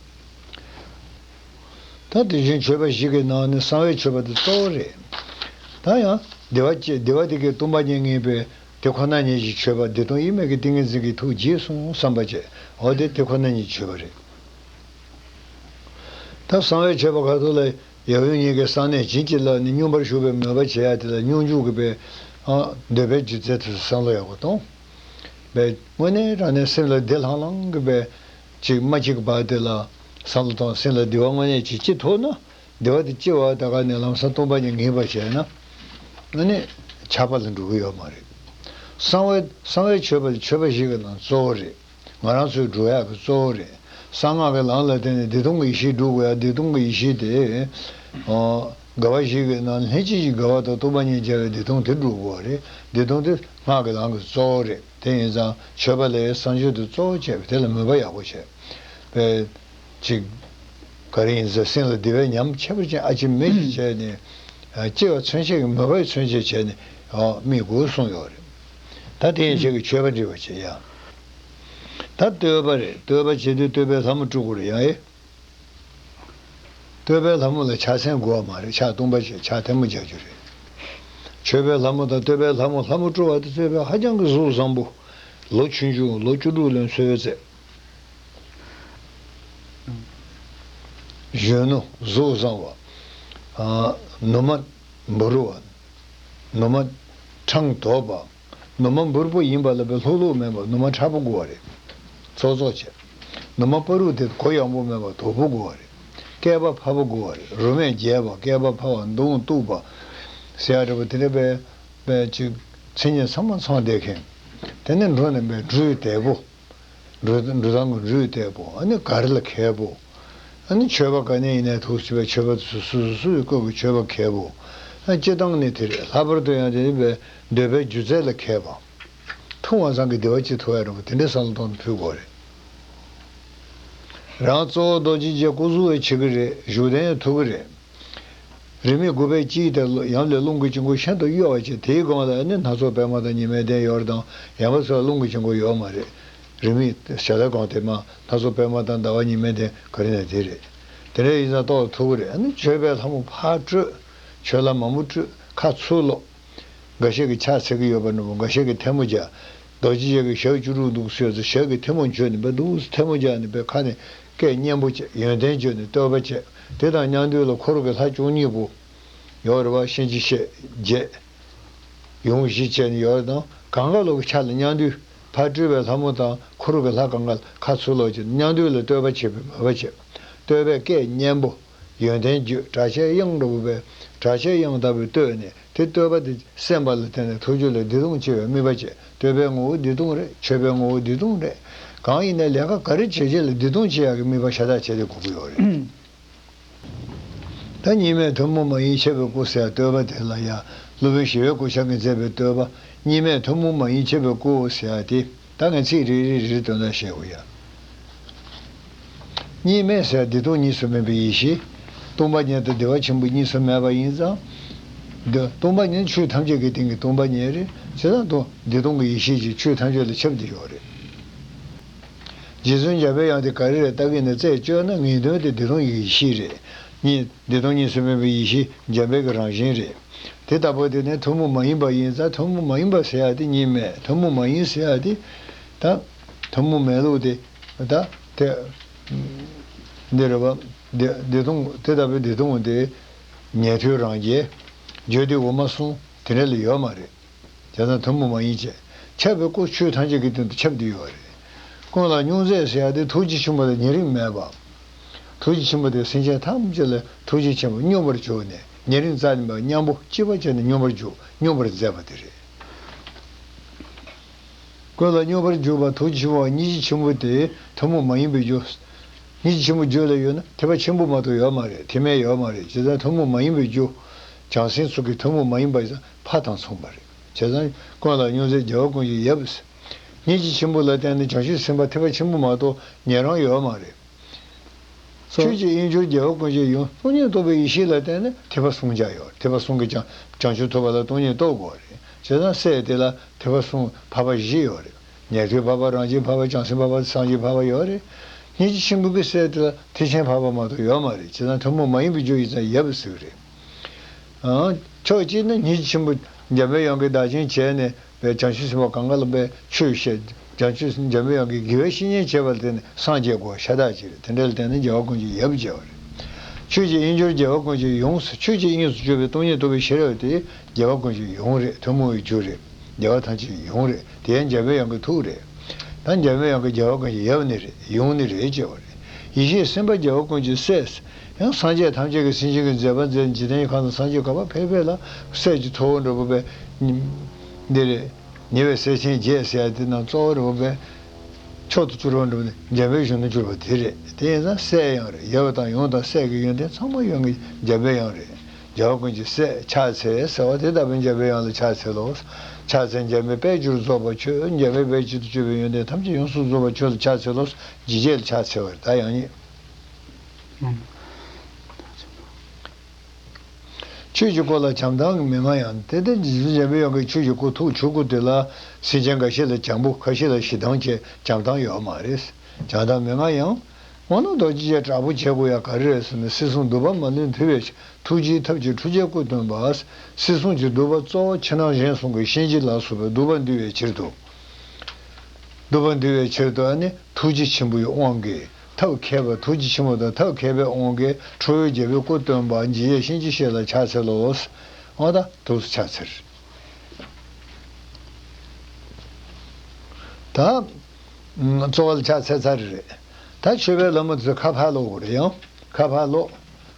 ད་དེ་བཞིན་མཆོད་པ་བཞི་གི་ནང་ནས་གསང་བའི་མཆོད་པ་དེ་གཙོ་བོ་རེད། ད་ཡང་བདེ་བ་སྐྱེ་བདེ་བ་དེ་གའི་སྟོང་པ་ཉིད་ངེས་པའི་དེ་ཁོ་ན་ཉིད་ཀྱི་མཆོད་པ། བདེ་སྟོང་ཡིད་མོས་ཀྱི་ཏིང་ངེ་འཛིན་གྱི་ཐུགས་དགྱེས་སོང་བསམ་པ་བྱས། འོ་དེ་དེ་ཁོ་ན་ཉིད་ཀྱི་མཆོད་པ་རེད། ད་གསང་བའི་མཆོད་པ་ཁ་ཐུག་ལ་ཡབ་ཡུམ་གཉིས་ཀའི་གསང་གནས་བྱིན་གྱིས་བརླབས་ནས་སྙོམས་པར་ཞུགས་པའི་མོས་པ་བྱེད་ཡ་དེ་ལ་སྙོམས་འཇུག་གི་པའི་ཨ་འདོད་པའི་སྒྱུ་རྩལ་དུ་བསམ་བློ་ཡག་པོ་གཏོང་། པའི་དངོས་གནས་དྲང་གནས་སེམས་ལ་བདེ་ལྷང་ལྷང་གི་པའི་ཅིག་མ་གཅིག་པ་དེ་ལ་བསམ་བློ་གཏོང་། སེམས་ལ་བདེ་བ་དངོས་གནས་ཅིག་སྐྱེ་ཐུབ་ན། བདེ་བ་དེ་སྐྱེ་བ་ད་ག་ནས་ལམ་སང་སྟོང་པ་ཉིད་ངེས་པར་བྱས་ན། ཨ་ནི་ཆགས་པ་ལ་འགྲོ་གི་ཡོད་མ་རེད། གསང་བའི་གསང་བའི་མཆོད་པ་དེ་མཆོད་པ་བཞི་གི་ནང་གཙོ་བོ་རེད། ང་རང་ཚོའི་འགྲོ་ཡག་གི་གཙོ་བོ་རེད། གསང་སྔགས་ཀྱི་ལམ་ལ་བརྟེན་ནས་བདེ་སྟོང་གི་ཡེ་ཤེས་སྒྲུབ་དགོས་ཡ། བདེ་སྟོང་གི་ཡེ་ཤེས་དེ། ཨོ། དགའ་བ་བཞི་གི་ནང་ལྷན་སྐྱེས་ཀྱི་དགའ་བ་དང་སྟོང་པ་ཉིད་མཇལ་བའི་བདེ་སྟོང་དེ་སྒྲུབ་དགོས་པ་རེད། བདེ་སྟོང་དེ་སྔགས་ཀྱི་ལམ་གྱི་གཙོ་བོ་རེད། དེ་ཡིན་ཙང་མཆོད་པ་ལས་བསང་མཆོད་དེ་གཙོ་བོ་བྱས་པས་དེ་ལ་མོས་པ་ཡག་པོ་བྱས་པས། ཅིག་ག་རེ་ཡིན་ཟེར་སེམས་ལ་བདེ་བའི་ཉམས་ཁྱད་པར་ཅན་ཨ་ཅེ་མེ་ཅིག་བྱས་ནས། སྐྱེ་བ་མཚོན་བྱེད་ཀྱི་མོས་པ་མཚོན་བྱེད་བྱས་ནས་དམིགས་དགོས་གསུངས་ཡོད་རེད། ད་དེ་ཡན་ཆད་ཀྱི་མཆོད་པ་འབྲི་བ་བྱེད་ཡ། ད་བསྟོད་པ་རེད། བསྟོད་པ་བྱེད་དུས་བསྟོད་པའི་ལྷ་མོ་སྤྲུལ་དགོས་རེད་ཡ། ཨེ། བསྟོད་པའི་ལྷ་མོ་ལ་ཕྱག་མཚན་དགོས་པ་མ་རེད། ཕྱག་སྟོང་པ་བྱས་ཕྱག་ཐལ་མོ་སྦྱར་རྒྱུ་རེད། མཆོད་པའི་ལྷ་མོ་དང་བསྟོད་པའི་ལྷ་མོ། ལྷ་མོ་སྤྲུལ་བ་དེ་བསྟོད་པའི་ཧ་ཅང་གི་གཟུགས་བཟང་པོ། ལོ་ཆུང་ཆུང་ལོ་བཅུ་དྲུག་ལོན་ཚོད་བའི་ཚེ། གཞོན་ནུ་གཟུགས་བཟང་བ། ཨ། ནུ་མ་འབུར་བ། ནུ་མ་ཕྲེང་དོག་པ། ནུ་མ་འབུར་པོ་ཡིན་པ་ལ་བའི་ལྷུག་ལྷུག་མེད་པ། ནུ་མ་མཁྲེགས་པོ་དགོས་པ་རེད། ཙོག་ཙོག་བྱས། ནུ་མ་སྤ་རུ་དེ་གོ་ཡངས་པོ་མེད་པ། དོག་པོ་དགོས་པ་རེད། སྐེད་པ་འཕར་པོ་དགོས་པ་རེད། རུ་མས་རྒྱས་པ། སྐེད་པ་འཕར་བ། མདུང་སྟུག་པ་ཟེར་ཡ་འདྲ་པོ་དེ་འདྲ་པའི་པའི་ཅིག་མཚན་ཉིད་ཚང་མ་ཚང་བསྡད་མཁན། དེ་ནས་འགྲོ་ནས་པའི་སྦྲུལ་དལ་པོ། འབྲུ་འབྲུ་ཐང་གི་འབྲུ་དེ་པོ། ཨ་ནི་གར་ལ་མཁས་པོ། ཨ་ནི་མཆོད་པ་ག་ནས་ཡིན་ནའི་ཐུགས་སྲིད་པའི་མཆོད་པ་སུ་སུ་སུ་སུའི་སྐབས་ཀྱི་མཆོད་པ་མཁས་པོ། ཨ་སྤྱི་བཏང་ནི་དེ་རེད། ལྷག་པར་དུ་ཡང་དེ་ནི་པའི་འདོད་པའི་སྒྱུ་རྩལ་ལ་མཁས་པ། ཐུབ་དབང་ཚང་གི་བདེ་བ་ཅིག་ཐོབ་ཡ་རུ་དེ་འདྲའི་བསམ་བློ་གཏོང་ནས་ཕུལ་དགོས་རེད། རང་གཙོ་བོ་རྡོ་རྗེ་འཆང་སྐུ་གཟུགས་ཡང་བྱེད་ཀྱི་རེད། བཞུགས་གདན་ཡང་ཐུག་གི་རེད། རིས་མེད་དགུ་པའི་དཀྱིལ་དེ་ཡབ་ལས་རླུང་གི་དཀྱིལ་འཁོར་ཤིན་ཏུ་གཡོ་བ་བྱས། དེའི་སྒང་ལ་ནི་སྣ་ཚོགས་པད་མ་དང་ཉི་མའི་གདན་ཡོད་རེད་དང་། ཡང་པ་སོགས་རླུང་གི་དཀྱིལ་འཁོར་ཡོད་མ་རེད། རིས་མེད་ཞལ་ལས་སྒང་དེ་མ་སྣ་ཚོགས་པད་མ་དང་ཟླ་བ་ཉི་མའི་གདན་ག་རེ་ནས་དེ་རེད། དེ་འདྲ་ཡིན་ཙང་ཏོག་ཐུག་གི་རེད། ཨ་ནི་མཆོད་པའི་ལྷ་མོ་ཕར་སྤྲུལ། མཆོད་ལྷ་མང་པོ་སྤྲུལ། ཁ་ཚུར་ལོག། འགའ་ཤས་ཀྱིས་ཕྱག་འཚལ་གྱི་ཡོད་པ་འདྲ་པོ། འགའ་ཤས་ཀྱིས་ཐལ་མོ་སྦྱར། རྡོ་རྗེ་འཆང་གི་ཞབས་བཅུ་དྲུག་འདུག་ཟེར་ཙང་ཞབས་ཀྱི་ཐལ་མོ་འཇུས་ནས་འབད་འདུག་ཐལ་མོ་སྦྱར་ནས་འབད་ཁ་ནས་སྐད་སྙན་པོ་བྱས། ཡོན་ཏན་བརྗོད་ནས་བསྟོད་པ་བྱས། དེ་དང་མཉམ་དུ་ལ་འཁོར་གྱི་ལྷ་བཅུ་གཉིས་པོ་ཡོད་རེད་པ། གཤིན་རྗེ་གཤེད་བརྒྱད། ཡུམ་བཞི་བྱས་ནས་ཡོད་རེད་དང་། གང་ག་ལོག་གི་ཕྱག་ལ་མཉམ་དུ་ཕར་སྤྲུལ་པའི་ལྷ་མོ་དང་འཁོར་གྱི་ལྷ་གང་ག་ལ་ཁ་ཚུར་ལོག་བྱས་ནས་མཉམ་དུ་ལ་བསྟོད་པ་བྱེད་པའི་མོས་པ་བྱས། བསྟོད་པའི་སྐད་སྙན་པོ། ཡོན་ཏན་བརྗོད། བྲག་ཆའི་དབྱངས་འདྲ་པོ་སྦེ། བྲག་ཆའི་དབྱངས་ལྟ་བུའི་བསྟོད་ནས་དེ་བསྟོད་པ་དེ་གསན་པ་ལ་བརྟེན་ནས་ཐུགས་རྒྱུད་ལ་བདེ་སྟོང་སྐྱེ་བའི་དམིགས་པ་བྱས། བསྟོད་པའི་ངོ་བོ་བདེ་སྟོང་རེད། མཆོད་པའི་ངོ་བོ་བདེ་སྟོང་རེད། གང་ཡིན་ནའི་ལས་ཀ་ག་རེ་བྱེད་བྱེད་ལ་བདེ་སྟོང་སྐྱེ་ཡག་གི་དམིགས་པ་ཤ་སྟག་བྱས་ཏེ་དགོས་ཀྱི་ཡོད་རེད། ད་གཉིས་མེད་ཐུན་མོང་མ་ཡིན་ཁྱབ་པའི་སྐུ་ཟེར་ཡ་བསྟོད་པ་དེ་ལ་ཡང་སློབ་དཔོན་ཞི་བའི་གོ་ཆ་གིས་མཛད་པའི་བསྟོད་པ། གཉིས་མེད་ཐུན་མོང་མ་ཡིན་ཁྱབ་པའི་སྐུ་ཟེར་ཡ་དེ། ད་ངས་ཚིག་རེ་རེ་རེ་རེ་དོན་དག་བཤད་དགོས་ཡ། གཉིས་མེད་ཟེར་བདེ་སྟོང་གཉིས་སུ་མེད་པའི་ཡེ་ཤེས། སྟོང་པ་ཉིད་དང་བདེ་བ་ཆེན་པོ་གཉིས་སུ་མེད་པ་ཡིན་ཙང་། འདི་སྟོང་པ་ཉིད་ཆོས་ཐམས་ཅད་ཀྱི་སྟེང་གི་སྟོང་པ་ཉིད་རེད། བྱས་ཙང་དོན་བདེ་སྟོང་གི་ཡེ་ཤེས་ཀྱིས་ཆོས་ཐམས་ཅད་ལ་ཁྱབ་བསྡད་ཡོད་རེད། རྗེ་བཙུན་འཇམ་པའི་དབྱངས་དེ་ག་རེ་རེད་ལྟ་གི་ནས་རྩད་གཅོད་ན། ངེས་དོན་དེ་བདེ་སྟོང་གི་ཡེ་ཤེས་རེད། གཉིས་བདེ་སྟོང་གཉིས་སུ་མེད་པའི་ཡེ་ཤེས་འཇམ་དཔལ་གྱི་རང་བཞིན་རེད། དེ་ལྟ་བུ་དེ་ནི་ཐུན་མོང་མ་ཡིན་པ་ཡིན་ཙང་། ཐུན་མོང་མ་ཡིན་པ་ཟེར་ཡ་དེ་གཉིས་མེད། ཐུན་མོང་མ་ཡིན་ཟེར་ཡ་དེ། ད་ཐུན་མོང་མེད་ལུགས་དེ། ད་དེ་འདི་རེད་པ། བདེ་བདེ་སྟོང་དེ་ལྟ་བུའི་བདེ་སྟོང་དེ་ཉན་ཐོས་རང་རྒྱལ། བརྗོད་བདེ་འོག་མ་གསུམ་དེ་འདྲ་ལ་ཡོད་མ་རེད། བྱས་ཙང་ཐུན་མོང་མ་ཡིན་བྱས། ཁྱབ་པའི་སྐུ་ཆོས་ཐམས་ཅད་ཀྱི་སྟེང་དུ་ཁྱབ་བསྡད་ཡོད་རེད། ཀུན་ལ་སྙུང་མཛད་ཟེར་ཡ་དེ་ཐུགས་རྗེ་ཆེན་པོ་ལ་ཉེ་རིང་མེད་པ། ཐུགས་རྗེ་ཆེན་པོ་དེ་སེམས་ཅན་ཐམས་ཅད་ལ་ཐུགས་རྗེ་ཆེན་པོ་སྙོམས་པར་འཇུག་ནས། ཉེ་རིང་རྩ་ལས་མེད་པ་མཉམ་པོ་གཅིག་པ་བྱས་ནས་སྙོམས་པར་འཇུག་སྙོམས་པར་མཛད་པ་དེ་རེད། ཀུན་ལ་སྙོམས་པར་འཇུག་པ་ཐུགས་རྗེ་ཆེན་པོ་སྙིང་རྗེ་ཆེན་པོ་དེ་ཐུན་མོང་མ་ཡིན་པའི་རྒྱུ། སྙིང་རྗེ་ཆེན་པོ་རྒྱུད་ལ་ཡོད་ན་ཐེག་པ་ཆེན་པོ་མ་གཏོགས་ཡོད་མ་རེད། ཐེག་དམན་ཡོད་མ་རེད། བྱས་ཙང་ཐུན་མོང་མ་ཡིན་པའི་རྒྱུ། བྱང་སེམས་ཚོགས་ཀྱི་ཐུན་མོང་མ་ཡིན་པ་ཡིན་ཙང་ཕ་དང་མཚུངས་པ་རེད། བྱས་ཙང་ཀུན་ལ་སྙུང་མཛད་རྒྱལ་བ་ཀུན་གྱི་ཡབ། སྙིང་རྗེ་ཆེན་པོ་ལ་བརྟེན་ནས་བྱང་ཆུབ་སེམས་དཔའ་ཐེག་པ་ཆེན་པོ་མ་གཏོགས་ཉན་རང་ཡོད་མ་རེད། ཆོས་ཀྱི་དབྱིངས་སྦྱོར་རྒྱལ་བ་ཀུན་གྱི་ཡུམ། སྟོང་ཉིད་རྟོགས་པའི་ཡེ་ཤེས་ལ་བརྟེན་ནས་ཐེག་པ་གསུམ་ཀ་ཡོད་རེད། ཐེག་པ་གསུམ་གྱི་བྱང་བྱང་ཆུབ་ཐོབ་པ་ལ་སྟོང་ཉིད་རྟོགས་དགོས་རེད། བྱས་ཙང་སྲས་དེ་ལ་ཐེག་པ་གསུམ་འཕགས་པ་བཞི་ཡོད་རེད། ཉན་ཐོས་འཕགས་པ། རང་རྒྱལ་འཕགས་པ། བྱང་སེམས་འཕགས་པ། སངས་རྒྱས་འཕགས་པ་ཡོད་རེད། སྙིང་རྗེ་ཆེན་པོ་གི་སྲས་དེ་ལ་ཐེག་ཆེན་འཕགས་པ་མ་གཏོགས་ཡོད་མ་རེད། བྱས་ཙང་ཐུན་མོང་མ་ཡིན་པའི་རྒྱུ་ཡིན་ཙང་ཡབ་ཟེར་གི་རེད། ཨང་། ཕྱོགས་གཅིག་ནི་སྙིང་རྗེ་ཆེན་པོ་འཇམ་པའི་དབྱངས་ཀྱིས་བདག་བྱིན་བྱས་ནས་པའི་བྱང་ཆུབ་སེམས་དཔའ་གང་ག་ལ་པའི་ཆོས་བཤད། བྱང་ཆུབ་འཇམ་པའི་དབྱངས་ཀྱིས་དགེ་བའི་བཤེས་གཉེན་བྱས་པ་ལ་བརྟེན་ནས་སངས་རྒྱས་དགོས་ཤ་སྟག་ཅིག་རེད། དེ་འདྲ་ལ་བརྟེན་ནས་རྒྱལ་བ་ཀུན་གྱི་ཡབ་བྱས་པ་རེད། ཆོས་ཀྱི་དབྱིངས་སྦྱོར་རྒྱལ་བ་ཀུན་གྱི་ཡུམ་ཟེར། ཆོས་ཀྱི་དབྱིངས་སུ་གྱུར་པའི་སྟོང་ཉིད་རྟོགས་པའི་ཤེས་རབ་དེ་རྒྱལ་བ་ཀུན་གྱི་ཡུམ་རེད། ཐུན་མོང་བའི་རྒྱུ་རེད། རྒྱལ་བ་ཐམས་ཅད་ཀྱི་ཡུམ་རེད། དེ་ཡང་འཇམ་པའི་དབྱངས་ཀྱི་ཐུགས་རེད། ད་འཇམ་པའི་དབྱངས་ཀྱི་རྒྱལ་བ་ཀུན་གྱི་ཡབ་ནི་རེད། ཡུམ་ནི་རེད་ཅེས་པ་རེད། ཡེ་ཤེས་སེམས་དཔའ་རྒྱལ་བ་ཀུན་གྱི་སྲས། ཡང་སངས་རྒྱས་ཐམས་ཅད་ཀྱི་སེམས་ཅན་གྱི་མཛད་པ་མཛད། འཇིག་རྟེན་གྱི་ཁམས་སངས་རྒྱས་ག་པར་ཕེབས་ཕེབས་ལ་སྲས་ཀྱི་ཐུ་བོ་འདྲ་པོ་པས། འདི་རེད། ཉེ་བའི་སྲས་ཆེན་བརྒྱད་ཟེར་ཡ་དེ་རྣམས་གཙོ་བོ་འདྲ་པོ་པས། མཆོག་ཏུ་གྱུར་པ་འདྲ་པོ་ནི་འཇམ་པའི་གཞོན་ནུར་གྱུར་པ་དེ་རེད། དེ་ཡིན་ཙང་སྲས་ཡང་རེད། ཡབ་དང་ཡུམ་དང་སྲས་ཀྱི་ཡོན་ཏན་ཚང་མ་ཡོད་མཁན་འཇམ་པའི་དབྱངས་རེད། རྒྱལ་བ་ཀུན་གྱི་སྲས་ཕྱག་འཚལ་ཟེར་བ་དེ་ལྟ་བུའི་འཇམ་པའི་དབྱངས་ལ་ཕྱག་འཚལ་ལོ། ཕྱག་འཚལ་འཇམ་དཔལ་དཔལ་གྱུར་རྫོགས་པ་ཁྱོད། འཇམ་དཔལ་དཔལ་བྱེད་དུ་སྤྱོད་པའི་ཡོན་ཏན་ཐམས་ཅད་ཡོངས་སུ་རྫོགས་པ་ཁྱོད་ལ་ཕྱག་འཚལ་ལོ། ཇི་སྐད་ལ་ཕྱག་འཚལ་བ་རེད། ད་ཡང་ཉིད། ཆོས་ཀྱི་སྐུ་ལ་བྱམས་སྡང་གི་མན་ངག་ཡང་། དེ་ལྟར་རྗེ་བཙུན་འཇམ་པའི་དབྱངས་ཀྱི་ཆོས་ཀྱི་སྐུ་ཐུགས་ཆོས་སྐུ་དེ་ལ་སེམས་ཅན་འགའ་ཤས་ལ་བྱམས་པོ། ཁ་ཤས་ལ་ཞེ་སྡང་བྱས། བྱམས་སྡང་ཡོད་མ་རེད། བྱམས་སྡང་མན་ངག་ཡང་། འོ་ན་རྡོ་རྗེ་ཅན་དྲག་པོ་བྱེད་དགོས་ཡ་ག་རེ་རེད་ཟེར་ན། སྲིད་གསུམ་སྡུག་པ་མ་ལུས་འདུལ་བའི་ཕྱིར། ཐུགས་རྗེའི་ཐབས་ཀྱིས་ཁྲོ་རྒྱལ་སྐུ་སྟོན་པ། སྲིད་གསུམ་གྱི་སྡུག་པ་གཙོ་བོ་ཕྱི་ནང་གཞན་གསུམ་གྱི་གཤིན་རྗེ་ལ་སོགས་པའི་སྡུག་པ་འདུལ་བའི་ཕྱིར་དུ། སྡུག་པ་འདུལ་བའི་ཕྱིར་དུ་ཨ་ནི་ཐུགས་རྗེ་ཆེན་པོའི་དབང་གིས། ཐབས་མཁས་པ། ཐུགས་རྗེ་ཆེན་པོ་དང་ཐབས་མཁས་པའི་དབང་གིས་ཁྲོ་བོའི་རྒྱལ་པོའི་སྐུ་སྟོན་པ་འཇིགས་བྱེད་གཤིན་རྗེ་གཤེད་ལ་ཕྱག་འཚལ་ལོ། འོ་ད་ཐུགས་སུ་ཕྱག་འཚལ། ད་གཙོ་བོ་ལ་ཕྱག་འཚལ་ཚར་རེད། ད་མཆོད་པའི་ལྷ་མོ་དེ་ཚོ་ཁ་ཕར་ལོག་དགོས་རེད། ཡང་ཁ་ཕར་ལོག།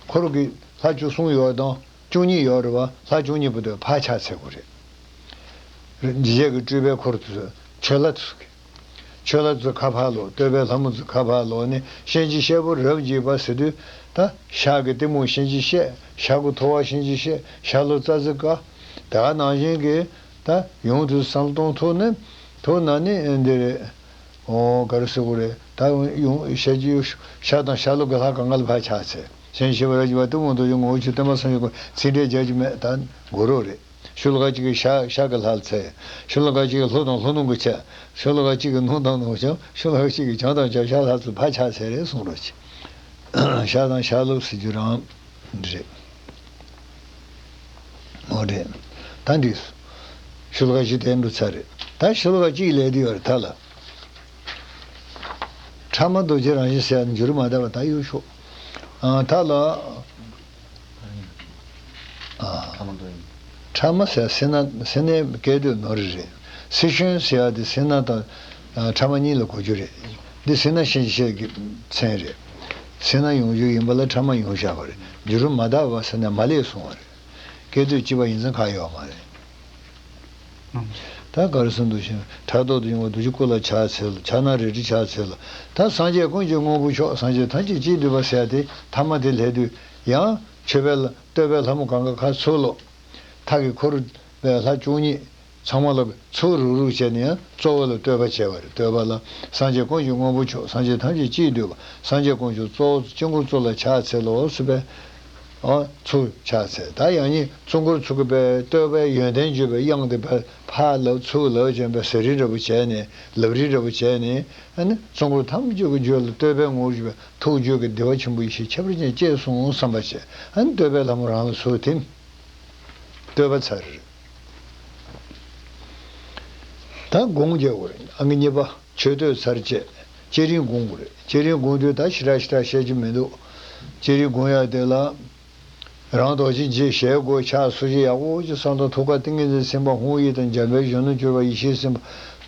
འཁོར་གྱི་ལྷ་བཅུ་གསུམ་ཡོད་དང་བཅུ་གཉིས་ཡོད་རེད་པ། ལྷ་བཅུ་གཉིས་པོ་དེ་ཕར་ཕྱག་འཚལ་དགོས་རེད། འཇིགས་བྱེད་ཀྱི་སྤྲུལ་པའི་འཁོར་དེ་ཚོ། ཆོས་ལྷ་དེ་ཚོ་གི། ཆོས་ལྷ་དེ་ཚོ་ཁ་ཕར་ལོག། བསྟོད་པའི་ལྷ་མོ་དེ་ཚོ་ཁ་ཕར་ལོག་ནས་གཤིན་རྗེ་གཤེད་པོ་རབ་འཇིགས་པ་ཟེར་དུས། ད་ཤར་གྱི་གཏི་མུག་གཤིན་རྗེ་གཤེད། ཤར་གྱི་ཐུབ་དབང་གཤིན་རྗེ་གཤེད། ཤར་ལྷོ་རྩ་རྫི་ཀ། དེ་ག་ནང་བཞིན་གྱི་ད་ཡུམ་དེ་ཚོ་བསམ་བློ་གཏོང་ཐུབ་ན། ཐུབ་ན་ནི་འདི་རེད། ཨོ་ག་རེ་ཟེར་དགོས་རེད། ད་ཡུམ་ཤར་གྱི་ཤར་དང་ཤར་ལྷོ་གི་ལྷ་གང་ག་ལ་ཕར་ཕྱག་འཚལ། གཤིན་རྗེ་གཤེད་པོ་རབ་འཇིགས་པ། གཏི་མུག་གདུང་བྱེད་ངོ་བོ་ཆེ། བསྟན་པ་སྲུང་བའི་སྐུ། ཚིག་འགྲེལ་རྒྱག་རྒྱུ་མེད། ད་གོ་རོགས་རེད། ཤུལ་ལྷོ་ཁ་ཅིག་གིས་ཤར་ཤར་གྱི་ལྷ་ལ་འཚལ། ཤུལ་ལྷོ་ཁ་ཅིག་གིས་ལྷོ་དང་ལྷོ་ནུབ་ཀྱི་ཕྱོགས། ཤུལ་ལྷོ་ཁ་ཅིག་གིས་ནུབ་དང་ནུབ་བྱང་། ཤུལ་ལྷོ་ཁ་ཅིག་གིས་བྱང་དང་བྱང་ཤར་ལྷ་ཚོ་ཕར་ཕྱག་འཚལ་རེད་གསུངས་རོགས་གྱིས། ཤར་དང་ཤར་ལྷོ་ཟེར་རྒྱུ་རང་རེད། རེད། ད་འགྲིག་སོང་། ཤོ་ལོ་ཀ་བཞི་དེ་འགྲོ་ཚར་རེད། ད་ཤོ་ལོ་ཀ་གཅིག་སླེབས་དུས་ཡོད་རེད་ད་ལ། ཕྲ་མ་རྡོ་རྗེ་རང་བཞིན་ཟེར་ཡ་འགྱུར་མ་ལྡན་པ་ད་གཡུག་ཤོག་ཨ། ད་ལ། ཨ། ཕྲ་མ་རྡོ་རྗེ། ཕྲ་མ་ཟེར་སེར་སྣ་སེར་སྣའི་སྐད་དོད་ནོར་རེད། སེར་ཤུན་ཟེར་ཡ་དེ་སེར་སྣ་དང་ཨ། ཕྲ་མ་གཉིས་ལ་གོ་རྒྱུ་རེད། འདི་སེར་སྣ་ཤན་འབྱེད་ཀྱི་མཚན་རེད། སེར་སྣ་ཡོང་རྒྱུ་ཡིན་པ་ལ་ཕྲ་མ་ཡོང་བཞག་པ་རེད། འགྱུར་མ་ལྡན་པ་ཟེར་ན་མ་ལེགས་སོང་བ་རེད། སྐད་དོད་གཅིག་པ་ཡིན་ཙང་ཁག་ཡོད་མ་རེད། ད་ག་རེ་ཟེར་འདུག་ཕྱིན་ཕྲག་དོག་ཏུ་ཡོང་བ་དུག་ཅུ་ཀུན་ལ་ཕྱག་འཚལ་ལོ། ཕྱག་ན་རལ་གྲི་ཕྱག་འཚལ་ལོ། ད་སངས་རྒྱས་ཀུན་གྱི་དངོས་པོ་མཆོག་སངས་རྒྱས་ཐམས་ཅད་ཅིས་བསྡུས་པ་ཟེར་ཡ་དེ་ཐ་མ་དེ་སླེབས་དུས་ཡང་མཆོད་པའི་ལ་བསྟོད་པའི་ལྷ་མོ་གང་ག་ཁ་ཚུར་ལོ། མཐའ་གི་འཁོར་བའི་ལྷ་བཅུ་གཉིས་ཚང་མ་ལ་ཚུར་རུག་རུག་བྱས་ནས་ཡང་གཙོ་བོ་ལ་བསྟོད་པ་བྱས་པ་རེད། བསྟོད་པ་ལ་སངས་རྒྱས་ཀུན་གྱི་དངོས་པོ་མཆོག་སངས་རྒྱས་ཐམས་ཅད་ཅིས་བསྡུས་པ། སངས་རྒྱས་དཀོན་མཆོག་གཙོ་བོ་དཀྱིལ་འཁོར་གཙུག་ལག་ཕྱག་འཚལ་ལོ་ཟེར་བས། ཨོ། ཚུར་ཕྱག་འཚལ། ད་ཡང་སྙིང་གཙོ་འཁོར་ཚུགས་ཀྱི་པའི་བསྟོད་པའི་ཡོན་ཏན་བརྗོད་པའི་དབྱངས་དེ་ཕར་ཕར་ལབ་ཚུར་ལབ་བྱས་པའི་ཟེར་རིལ་འདྲ་པོ་བྱས་ནས་ལབ་རིལ་འདྲ་པོ་བྱས་ནས་ཨ་ནི་གཙོ་འཁོར་ཐམས་ཅད་ཀྱི་རྒྱུད་ལ་བསྟོད་པའི་ངོ་བོ་བརྗོད་པའི་ཐུགས་རྒྱུད་ཀྱི་བདེ་བ་ཆེན་པོ་ཡེ་ཤེས་ཁྱད་པར་ཅན་སྐྱེས་སོང་བསམ་པ་བྱས། ཨ་ནི་བསྟོད་པའི་ལྷ་མོ་རང་ལ་ཚུར་ཐིམ། བསྟོད་པ་ཚར། ད་སྒོམ་རྒྱག་དགོས་རེད། ཨང་ཀི་གཉིས་པ་མཆོད་བསྟོད་ཚར་བཅད། བསྐྱེད་རིམ་སྒོམ་དགོས་རེད། བསྐྱེད་རིམ་སྒོམ་དུས་ད་ཞེ་དྲག་ཞེ་དྲག་བཤད་རྒྱུ་མི་འདུག་བསྐྱེད་རིམ་སྒོམ་ཡག་དེ་ལ། རང་རྡོ་རྗེ་འཇིགས་ཞལ་སྒོ་ཕྱག་སོར་བཞི་ཡག་པོ་ཅིག་བསམ་དང་ཐུགས་ཀར་ཏིང་ངེ་འཛིན་སེམས་དཔའ་ཧཱུྃ་ཡིག་དང་འཇམ་དཔལ་གཞོན་ནུར་གྱུར་པ་ཡེ་ཤེས་སེམས་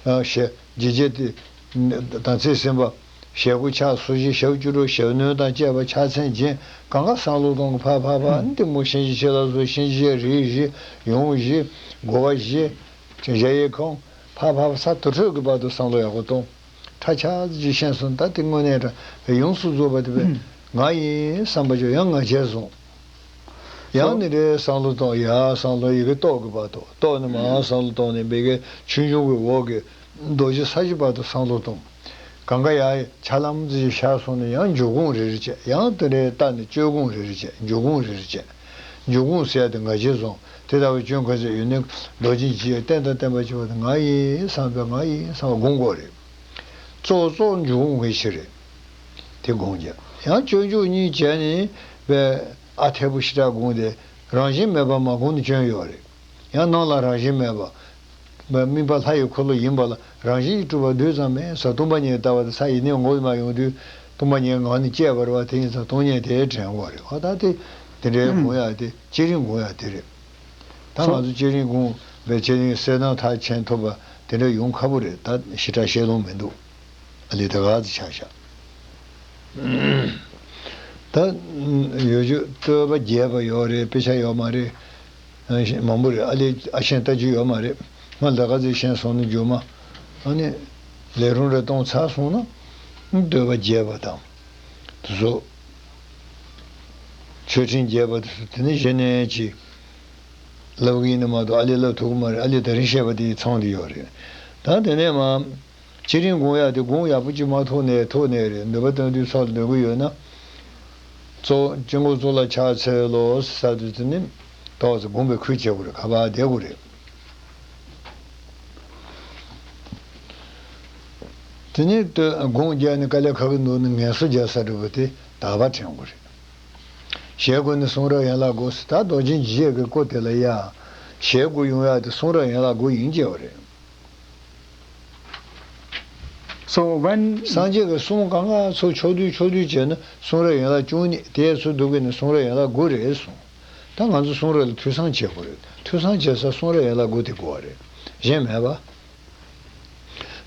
དཔའ། ཞལ་ལྗིད་བྱེད་དེ། དམ་ཚིག་སེམས་དཔའ། ཞལ་སྒོ་ཕྱག་སོར་བཞི་ཞབས་བཅུ་དྲུག་ཞབས་གནོན་དང་བཅས་པ་ཕྱག་མཚན་བརྒྱན། གང་ག་བསམ་བློ་གཏོང་གི་ཕར་ཕར་ཕར་ཨ་ནི་གཏི་མུག་གཤིན་རྗེ་ཕྱི་ལ་སོགས་གཤིན་རྗེ་རིགས་བཞི་ཡོངས་བཞི། རྒོལ་བ་བཞི། གཞལ་ཡས་ཁང་། ཕར་ཕར་ཕར་ས་དུར་ཁྲོད་ཀྱི་བར་དུ་བསམ་བློ་ཡག་པོ་གཏོང་། ཁྲ་ཆག་ཅིག་ཤེས་སོང་ད་དེ་དངོས་གནས་དྲ་ཡོངས་སུ་རྫོགས་པ་དེ་བས་ང་ཡིན་བསམ་པ་ཅིག་ཡང་ང་རྒྱལ་བཟུང་། ཡང་ནི་རེ་བསམ་བློ་གཏོང་ཡ་བསམ་བློ་ཡི་གེ་ཏོག་གི་བར་དུ་ཏོག་ནི་མ་བསམ་བློ་གཏོང་ནས་མི་གེ་ཆུང་ཆུང་གི་འོག་གི་རྡོ་རྗེ་ས་གཞི་བར་དུ་བསམ་བློ་གཏོང་། གང་ག་ཡ་ཆ་ལམ་ཙི་ཤར་སོང་ནས་ཡང་འཇུག་སྒོམ་རེ་རེ་བྱས་ཡང་དེ་ནས་བལྟ་ནས་བཅོས་སྒོམ་རེ་རེ་བྱས་འཇུག་སྒོམ་རེ་རེ་བྱས། འཇུག་སྒོམ་ཟེར་ཡ་དེ་ང་རྒྱལ་བཟུང་དེ་ལྟ་བུའི་སྐྱོན་ག་ཚོད་ཡོད་ནས་རྡོ་རྗེ་འཇིགས་རྟེན་དང་བརྟེན་པ་བྱས་པ་དེ་ང་ཡིན་བསམ་པས་ང་ཡིན་བསམ་པ་སྒོམ་དགོས་རེད། གཙོ་བོ་གཙོ་བོ་འཇུག་སྒོམ་གྱི་ཕྱིར་རེད། དེ་སྒོམ་རྒྱག་ཡང་སྤྱོད་འཇུག་གཉིས་བྱས་ནས་པས་ཨ་འཐས་པོ་ཞེ་དྲག་སྒོམ་དེ་རང་བཞིན་མེད་པར་མ་སྒོམ་ནི་སྐྱོན་ཡོད་རེད། ཡང་ནང་ལ་རང་བཞིན་མེད་པ། སྨིན་པ་ལྷ་ཡི་འཁོར་ལོ་ཡིན་པ་ལ་རང་བཞིན་གྱིས་གྲུབ་པ་རྡུལ་ཙམ་མེད་ས་སྟོང་པ་ཉིད་ལྟ་བ་དེ་ས་ཡི་གནས་ངོ་མ་ཡོང་དུས་སྟོང་པ་ཉིད་ངང་ནས་སྐྱེས་པ་རེད་བ་དེ་ཡིན་ཙང་སྟོང་ཉིད་དེ་དྲན་དགོས་རེད་བ། ད་དེ་དེ་འདྲའི་སྒོམ་ཡག་དེ་བསྐྱེད་རིམ་སྒོམ་ཡག་དེ་རེད། ད་ང་ཚོ་བསྐྱེད་རིམ་སྒོམ་པའི་བསྐྱེད་རིམ་གསལ་སྣང་མཐར་ཕྱིན་ཐུབ་པ་དེ་འདྲ་ཡོང་ཁག་པོ་རེད། ད་ཞེ་དྲག་བཤད་ལོང་མི་འདུག་ཨ་ལས་ད་ག་ཚོད་ཆགས་ཤག་ད་ཡོད་རྒྱུ་བསྟོད་པ་རྒྱས་པ་ཡོད་རེད། དཔེ་ཆ་ཡོད་མ་རེད། ཨ་ཤེས་མང་པོ་རེད། ཨ་ལས་ཨ་ཤེས་ལྟ་རྒྱུ་ཡོད་མ་རེད། ང་ད་ག་ཚོད་ཤེས་སོང་ན་རྒྱུ་མ་ཨ་ནི་ལས་རུང་རེ་གཏོང་ཚར་སོང་ན་བསྟོད་པ་རྒྱས་པ་དང་དེ་ཚོ། མཆོད་སྤྲིན་རྒྱས་པ་དེ་ཚོ་དེ་ནི་གཞི་ནས་ཅིག་ལབ་གི་ཡིན་ན་མ་གཏོགས་ཨ་ལས་ལབ་ཐུབ་ཀྱི་མ་རེད། ཨ་ལས་ད་རིང་བཤད་པ་དེའི་ཚང་དེ་ཡོད་རེད། ད་དེ་ནས་མ་བསྐྱེད་རིམ་སྒོམ་ཡག་དེ་སྒོམ་ཡག་པོ་ཅིག་མ་ཐུག་ནས་ཐུག་ནས་རེད། འདོད་པ་དོན་དུ་ཚོགས་ལ་འདོད་ཀྱི་ཡོད་ན། གཙོ་བོ་དཀྱིལ་འཁོར་གཙུག་ལག་ཕྱག་འཚལ་ལོ་ཟེར་དུས་དེ་ནི་ཏོག་ཙམ་སྒོམ་པའི་ཁུལ་བྱེད་དགོས་རེད། ཁ་པར་བསྡད་དགོས་རེད། དེ་ནས་སྒོམ་རྒྱག་ནས་དཀའ་ལས་ཁག་གི་འདུག་ན་ངལ་གསོ་རྒྱག་ས་འདྲ་པོ་དེ་དག་པ་དྲན་དགོས་རེད། ཞལ་སྒོ་ནས་གསུང་རབ་ཡན་ལག་དགུ་ཟེར་ད་རྡོ་རྗེ་འཇིགས་བྱེད་ཀྱི་སྐོར་དེ་ལ་ཡ། ཞལ་སྒོ་ཡོང་ཡག་དེ་གསུང་རབ་ཡན་ལག་དགུ་ཡིན་གྱི་ཡོད་རེད། So when སངས་རྒྱས་ཀྱི་གསུང་གང་ག་ཚོ་ཕྱོགས་བསྡུས་ཕྱོགས་བསྡུས་བྱས་ན་གསུང་རབ་ཡན་ལག་བཅུ་གཉིས་དེ་ཚོ་འདུག་གི་ནི་གསུང་རབ་ཡན་ལག་དགུ་རེད་གསུངས། ད་ང་ཚོ་གསུང་རབ་ལ་ཐོས་བསམ་བྱེད་དགོས་རེད། ཐོས་བསམ་བྱེད་ས་གསུང་རབ་ཡན་ལག་དགུ་དེ་དགོས་པ་རེད། གཞན་མེད་པ།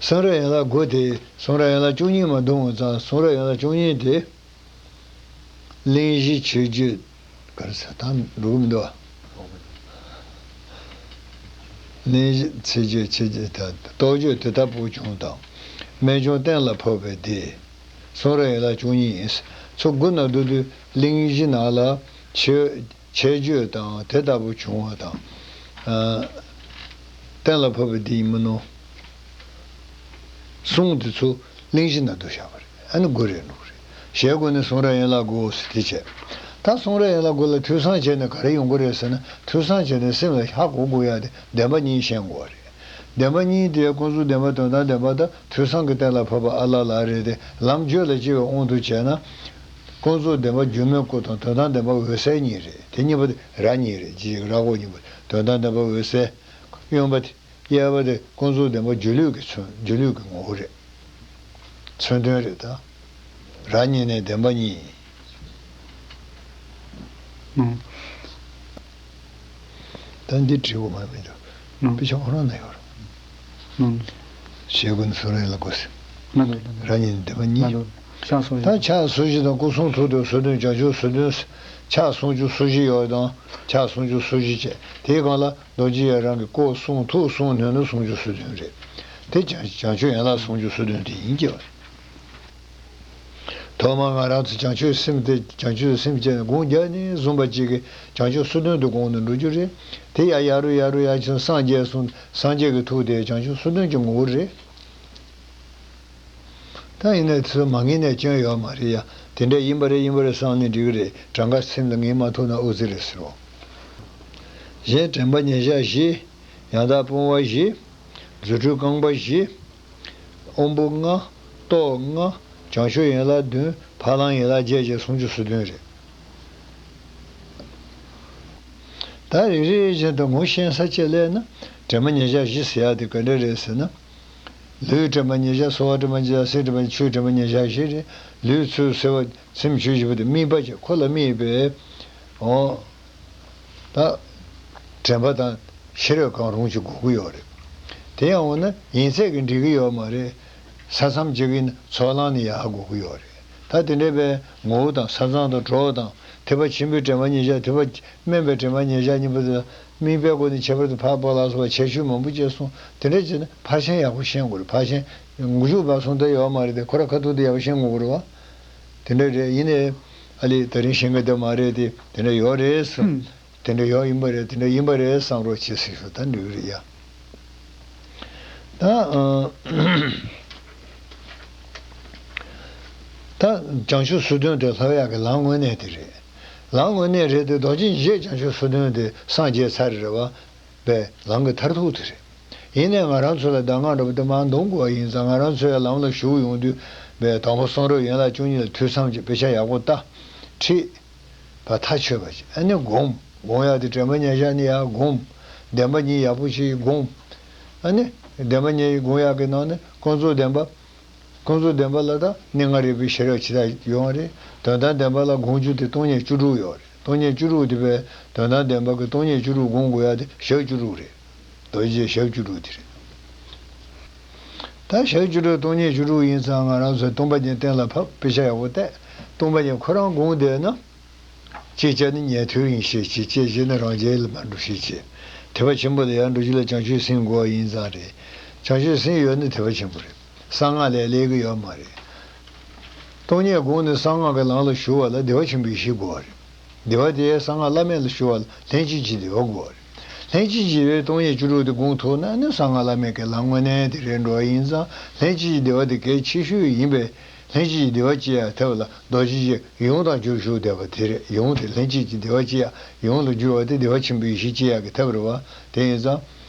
གསུང་རབ་ཡན་ལག་དགུ་དེ་གསུང་རབ་ཡན་ལག་བཅུ་གཉིས་མ་བསྡོམས་ཙང་གསུང་རབ་ཡན་ལག་བཅུ་གཉིས་དེ། གླེང་གཞི་མཆོད་བརྗོད། ག་རེ་ཟེར་ད་འགྲོ་གི་མི་འདུག་ཨ། གླེང་གཞི་མཆོད་བརྗོད་མཆོད་བརྗོད་ད་རྟོགས་བརྗོད་དེ་ལྟ་བུ་བྱུང་དང་། རྨད་བྱུང་གཏན་ལ་ཕབ་པའི་སྡེ། གསུང་རབ་ཡན་ལག་བཅུ་གཉིས་ཡིན། ཚོ་དགུ་ན་བསྡུ་དུས་གླེང་གཞི་ནང་ལ་མཆོད། མཆོད་བརྗོད་དང་དེ་ལྟ་བུ་བྱུང་བ་དང་། ཨ། གཏན་ལ་ཕབ་པའི་སྡེ་ཡིན་མིན་ནོ། གསུང་དེ་ཚོ་གླེང་གཞི་ན་བསྡུ་བཞག་པ་རེད། ཨ་ནི་དགུ་རེད་འགྲོ་གི་རེད། ཞལ་སྒོ་ནས་གསུང་རབ་ཡན་ལག་དགུ་ཟེར་དེ་བྱས། ད་གསུང་རབ་ཡན་ལག་དགུ་ལ་ཐོས་བསམ་བྱས་ནས་ག་རེ་ཡོང་གི་རེད་ཟེར་ན་ཐོས་བསམ་བྱས་ནས་སེམས་ལ་ཧ་གོ་དགོས་ཡ་དེ་བདེན་པ་གཉིས་ཤེས་དགོས་པ་རེད། བདེན་པ་གཉིས་དེ་ཀུན་རྫོབ་བདེན་པ་དོན་དམ་བདེན་པ་དང་ཐོས་བསམ་གྱི་གཏན་ལ་ཕབ་པ་ཨ་ལ་ལ་རེད་དེ་ལམ་བརྗོད་ལ་སྐྱེ་བའི་དབང་དུ་བྱས་ན། ཀུན་རྫོབ་བདེན་པ་སྒྱུ་མའི་སྐུ་དང་དོན་དམ་བདེན་པ་འོད་གསལ་གཉིས་རེད། དེ་གཉིས་པོ་དེ་ར་གཉིས་རེད། ཅི་ཞིག་ར་ཁོག་གཉིས་པོ་དོན་དམ་བདེན་པ་འོད་གསལ། གཡོན་པ་དེ། གཡས་པ་དེ་ཀུན་རྫོབ་བདེན་པ་སྒྱུ་ལུས་ཀྱི་མཚོན། སྒྱུ་ལུས་ཀྱི་ངོ་བོ་རེད། མཚོན་དོན་རེད་ད། ར་གཉིས་ནས་བདེན་པ་གཉིས། ཨང་། ད་འདི་བྲིས་དགོས་མ་མི་འདུག་ཨང་། དཔེ་ཆ་ཁོ་རང་ན་ཡོད་རེད། ཨང་། ཞེས་ཀུན་སུ་རེད་ལ་གོ་སྲིད། ང་ལོ་ང་ལོ། ར་གཉིས་ནས་བདེན་པ་གཉིས། ང་ལོ། ཕྱག་སོ་བཞི། ད་ཕྱག་སོ་བཞི་དང་སྐུ་གསུང་ཐུགས་དང་སོ་བདུན་བྱང་ཆུབ་སོ་བདུན། ཕྱག་སུམ་ཅུ་སོ་བཞི་ཡོད་དང་ཕྱག་སུམ་ཅུ་སོ་བཞི་བྱས། དེའི་སྒང་ལ་རྡོ་རྗེ་ཡི་རང་གི་སྐུ་གསུང་ཐུགས་གསུང་ནོན་ནོ་སུམ་ཅུ་སོ་བདུན་རེད། དེ་བྱང་བྱང་ཆུབ་ཡན་ལག་སུམ་ཅུ་སོ་བདུན་དེ་ཡིན་གྱི། ཐོག་མར་ང་རང་ཚོ་བྱང་ཆུབ་སེམས་དེ་བྱང་ཆུབ་སེམས་བསྐྱེད་ནས་སྒོམ་རྒྱག་ནས་བཟུང་བ་གཅིག་གིས་བྱང་ཆུབ་སོ་བདུན་དུ་སྒོམ་ནས་འགྲོ་རྒྱུ་རེད། དེ་ཡང་ཡར་རུ་ཡར་རུ་ཡར་ཕྱིན་སངས་རྒྱས་གསུངས། སངས་རྒྱས་ཀྱི་ཐུགས་དེ་བྱང་ཆུབ་སོ་བདུན་གྱི་ངོ་བོ་རེད། ད་ཡིན་ནའི་ཚུལ་མ་ངེས་ནས་སྐྱོན་ཡོད་མ་རེད་ཡ། དེ་འདྲ་ཡིན་པ་རེད་ཡིན་པ་རེད་བསམ་ནས་འགྲིག་གི་རེད། གྲངས་ཀ་སེམས་ལ་ངེས་མ་ཐུབ་ན་ཨོ་ཙི་རེད་ཟེར་རོ། གཞན་དྲན་པ་ཉེར་བཞག་བཞི། ཡང་དག་སྤོང་བ་བཞི། རྫུ་འཕྲུལ་རྐང་པ་བཞི། དབང་པོ་ལྔ། སྟོབས་ལྔ། བྱང་ཆུབ་ཡན་ལག་བདུན། ཕ་ལམ་ཡན་ལག་བརྒྱད་བཅས་སུམ་ཅུ་སོ་བདུན་རེད། ད་རེ་རེ་བཞིན་དུ་ངོ་ཤེས་ས་ཆེད་ལས་ན། དྲན་པ་ཉེར་བཞག་བཞི་ཟེར་ཡག་དེ་ག་འདྲ་རེད་ཟེར་ན། ལུས་དྲན་པ་ཉེར་བཞག་སོལ་བ་དྲན་པ་ཉེར་བཞག་སེམས་དྲན་པ་ཆོས་དྲན་པ་ཉེར་བཞག་བཞི་རེད། ལུས་ཚུལ་སེམས་སེམས་ཆོས་བཞི་པོ་དེ་དམིགས་པ་བྱས་ཁོ་ལ་དམིགས་པའི། འོ། ད། དྲན་པ་དང་ཤེས་རབ་གང་རུང་ཅིག་དགོས་ཀྱི་ཡོད་རེད། དེ་ཡང་འོ་ན་ཡིན་ཚད་ཀྱིས་འགྲིག་གི་ཡོད་མ་རེད། ས་མཚམས་གཅིག་ཡིན་ན་ཚོགས་ལམ་ནས་ཡར་དགོས་ཀྱི་ཡོད་རེད། ད་དེ་འདྲ་བའི་ངོ་བོ་དང་ས་མཚམས་དང་གྲོགས་དང་ཐེག་པ་ཆེན་པོའི་དྲན་པ་ཉེར་བཞག་ཐེག་པ་དམན་པའི་དྲན་པ་ཉེར་བཞག་གཉིས་པོ་དེ་དམིགས་པའི་སྒོ་ནས་ཁྱད་པར་དུ་འཕགས་པ་ལ་སོགས་པ་ཁྱད་ཆོས་མང་པོ་སྐྱེས་སོང་། དེ་འདྲ་བྱས་ན་ཕར་ཕྱིན་ཡག་པོ་ཤེས་དགོས་རེད། ཕར་ཕྱིན་མགོ་མཇུག་བར་གསུམ་དེ་ཡོད་མ་རེད་དེ་ཁོ་ར་ཁ་ཐུག་དེ་ཡག་པོ་ཤེས་དགོས་ཀྱི་རེད་བ། དེ་འདྲ་རེད། ཡིན་ནའི་ཨ་ལས་ད་རིང་ཤེས་མཁན་དེ་མ་རེད་དེ་དེ་འདྲ་ཡོད་རེད་ཟེར། ཨུམ། དེ་འདྲ་ཡོད་ཡིན་པ་རེད། དེ་འདྲ་ཡིན་པ་རེད་བསམ་རོགས་བྱེད་ཟེར་ཞུ་ད་འགྲིག་གི་རེད་ཡ། ད་ཨ། ད་བྱང་ཆུབ་སོ་བདུན་དེ་ལྷོད་ཡག་གི་ལམ་དངོས་གནས་དེ་རེད། ལམ་དངོས་གནས་རེད་དེ་རྡོ་རྗེ་འཆང་བྱང་ཆུབ་སོ་བདུན་དེ་སངས་རྒྱས་ཚར་རེད་བ། པའི་ལམ་གྱི་མཐར་ཐུག་དེ་རེད། ཡིན་ནའི་ང་རང་ཚོ་ལ་གདམས་ངག་འདྲ་པོ་དེ་མར་འདོན་དགོས་པ་ཡིན་ཙང་ང་རང་ཚོའི་ལམ་ལ་ཞུགས་ཡོང་དུས་པའི་དང་པོ་གསུང་རབ་ཡན་ལག་བཅུ་གཉིས་ལ་ཐོས་བསམ་གྱི་དཔེ་ཆ་ཡག་པོ་ལྟ། ཁྲིད། པ་ཐག་ཆོད་པ་ཞིག་ཨ་ནི་སྒོམ། སྒོམ་ཡག་དེ་དྲན་པ་ཉེར་བཞག་ནི་ཡག་སྒོམ། བདེན་པ་གཉིས་ཡག་པོ་ཞིག་སྒོམ། ཨ་ནི། བདེན་པ་གཉིས་སྒོམ་ཡག་གི་ནང་ནས་ཀུན་རྫོབ་བདེན་པ། ཀུན་རྫོབ་བདེན་པ་ལ་ད་གནས་ལྔ་རིག་པའི་ཤེས་རབ་ཇི་ལྟར་ཡོང་བ་རེད། དོན་དམ་བདེན་པ་ལ་སྒོམ་རྒྱུ་དེ་སྟོང་ཉིད་བཅུ་དྲུག་ཡོད་རེད། སྟོང་ཉིད་བཅུ་དྲུག་དེ་བས་དོན་དམ་བདེན་པ་གི་སྟོང་ཉིད་བཅུ་དྲུག་སྒོམ་དགོས་ཡ་དེ་ཞག་བཅུ་དྲུག་རེད། རྡོ་རྗེ་ཞག་བཅུ་དྲུག་དེ་རེད། ད་ཞག་བཅུ་དྲུག་སྟོང་ཉིད་བཅུ་དྲུག་ཡིན་ཙང་ང་རང་ཚོས་སྟོང་པ་ཉིད་གཏན་ལ་ཕབ་དཔེ་ཆ་ཡག་པོ་བལྟས། སྟོང་པ་ཉིད་ཁོ་རང་སྒོམ་བསྡད་ན། གཅིག་བྱས་ནི་ཉན་ཐོས་ཡིན་ཤེས་བྱེད། གཅིག་བྱས་ནི་རང་རྒྱལ་ལ་མ་འགྲོ་ཤེས་བྱེད། ཐེག་པ་ཆེན་པོ་ལ་ཡར་འགྲོ་རྒྱུ་ལ་བྱང་ཆུབ་སེམས་དགོས་པ་ཡིན་ཙང་རེད། བྱང་ཆུབ་སེམས་ཡོད་ན་ཐེག་པ་ཆེན་པོ་རེད། གསང་སྔགས་ལས་སླེབས་ཀྱི་ཡོད་མ་རེད། སྟོང་ཉིད་སྒོམ་ནས་གསང་སྔགས་ཀྱི་ལམ་ལ་ཞུགས་པ་ལ་བདེ་བ་ཆེན་པོའི་གཞི་དགོས་པ་རེད། བདེ་བ་དེ་གསང་སྔགས་བླ་མེད་ལ་ཞུགས་པ་ལ་ལྷན་ཅིག་གི་བདེ་བ་དགོས་པ་རེད། ལྷན་ཅིག་གི་བདེ་བའི་སྟོང་ཉིད་བཅུ་དྲུག་དེ་སྒོམ་ཐུབ་ན་ནི་གསང་སྔགས་བླ་མེད་ཀྱི་ལམ་དངོས་གནས་དེ་རེད་འགྲོ་བ་ཡིན་ཙང་ལྷན་ཅིག་གི་བདེ་བ་དེ་གལ་ཆེ་ཤོས་ཡིན་པས། ལྷན་ཅིག་གི་བདེ་བ་སྐྱེ་ཡག་ཐབས་ལ་རྡོ་རྗེ་འཆང་ཡོངས་དང་བསྒྱུར་ཞུགས་བསྡད་པ་དེ་རེད། ཡོངས་དེ་ལྷན་ཅིག་གི་བདེ་བ་སྐྱེ་ཡག་ཡོངས་ལ་བསྒྱུར་བ་དེ་བདེ་བ་ཆེན་པོའི་གཞི་སྐྱེ་ཡག་གི་ཐབས་རེད་བ། དེ་ཡིན་ཙང་།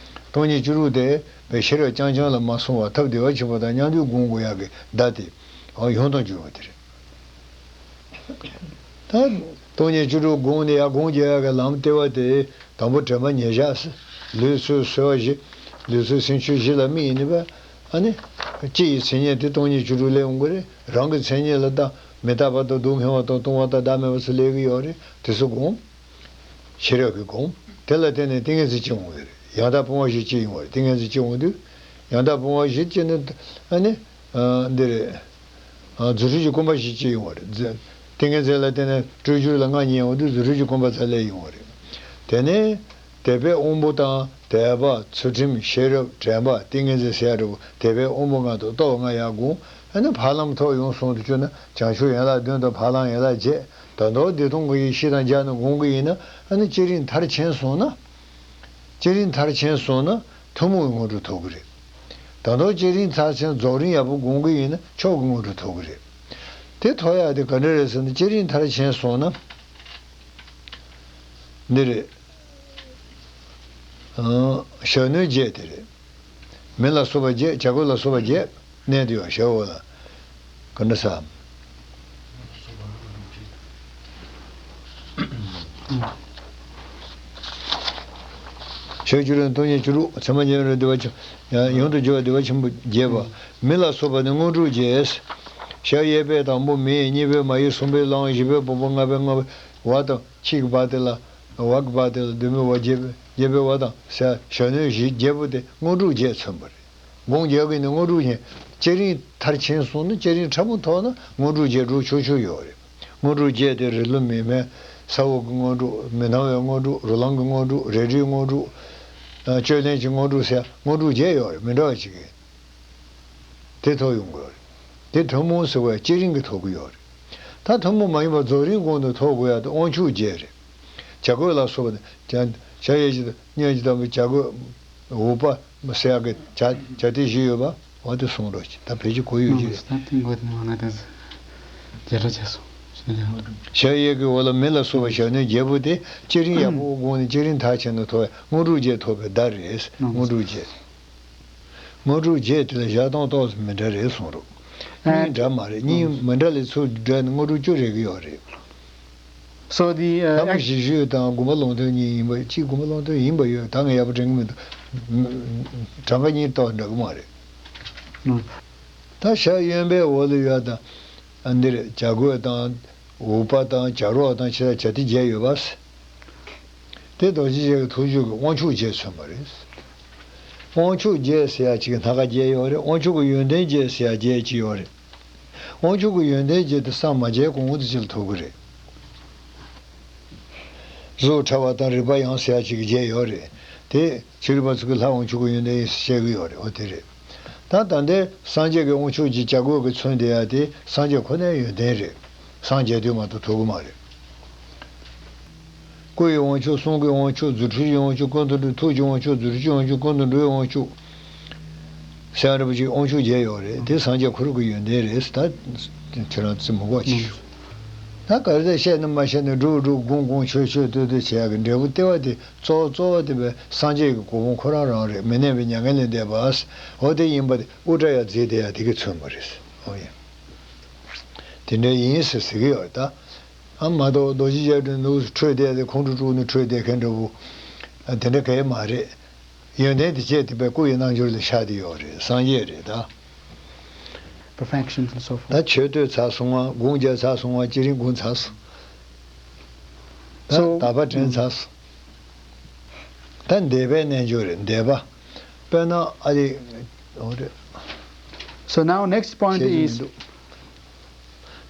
སྟོང་ཉིད་བཅུ་དྲུག་དེ་བའི་ཤེས་རབ་རྐྱང་རྐྱང་ལ་མ་སོང་བར་ཐབས་བདེ་བ་ཆེན་པོ་དང་མཉམ་དུ་སྒོམ་དགོས་ཡག་གི་བརྡ་དེ་ཡོངས་དང་བསྒྱུར་བ་དེ་རེད། ད་སྟོང་ཉིད་བཅུ་དྲུག་སྒོམ་ནས་ཡར་སྒོམ་རྒྱག་ཡག་གི་ལམ་ལྟེ་བ་དེ། དང་པོ་དྲན་པ་ཉེར་བཞག་ཟེར། ལུས་ཚུལ་སོལ་བ་བཞི། ལུས་ཚུལ་སེམས་ཆོས་བཞི་ལ་དམིགས་ཡིན་པས། ཨ་ནི། སྤྱི་ཡི་མཚན་ཉིད་དེ་སྟོང་ཉིད་བཅུ་དྲུག་ལས་འོང་གི་རེད། རང་གི་མཚན་ཉིད་ལ་ལྟ། མི་རྟག་པ་དང་སྡུག་བསྔལ་བ་དང་སྟོང་པ་དང་བདག་མེད་པ་སོགས་སླེབས་ཀྱི་ཡོད་རེད། དེ་ཚོ་སྒོམ། ཤེས་རབ་ཀྱིས་སྒོམ། དེ་ལ་བརྟེན་ནས་ཏིང་ངེ་འཛིན་སྐྱེ་འོང་གི་རེད། ཡང་དག་སྤོང་བ་བཞི་སྐྱེ་ཡོང་བ་རེད། ཏིང་ངེ་འཛིན་སྐྱེ་འོང་དུས། ཡང་དག་སྤོང་བ་བཞི་སྐྱེ་ནས་ཨ་ནི། ཨ། འདི་རེད། ཨ། རྫུ་འཕྲུལ་གྱི་སྐུད་པ་བཞི་སྐྱེ་ཡོང་བ་རེད། རྫུ། ཏིང་ངེ་འཛིན་ལ་བརྟེན་ནས་སྤྲོས་བསྒྱུར་ལ་མངའ་བརྙེས་ཡོང་དུས་རྫུ་འཕྲུལ་གྱི་སྐུད་པ་རྩ་ལས་ཡོང་བ་རེད། དེ་ནས་དད་པའི་དབང་པོ་དང་དད་པ་ཚུལ་ཁྲིམས་ཤེས་རབ་དྲན་པ་ཏིང་ངེ་འཛིན་ཟེར་ཡ་འདྲ་བོ་དད་པའི་དབང་པོ་ལྔ་དང་སྟོབས་ལྔ་ཡར་སྒོམ། ཨ་ནི་ཕར་ལམ་ཐོག་ཡོང་སོང་དུ་བཅུག་ན་བྱང་ཆུབ་ཡན་ལག་བདུན་དང་ཕར་ལམ་ཡན་ལག་བརྒྱད། ད་དུང་བདེ་སྟོང་གི་ཡེ་ཤེས་དང་སྦྱར་ནས་སྒོམ་གྱི་ཡིན་ན་ཨ་ནི་བསྐྱེད་རིམ་མཐར་ཕྱིན་སོང་ན། བསྐྱེད་རིམ་མཐར་ཕྱིན་སོང་ན་ཐུན་མོང་གི་དངོས་གྲུབ་ཐོབ་ཀྱི་རེད། ད་དུང་བསྐྱེད་རིམ་མཐར་ཕྱིན་རྫོགས་རིམ་ཡག་པོ་སྒོམ་གྱི་ཡིན་ན་མཆོག་གི་དངོས་གྲུབ་ཐོབ་ཀྱི་རེད། དེ་ཐོབ་ཡག་དེ་ག་འདྲ་རེད་ཟེར་ན་བསྐྱེད་རིམ་མཐར་ཕྱིན་སོང་ན། འདི་རེད། ཨང་། ཞབས་བསྣོལ་བརྒྱད་དེ་རེད། མི་ལ་སོགས་པ་བརྒྱད། བྱ་རྒོད་ལ་སོགས་པ་བརྒྱད་གནས་དུ་ཡོད། ཞབས་འོག་ལ། ག་འདྲ་ཟེར། ཕྱོགས་བཅུ་རུ་སྟོང་ཉིད་བཅུ་དྲུག་ཚད་མ་མཉམ་རུ་བདེ་བ་ཆེན་ཡང་ཡོངས་སུ་སྦྱོར་བ་བདེ་བ་ཆེན་པོ་རྒྱས་པ། མི་ལ་སོགས་པ་ནི་དངོས་གྲུབ་རྒྱས། ཞག་གཡས་པས་དང་པོ་མི། གཉིས་པས་མ་ཡིག་གསུམ་པས་ལའང་། བཞི་པས་བུམ་པ། ལྔ་པས་ལྔ་པའི་བ་དང་། ཕྱི་གི་བ་དེ་ལ། བ་གི་བ་དེ་ལ་གདོད་མའི་བ། བརྒྱད་པའི་བརྒྱད་པའི་བ་དང་ཟེར་ཞབས་བརྡོལ་བཞི་བརྒྱད་པོ་དེ་དངོས་གྲུབ་བརྒྱད་མཚོན་པ་རེད། སྒོམ་རྒྱག་གི་ནི་དངོས་གྲུབ་བརྒྱད། བསྐྱེད་རིམ་མཐར་ཕྱིན་སོང་ན། བསྐྱེད་རིམ་ཕྲ་མོ་ཐོག་ན་དངོས་གྲུབ་བརྒྱད་འགྲོ་ཆོག་ཆོག་ཡོད་རེད། དངོས་གྲུབ་བརྒྱད་དེ་རིགས་ལམ་མི་དམན། ས་འོག་གི་དངོས་གྲུབ། མི་སྣང་བའི་དངོས་གྲུབ། རོ་ལངས་ཀྱི་དངོས་གྲུབ། རལ་གྲིའི་དངོས་གྲུབ། ཨ། བཅོས་ལེན་གྱི་དངོས་གྲུབ་ཟེར་དངོས་གྲུབ་བརྒྱད་ཡོད་རེད། མི་འདྲ་བ་གཅིག་གིས་དེ་ཐོབ་ཡོང་དགོས་རེད། དེ་ཐུན་མོང་ཟེར་བ་བསྐྱེད་རིམ་གྱིས་ཐོབ་ཀྱི་ཡོད་རེད། ད་ཐུན་མོང་མ་ཡིན་པ་རྫོགས་རིམ་གོང་དུ་ཐོབ་དགོས་ཡ་དེ་དབང་ཕྱུག་བརྒྱད་རེད། བྱ་རྒོད་ལ་སོགས་པ་ནི་བྱ་བྱ་ཡས་ཀྱི་སྙན་གྱི་དང་པོའི་བྱ་རྒོད། འུག་པ་ཟེར་ཡག་གི་བྱ་བྱ་དེ་བཞི་ཡོད་པ། འོ་དེ་གསུངས་རོགས་གྱིས། ད་ཕལ་ཆེར་གོ་ཡོད་ཀྱི་རེད། ད་དེ་འགོ་དེ་ང་ང་དེ་རྒྱལ་ལ་བྱས་སོང་། ཞག་གཡས་ཀྱི་འོག་ལ་མི་ལ་སོགས་པ་ཞབས་བརྡོལ་བརྒྱད་པོ་དེ་བསྐྱེད་རིམ་ཡག་པོ་དགོངས་ནས་བསྐྱེད་རིམ་མཐར་ཕྱིན་ནས་ཐོབ་པའི་དངོས་གྲུབ་བརྒྱད་ཐོབ་པའི་བརྡ་རེད། དངོས་གྲུབ་བརྒྱད། དངོས་གྲུབ་བརྒྱད་དེ་ལ་བཞག་སྟངས་ཏོག་ཙམ་མི་འདྲ་རེད་གསུངས་རོགས། གཉིས་འདྲ་མ་རེད། གཉིས་མི་འདྲ་ལས་ཚུར་འདྲ་ནས་དངོས་གྲུབ་བཅུ་རེག་གི་ཡོད་རེད། So the, uh, ལྷ་མོ་ཞི་ཞུས་དང་དགོངས་པ་ལུང་སྟོན་གཉིས་ཡིན་པ། གཅིག་དགོངས་པ་ལུང་སྟོན་ཡིན་པ་ཡོད། ད་ངས་ཡག་པོ་དྲན་གྱི་མི་འདུག་གྲངས་ཀ་གཉིས་གཏོགས་འདྲ་གི་མ་རེད། ད་ཞག་གཡོན་པའི་འོག་ལ་ཡོད་དང་། ཨ། འདིར་བྱ་རྒོད་དང་འུག་པ་དང་བྱ་རོག་དང་ཕྱི་ལ་བྱ་དེ་བརྒྱད་ཡོད་པ། དེ་རྡོ་རྗེ་འཆང་གི་ཐུགས་རྒྱུད་ཀྱི་དབང་ཕྱུག་བརྒྱད་མཚོན་པ་རེད། དབང་ཕྱུག་བརྒྱད་ཟེར་ཡ་གཅིག་སྣ་ཁ་བརྒྱད་ཡོད་རེད། དབང་ཕྱུག་གི་ཡོན་ཏན་བརྒྱད་ཟེར་ཡ་བརྒྱད་གཅིག་ཡོད་རེད། དབང་ཕྱུག་གི་ཡོན་ཏན་བརྒྱད་དེ་སངས་མ་རྒྱས་གོང་དུ་ཅི་ལ་ཐུག་གི་རེད། གཟུགས་ཕྲ་བ་དང་རིག་པ་ཡངས་ཟེར་ཡ་གཅིག་བརྒྱད་ཡོད་རེད། དེ་ཕྱི་རོལ་པ་ཚོ་གི་ལྷ་དབང་ཕྱུག་གི་ཡོན་ཏན་ཡིན་ཟེར་བཤད་གི་ཡོད་རེད། འོ་དེ་རེད། ད་ད་ལྟའི་སངས་རྒྱས་ཀྱི་དབང་ཕྱུག་གི་བྱ་རྒོད་ཀྱིས་མཚོན་བསྡད་ཡ་དེ་སངས་རྒྱས་ཁོ་ནའི་ཡོན་ཏན་རེད། སངས་རྒྱས་དུས་མ་གཏོགས་ཐུག་གི་མ་རེད། སྐུ་ཡི་དབང་ཕྱུག། གསུང་གི་དབང་ཕྱུག། རྫུ་འཕྲུལ་གྱི་དབང་ཕྱུག། ཀུན་ཏུ་འགྲོ། ཐུགས་ཀྱི་དབང་ཕྱུག། རྫུ་འཕྲུལ་གྱི་དབང་ཕྱུག། ཀུན་ཏུ་འགྲོའི་དབང་ཕྱུག་ཟེར་ཡ་འདྲ་པོ་ཅིག་དབང་ཕྱུག་བརྒྱད་ཡོད་རེད། དེ་སངས་རྒྱས་ཁོ་རང་གི་ཡོན་ཏན་རེད། ད་ཁྱེད་རང་ཚོས་མི་གོ་ཅིག་ཞུ། ད་ག་རེ་བཤད་ན་མ་བཤད་ན་སྒྲུབ་སྒྲུབ་སྒོམ་སྒོམ་ཆོས་ཆོས་སྟོན་སྟོན་བྱེད་ཡག་གི་འབྲས་བུ་ལྟེ་བ་དེ་གཙོ་བོ་གཙོ་བོ་དེ་བས་སངས་རྒྱས་ཀྱི་གོ་འཕང་ཁོ་རང་རང་རེད། མི་གནས་པའི་མྱ་ངན་ལས་འདས་པ། འོ་དེ་ཡིན་པ་དེ་དབུ་སྐྲ་ཡར་འཛེགས་བསྡད་ཡ་དེ་གིས་མཚོན་པ་རེད། འོ་ཡ། དེ་འདྲ་ཡིན་ཟེར་ཟེར་གི་ཡོད་ད། ཨ་མ་གཏོགས་རྡོ་རྗེ་རྒྱ་གྲོལ་ནུབ་འཕྲོས་བསྡད་དེ་ཁོང་ཁྲོ་དཀྲུགས་ནས་འཕྲོས་བསྡད་མཁན་འདྲ་བོ། ཨ་དེ་འདྲ་གང་ཡང་མ་རེད། ཡོན་ཏན་དེ་བཅས་དེ་པའི་སྐུ་ཡི་རྣལ་འབྱོར་ལ་ཤར་བསྡད་ཡོད་རེད། སངས་རྒྱས་རེད་ད། Perfections and so forth. ད་ཆོས་ཐོས་ཚར་སོང་བ། སྒོམ་རྒྱག་ཚར་སོང་བ། བསྐྱེད་རིམ་སྒོམ་ཚར་སོང་། ད So, དག་པ་དྲན་ཚར་སོང་། ད་འདས་པའི་རྣལ་འབྱོར་རེད། འདས་པ། དཔེར་ན་ཨ་ལི། འོ་རེད། So now next point བཤད་རྒྱུ་མི་is འདུག་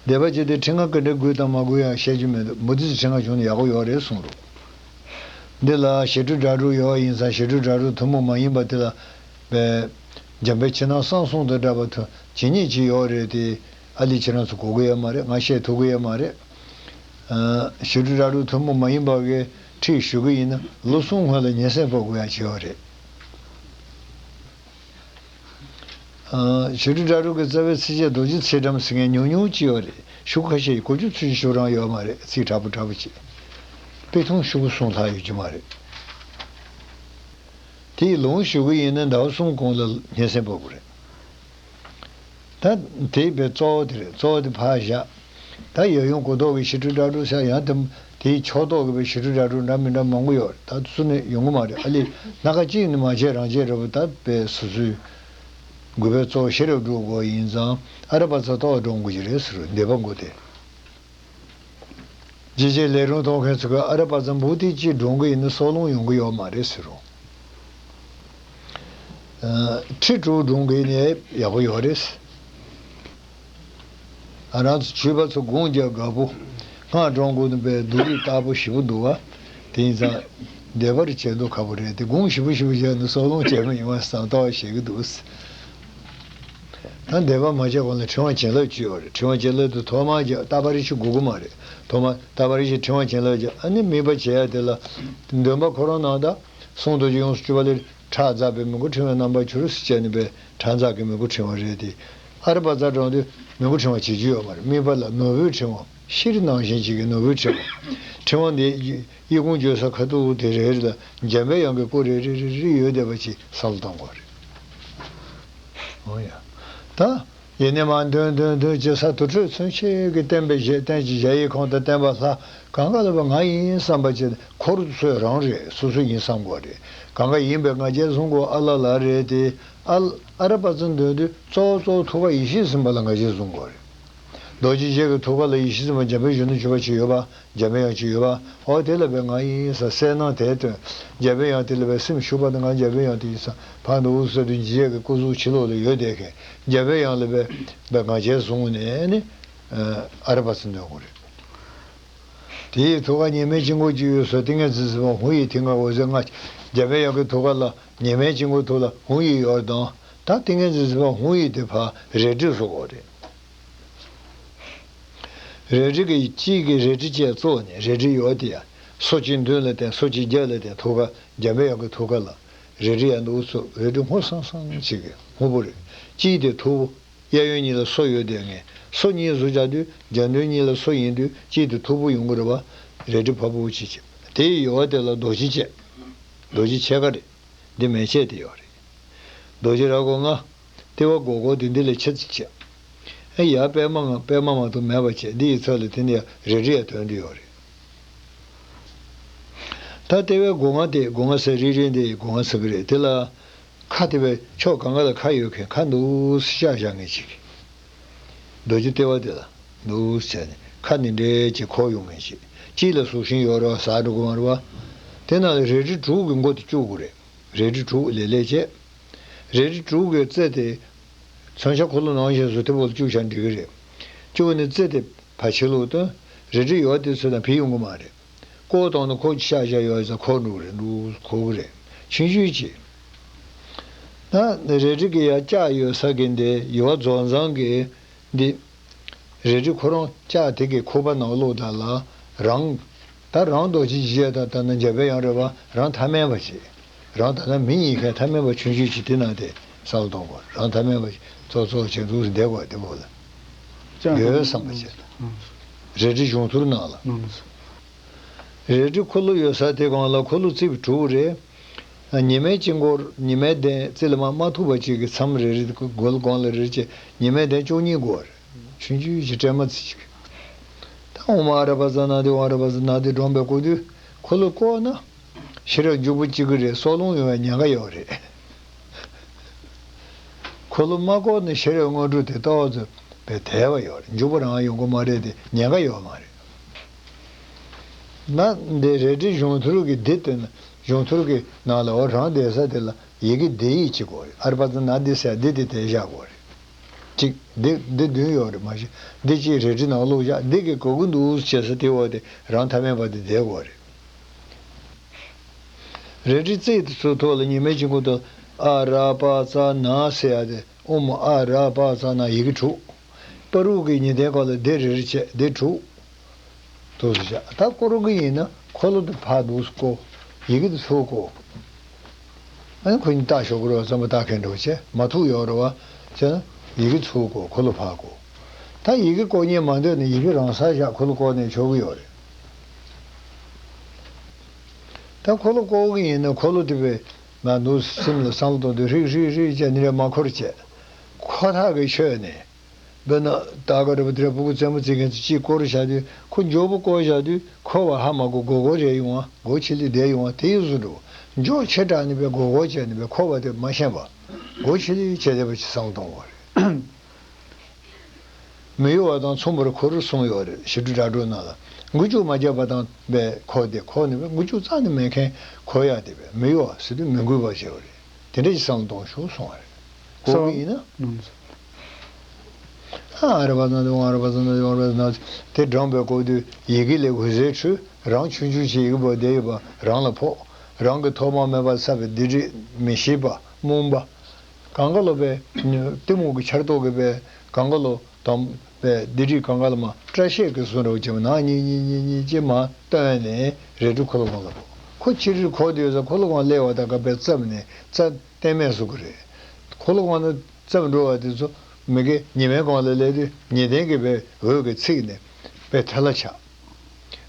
འདས་པ་བྱས་ཏེ་ཕྲེང་བ་ག་འདྲ་དགོས་དང་མ་དགོས་ཡང་བཤད་རྒྱུ་མི་འདུག་མུ་སྟེགས་ཀྱི་ཕྲེང་བ་བྱུང་ན་ཡག་པོ་ཡོད་རེད་གསུངས་རོགས། འདི་ལ་ཞི་ཁྲོའི་སྒྲ་སྒྲོགས་ཡོད་པ་ཡིན་ཙང་ཞི་ཁྲོའི་སྒྲ་སྒྲོགས་ཐུན་མོང་མ་ཡིན་པ་དེ་ལ་བས། འཇམ་དཔལ་ཕྱི་ནང་གསང་གསུམ་དང་འདྲ་བ་ཐུན་ཇི་སྙེད་ཅིག་ཡོད་རེད་དེ། ཨ་ལི་ཁྱེད་རང་ཚོ་གོ་གི་ཡོད་མ་རེད། ང་བཤད་ཐུབ་གི་ཡོད་མ་རེད། ཨ། ཞི་ཁྲོའི་སྒྲ་སྒྲོགས་ཐུན་མོང་མ་ཡིན་པ་གི་ཁྲིད་ཞུ་གི་ཡིན་ན་ལོ་གསུམ་སྔོན་ལ་ཉིན་མཚན་ཕབ་དགོས་ཡ་ཅིག་ཡོད་རེད། ཨ། ཞི་ཁྲོའི་སྒྲ་སྒྲོགས་ཀྱི་རྩ་བའི་ཚིགས་བཅད་རྡོ་རྗེ་ཚིག་གྲམ་ཟེར་མཁན་ཉུང་ཉུང་ཅིག་ཡོད་རེད། ཤོག་ཁ་ཤས་ཀྱི་གོ་རྒྱུ་ཚུལ་ཞིག་ཤོག་རང་ཡོད་མ་རེད། ཚིག་དྲག་པོ་དྲག་པོ་ཅིག་དཔེ་ཐུང་ཤོག་གུ་གསུམ་ལྷག་ཡོད་ཀྱི་མ་རེད། དེའི་ལུང་ཞུ་གི་ཡིན་ན་ཟླ་བ་གསུམ་གོང་ལ་སྙན་སེང་ཕབ་དགོས་རེད། ད་དེ་བས་གཙོ་བོ་དེ་རེད། གཙོ་བོ་དེ་ཕར་བཞག་ད་ཡབ་ཡུམ་གོ་ལྡོག་གི་ཞི་ཁྲོའི་སྒྲ་སྒྲོགས་ཟེར་ཡང་དེ་དེའི་ཕྱོགས་གཏོགས་ཀྱི་བའི་ཞི་ཁྲོའི་སྒྲ་སྒྲོགས་འདྲ་མི་འདྲ་མང་པོ་ཡོད་རེད། ད་ཚུར་ནས་ཡོང་གི་མ་རེད། ཨ་ལི་སྣ་ཁ་གཅིག་ནི་མ་བྱས་རང་བྱས་འདྲ་བོ་ད་བས་སོ་སོའི་དགོས་པའི་གཙོ་བོ་ཤེས་རབ་སྒྲུབ་དགོས་ཡིན་ཙང་ཨ་ར་པ་ཙ་ཏོག་སྒྲོག་དགོས་ཀྱི་རེད་ཟེར་རོ། འདས་པ་མགོ་དེ། ཇི་བཞིན་ལས་རུང་མཐོང་མཁན་ཚོ་གིས་ཨ་ར་པ་ཙ་འབུ་ཏི་གཅིག་སྒྲོག་གི་ཡིན་ན་སྲོག་རླུང་ཡོང་གི་ཡོད་མ་རེད་ཟེར་རུང་། ཨ། ཁྲི་དྲུག་སྒྲོག་གི་ཡིན་ན་ཡག་པོ་ཡོད་རེད། ང་རང་ཚོ་ཆོས་པ་ཚོ་སྒོམ་རྒྱག་དགའ་པོ། སྔགས་སྒྲོག་དགོས་ནི་པའི་སྡུག་རུས་དྲག་པོ་ཞེ་པོ་འདུག་བ། དེ་ཡིན་ཙང་འདས་པ་རེ་བྱེད་མདོག་ཁ་པོ་རེད་དེ། སྒོམ་ཞེ་པོ་ཞེ་པོ་བྱས་ན་སྲོག་རླུང་བྱེད་མི་ཡོང་བ་བསམ་སྟངས་བཤད་གི་འདུག་ད་འདས་པ་མ་བྱས་གོང་ལ་ཕྲེང་བ་བྱིན་རླབས་ཅིག་ཡོད་རེད། ཕྲེང་བ་བྱིན་རླབས་དེ་ཐོག་མར་རྒྱག་རྟག་པ་རེ་ཞིག་དགོས་ཀྱི་མ་རེད། ཐོག་མར་རྟག་པ་རེ་ཞིག་ཕྲེང་བ་བྱིན་རླབས་རྒྱག་ཨ་ནི་དམིགས་པ་བྱེད་ཡ་དེ་ལ་འདོན་པ་ཁོ་རང་ནང་ད་གསུང་རྡོ་རྗེ་ཡོངས་སུ་གཅོད་པ་ལས་ཁྲག་འཛག་པའི་མི་མགོ་ཕྲེང་བའི་རྣམ་པར་གྱུར་ཟེར་བྱས་ནས་པའི་ཁྲག་འཛག་གི་མི་མགོ་ཕྲེང་བ་རེད་དེ། ཨ་ར་པ་ཙ་སྒྲོག་དུས་མི་མགོ་ཕྲེང་བ་བྱེད་རྒྱུ་ཡོད་མ་རེད། དམིགས་པ་ལ་ནོར་བུའི་ཕྲེང་བ། ཤེལ་ནང་བཞིན་ཅིག་གི་ནོར་བུའི་ཕྲེང་བ། ཕྲེང་བ་འདི་གཡས་བསྐུམ་བརྗོད་ས་ཁ་ཐུག་དེ་རེ་རེ་ལ་འཇམ་པའི་དབྱངས་ཀྱི་སྐུ་རེ་རེ་རེ་རེ་ཡོད་བསྡད་པ་ཅིག་ས་ལ་གཏོང་དགོས་རེད། འོ་ཡ། ད་ཡེ་ནས་མར་འདོན་འདོན་འདོན་བྱེད་ས་དུར་ཁྲོད་མཚོན་ཆེན་གྱི་བསྟན་པའི་གཞི་རྟེན་གྱི་གཞལ་ཡས་ཁང་དང་བསྟན་པ་ལྷ། གང་ག་ལ་བ་ང་ཡིན་བསམ་པ་བྱས་ཏེ་འཁོར་ཚོས་རང་རེད། སོ་སོ་ཡིན་བསམ་དགོས་རེད། གང་ག་ཡིན་པའི་ང་རྒྱལ་བཟུང་དགོས། ཨ་ལ་ལ་རེད་དེ། ཨ་ཨ་ར་པ་ཙ་འདོན་དུས་གཙོ་བོ་གཙོ་བོ་ཐུགས་ཀ་ཡེ་ཤེས་ཟིན་པ་ལ་ང་རྒྱལ་བཟུང་དགོས་རེད། རྡོ་རྗེ་འཆང་གི་ཐུགས་ཀ་ལ་ཡེ་ཤེས་ཟིན་པ་འཇམ་དཔལ་གཞོན་ནུ་མཆོད་པ་ཅིག་ཡོད་པ། འཇམ་དཔལ་དབྱངས་ཅིག་ཡོད་པ། ཨོ་དེ་ལ་བས་ང་ཡིན་ས་གསལ་སྣང་དེ་སྟོན། འཇམ་དཔལ་དབྱངས་དེ་ལ་བས་སེམས་ཤུགས་པ་དང་། ང་འཇམ་དཔལ་དབྱངས་དེ་ཡིན་ས་ཕར་འདུག་ཟེར་དུས་འཇིགས་བྱེད་ཀྱི་སྐུ་གཟུགས་ཕྱི་ལོགས་ལ་ཡོད་བསྡད་མཁན་འཇམ་དཔལ་དབྱངས་ལ་བས་བས་ང་རྒྱལ་བཟུང་ནས་ནི་ཨ་ར་པ་ཙ་འདོན་དགོས་རེད། དེ་ཡི་ཐུགས་ཀ་ཉི་མའི་དཀྱིལ་འཁོར་གཅིག་ཡོད་ས། ཏིང་ངེ་འཛིན་སེམས་དཔའ་ཧཱུྃ་ཡིག་མཐིང་ག་འོད་ཟེར་ལྔ། འཇམ་དཔལ་དབྱངས་ཀྱི་ཐུགས་ཀ་ལ་ཉི་མའི་དཀྱིལ་འཁོར་ཐུགས་ལ་ཧཱུྃ་ཡིག་ཡོད་དང་། ད་ཏིང་ངེ་འཛིན་སེམས་དཔའ་ཧཱུྃ་ཡིག་དེ་ཕར་རལ་གྲི་བཟོ་དགོས་རེད། རལ་གྲི་གི་གཅིག་གི་རལ་གྲི་བཅས་བཙུགས་ནས། རལ་གྲི་ཡོད་དེ་ཡ། སོ་གཅིག་མདུན་ལ་བསྟན། སོ་གཅིག་རྒྱབ་ལ་བསྟན། ཐུགས་ཀ་འཇམ་དཔལ་དབྱངས་ཀྱི་ཐུགས་ཀ་ལ་རལ་གྲི་ཡར་འདུག་བཙུགས། རལ་གྲི་སྔོ་སང་སང་ཅིག་གི་སྔོ་པོ་རེད། གཅིག་དེ་ཐུགས་པོ། གཡས་གཡོན་གཉིས་ལ་སོ་ཡོད་དེ་ངས་སོ་གཉིས་བཟོ་བྱ་དུས་རྒྱབ་མདུན་གཉིས་ལ་སོ་ཡིན་དུས་གཅིག་དེ་ཐུགས་པོ་ཡོང་གི་རེད་པ། རལ་གྲི་ཕར་ཕུབ་ཅིག་བྱས། དེའི་ཡོལ་བ་དེ་ལ་རྡོ་རྗེ་བཅས། རྡོ་རྗེ་ཕྱེད་ཀ་རེད། འདི་མན་ཆད་དེ་ཡོད་རེད། རྡོ་རྗེ་ར་སྒོ་ལྔ། ལྟེ་བ་སྒོར་སྒོར་དེ་འདི་ལས་ཆེ་ཙམ་བྱས། ཨེ་ཡར་པད་མ་ལྔ། པད་མ་མ་གཏོགས་མེད་པ་བྱས། འདི་ཡི་ཚབ་ལ་དེ་ནས་རལ་གྲི་ཡང་དོན་འདི་ཡོད་རེད། ད་ལྟེ་བའི་སྒོ་ལྔ་དེ། སྒོ་ལྔ་ཟེར་རིལ་རིལ་འདི་ཡི་སྒོ་ལྔ་ཟེར་གི་རེད། དེ་ལ་ཁ། ལྟེ་བའི་ཕྱོགས་གང་ག་ལ་ཁ་ཡོད་མཁན། ཁ་འདུག་སེ་བཞག་བཞག་མཁན་ཅིག། རྡོ་རྗེ་ལྟེ་བ་དེ་ལ་འདུག་སེ་བྱས་ནས་ཁ་འདི་འདྲས་ཅིག་འཁོར་ཡོང་མཁན་ཅིག། དཀྱིལ་ལ་གཟུགས་ཤིང་ཡོད་རེད་པ། ཟ་འགྲོ་གི་མ་རེད་པ། དེ་ནང་ལ་རལ་གྲི་དྲུག་གི་མགོ་དེ་བཅུག་དགོས་རེད། རལ་གྲི་དྲུག་ལེ་ལེ་བྱས། རལ་གྲི་དྲུག་གི་རྩེ་དེ་མཚོན་ཆ་འཁོར་ལོ་ནང་བཞིན་བཟོས་དེ་བོ་ལ་བཅུག་བཞག་འགྲིག་གི་རེད། བཅུག་ནས་རྩེ་དེ་ཕར་ཕྱི་ལོགས་བཏོན། རལ་གྲི་ཡོལ་བ་དེ་ཚོ་དང་བུད་ཡོང་གི་མ་རེད། ལྐོག་བཏང་ནས་ཁོ་ཤག་ཤག་ཡོད་ཙང་འཁོར་འགྲོ་གི་རེད། འདུག་འཁོར་གི་རེད། ཆུང་ཆུང་ཅིག། ད་རལ་གྲི་གི་ཡ་ལྕགས་ཡོད་ས་གི་འདི་ཡོལ་བ་རྫོགས་མཚམས་གི་འདི། རལ་གྲི་ཁོ་རང་ལྕགས་དེ་གི་ཁུག་པ་ནང་བླུགས་ད་ལ་རང་། ད་རང་རྡོ་རྗེ་འཇིགས་བྱེད་དང་། ད་ནི་འཇམ་དཔལ་དབྱངས་རེད་པ། རང་ཐ་མལ་པ་ཞིག། རང་ད་ལྟ་མི་གཉིས་ཀའི་ཐ་མལ་པ་ཆུང་ཆུང་ཅིག་དེ་ནང་དེ་བསམ་བློ་གཏོང་དགོས། རང་ཐ་མལ་པ་ཞིག་ཙོག་ཙོག་བྱས་འདུག་སེ་བསྡད་དགོས། དེ་བོ་ལ་ལྕགས་འགྱོད་བསམ་པ་བྱས། ཨང་། རལ་གྲི་གཞུང་ཐུར་ནང་ལ། ཨང་། རལ་གྲི་འཁོར་ལོ་ཡོད་ས་དེ་སྒང་ལ་འཁོར་ལོ་རྩིབས་དྲུག་རེད། ཉི་མའི་དཀྱིལ་འཁོར། ཉི་མའི་གདན་རྩེ་ལ་མར་མ་ཐུག་པ་ཅིག་གི་མཚམས་རེ་རེ་སྒང་ལ་སྒང་ལ་རེ་རེ་བྱས། ཉི་མའི་གདན་བཅུ་གཉིས་དགོས་རེད། ཆུང་ཆུང་ཅིག་སྤྲེལ་མ་ཙི་ཅིག། ད་ཨོཾ་ཨ་ར་པ་ཙ་ན་དྷཱིཿ། ཨོཾ་ཨ་ར་པ་ཙ་ན་དྷཱིཿ་བགྲངས་པའི་སྐབས་དུས་འཁོར་ལོ་བསྐོར་ན་ཤེས་རབ་འཇུག་པ་གཅིག་གི་རེད། སྲོག་རླུང་ཡོང་བའི་ཉེན་ཁ་ཡོད་རེད། འཁོར་ལོ་མ་བསྐོར་ན་ཤེས་རབ་དངོས་གྲུབ་དེ་ཏོག་ཙམ་བས་དལ་བ་ཡོད་རེད། འཇུག་པ་རང་ཡོང་གི་མ་རེད་དེ། ཉེན་ཁ་ཡོད་མ་རེད། ན་འདི་རལ་གྲི་གཞུང་ཐུར་གྱི་འདི་སྟོན་ན། གཞུང་ཐུར་གྱི་ནང་ལ་འོ་རང་བསྡད་ས་དེ་ལ་ཡི་གེ་འདི་ཡིག་གཅིག་དགོས་རེད། ཨ་ར་པ་ཙ་ན་དྷཱིཿ་ཟེར་འདི་དེ་དེ་བཞག་དགོས་རེད། གཅིག་འདི་འདི་བདུན་ཡོད་རེད་མ་གཞི། འདི་གཅིག་རལ་གྲི་ནང་བླུགས་བཞག། འདི་གི་གོ་གི་འདུག་བྱེད་ས་དེ་འོ་དེ་རང་ཐ་མལ་པ་དེ་བསྡད་དགོས་རེད། རལ་གྲི་རྩེ་དེ་ཚོའི་ཐོག་ལ་ཉི་མའི་དཀྱིལ་འཁོར་དུ་ཨ་ར་པ་ཙ་ན་ཟེར་ཡ་དེ། ཨོཾ་ཨ་ར་པ་ཙ་ན། ཡི་གེ་དྲུག། བར་དུ་གི་ཉི་གདན་སྒང་ལ་འདི་རེ་རེ་བྱས། འདི་དྲུག་འདུག་སེ་བཞག། ད་བསྐོར་གི་ཡིན་ན་འཁོར་ལོ་དེ་ཕར་འདུག་སེ་བསྐོར། ཡི་གེ་དེ་ཚུར་བསྐོར། ཨ་ནི་ཁོ་གཉིས་བཏགས་ཞོག་གི་རེད་པ། རྩོམ་པ་བཏགས་མཁན་འདྲ་བོ་བྱས། མ་ཐུག་ཡོད་རེད་པ། བྱས་ན་ཡི་གེ་ཚུར་བསྐོར། འཁོར་ལོ་ཕར་བསྐོར། ད་ཡི་གེ་བསྐོར་སྙིང་མ་འདོད་ན་ཡི་གེ་རང་སར་བཞག། འཁོར་ལོ་བསྐོར་ནས་ཆོག་གི་ཡོད་རེད། ད་འཁོར་ལོ་བསྐོར་གི་ཡིན་ན་འཁོར་ལོ་དེ་བས་མར་འདུག་སེ་སེམས་ལ་བསམ་བློ་གཏོང་དུས་ཧྲིག་ཧྲིག་ཧྲིག་བྱས་ནས་རེ་མར་འཁོར་བྱས། ཁོ་ཐག་གིས་ཆོད་ནས། དཔེར་ན་ད་ག་རེ་བ་དེ་འདྲ་སྤུ་གུ་རྩེད་མོ་རྩེ་མཁན་ཚོ་གཅིག་བསྐོར་བཞག་དུས། ཁོ་མགྱོགས་པོ་བསྐོར་བཞག་དུས་འཁོར་བ་ཧ་མ་གོ། སྒོར་སྒོར་རེ་ཡོང་བ། སྒོ་ཕྱི་ལ་བསྡད་ཡོང་བ་དེ་ཡི་བཟོ་འདྲ་བོ། མགྱོགས་ཆེ་དྲགས་ནས་པའི་སྒོར་སྒོར་བྱས་ནས་པའི་འཁོར་བ་དེ་མ་ཤེས་པ། སྒོ་ཕྱི་ལ་བྱས་བསྡད་པ་ཅིག་བསམ་བློ་གཏོང་དགོས་རེད། མི་གཡོ་བ་དང་མཚུངས་པར་འཁོར་གསུངས་ཡོད་རེད། ཞི་ཁྲོ་སྒྲ་སྒྲོགས་ནང་ལ། མགུ་བཅུག་མ་བརྒྱབ་པ་དང་པའི་འཁོར་དེ། འཁོར་ནས་པའི་མགུ་བཅུག་རྩ་ནས་མེད་མཁན་འཁོར་ཡག་དེ་བས་མི་གཡོ་བ་ཟེར་དུས་མི་འགུལ་བ་བྱས་པ་རེད། དེ་འདྲ་ཞིག་བསམ་བློ་གཏོང་ཤོག་གསུངས་པ་རེད། གོ་གི་ཡིན་ན། ཨ་ར་པ་ཙ་ན་དྷཱིཿ། ཨ་ར་པ་ཙ་ན་དྷཱིཿ། ཨ་ར་པ་ཙ་ན་དྷཱིཿ། དེ་བགྲངས་པའི་སྐབས་དུས་ཡི་གེ་ལས་འོད་ཟེར་འཕྲོས། རང་ཆུང་ཆུང་ཞིག་ཡི་གེ་པོ་བསྡད་ཡོད་པ་རང་ལ་ཕོག། རང་གི་ཐོག་མ་མེད་པར་བསགས་པའི་སྡིག་སྒྲིབ་མི་ཤེས་པ་རྨོངས་པ། གང་ག་ལོ་པའི་གཏི་མུག་གི་ཆར་གཏོགས་ཀྱི་པའི་གང་ག་ལོ་དང་པའི་སྡིག་སྒྲིབ་གང་ག་ལ་མར་སྐྲ་ཤད་ཀྱི་བཟོ་འདྲ་བོ་བྱས་པ་ནང་གཉིས་གཉིས་གཉིས་གཉིས་ཀྱིས་མར་བཏོན་ནས་རལ་གྲི་འཁོར་ལོ་སྒང་ལ་ཕོག། ཁོ་ཕྱི་རོལ་འཁོར་དུས་ཙང་འཁོར་ལོ་སྒང་སླེབས་པ་དང་སྐབས་པའི་རྩེབ་ནས་རྩ་གཏན་མེད་བཟོ་གི་རེད། འཁོར་ལོ་སྒང་ནས་རྩེབ་འགྲོ་བ་དེ་ཚོ་མི་དགེ་ཉི་མའི་སྒང་ལ་སླེབས་དུས་ཉི་གདན་གྱི་པའི་འོད་ཀྱིས་ཚིག་ནས་པའི་ཐལ་བ་ཆགས།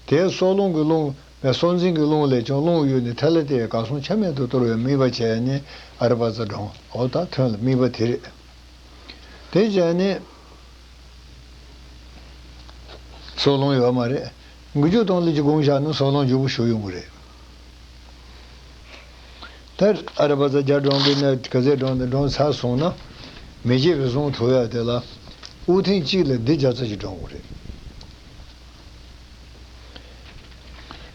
དེའི་སྲོག་རླུང་གི་རླུང་བས་སྲོག་འཛིན་གྱི་རླུང་ལས་ཀྱང་རླུང་གཡོས་ནས་ཐལ་བ་དེ་གར་སོང་ཆ་མེད་དུ་གཏོར་བའི་དམིགས་པ་བྱས་ནས་ཨ་ར་པ་ཙ་བགྲངས། འོ་ད་ཐོན་ལ་དམིགས་པ་དེ་རེད། དེ་བྱས་ནས་སྲོག་རླུང་ཡོད་མ་རེད། དགུ་བཅུ་སྟོང་ལ་ཅིག་དགོངས་བཞག་ན་སྲོག་ལམ་མགྱོགས་པོ་ཞུགས་ཡོང་གི་རེད། ད་ཨ་ར་པ་ཙ་རྒྱ་གྲོང་གི་ནས་ག་ཚད་གྲོང་དུ་གྲོང་ཚར་སོང་ན། མི་བརྗེད་པའི་གཟུངས་ཐོབ་ཡ་དེ་ལ་དབུ་ཐེངས་གཅིག་ལ་འདི་བརྒྱ་རྩ་གཅིག་བགྲང་དགོས་རེད།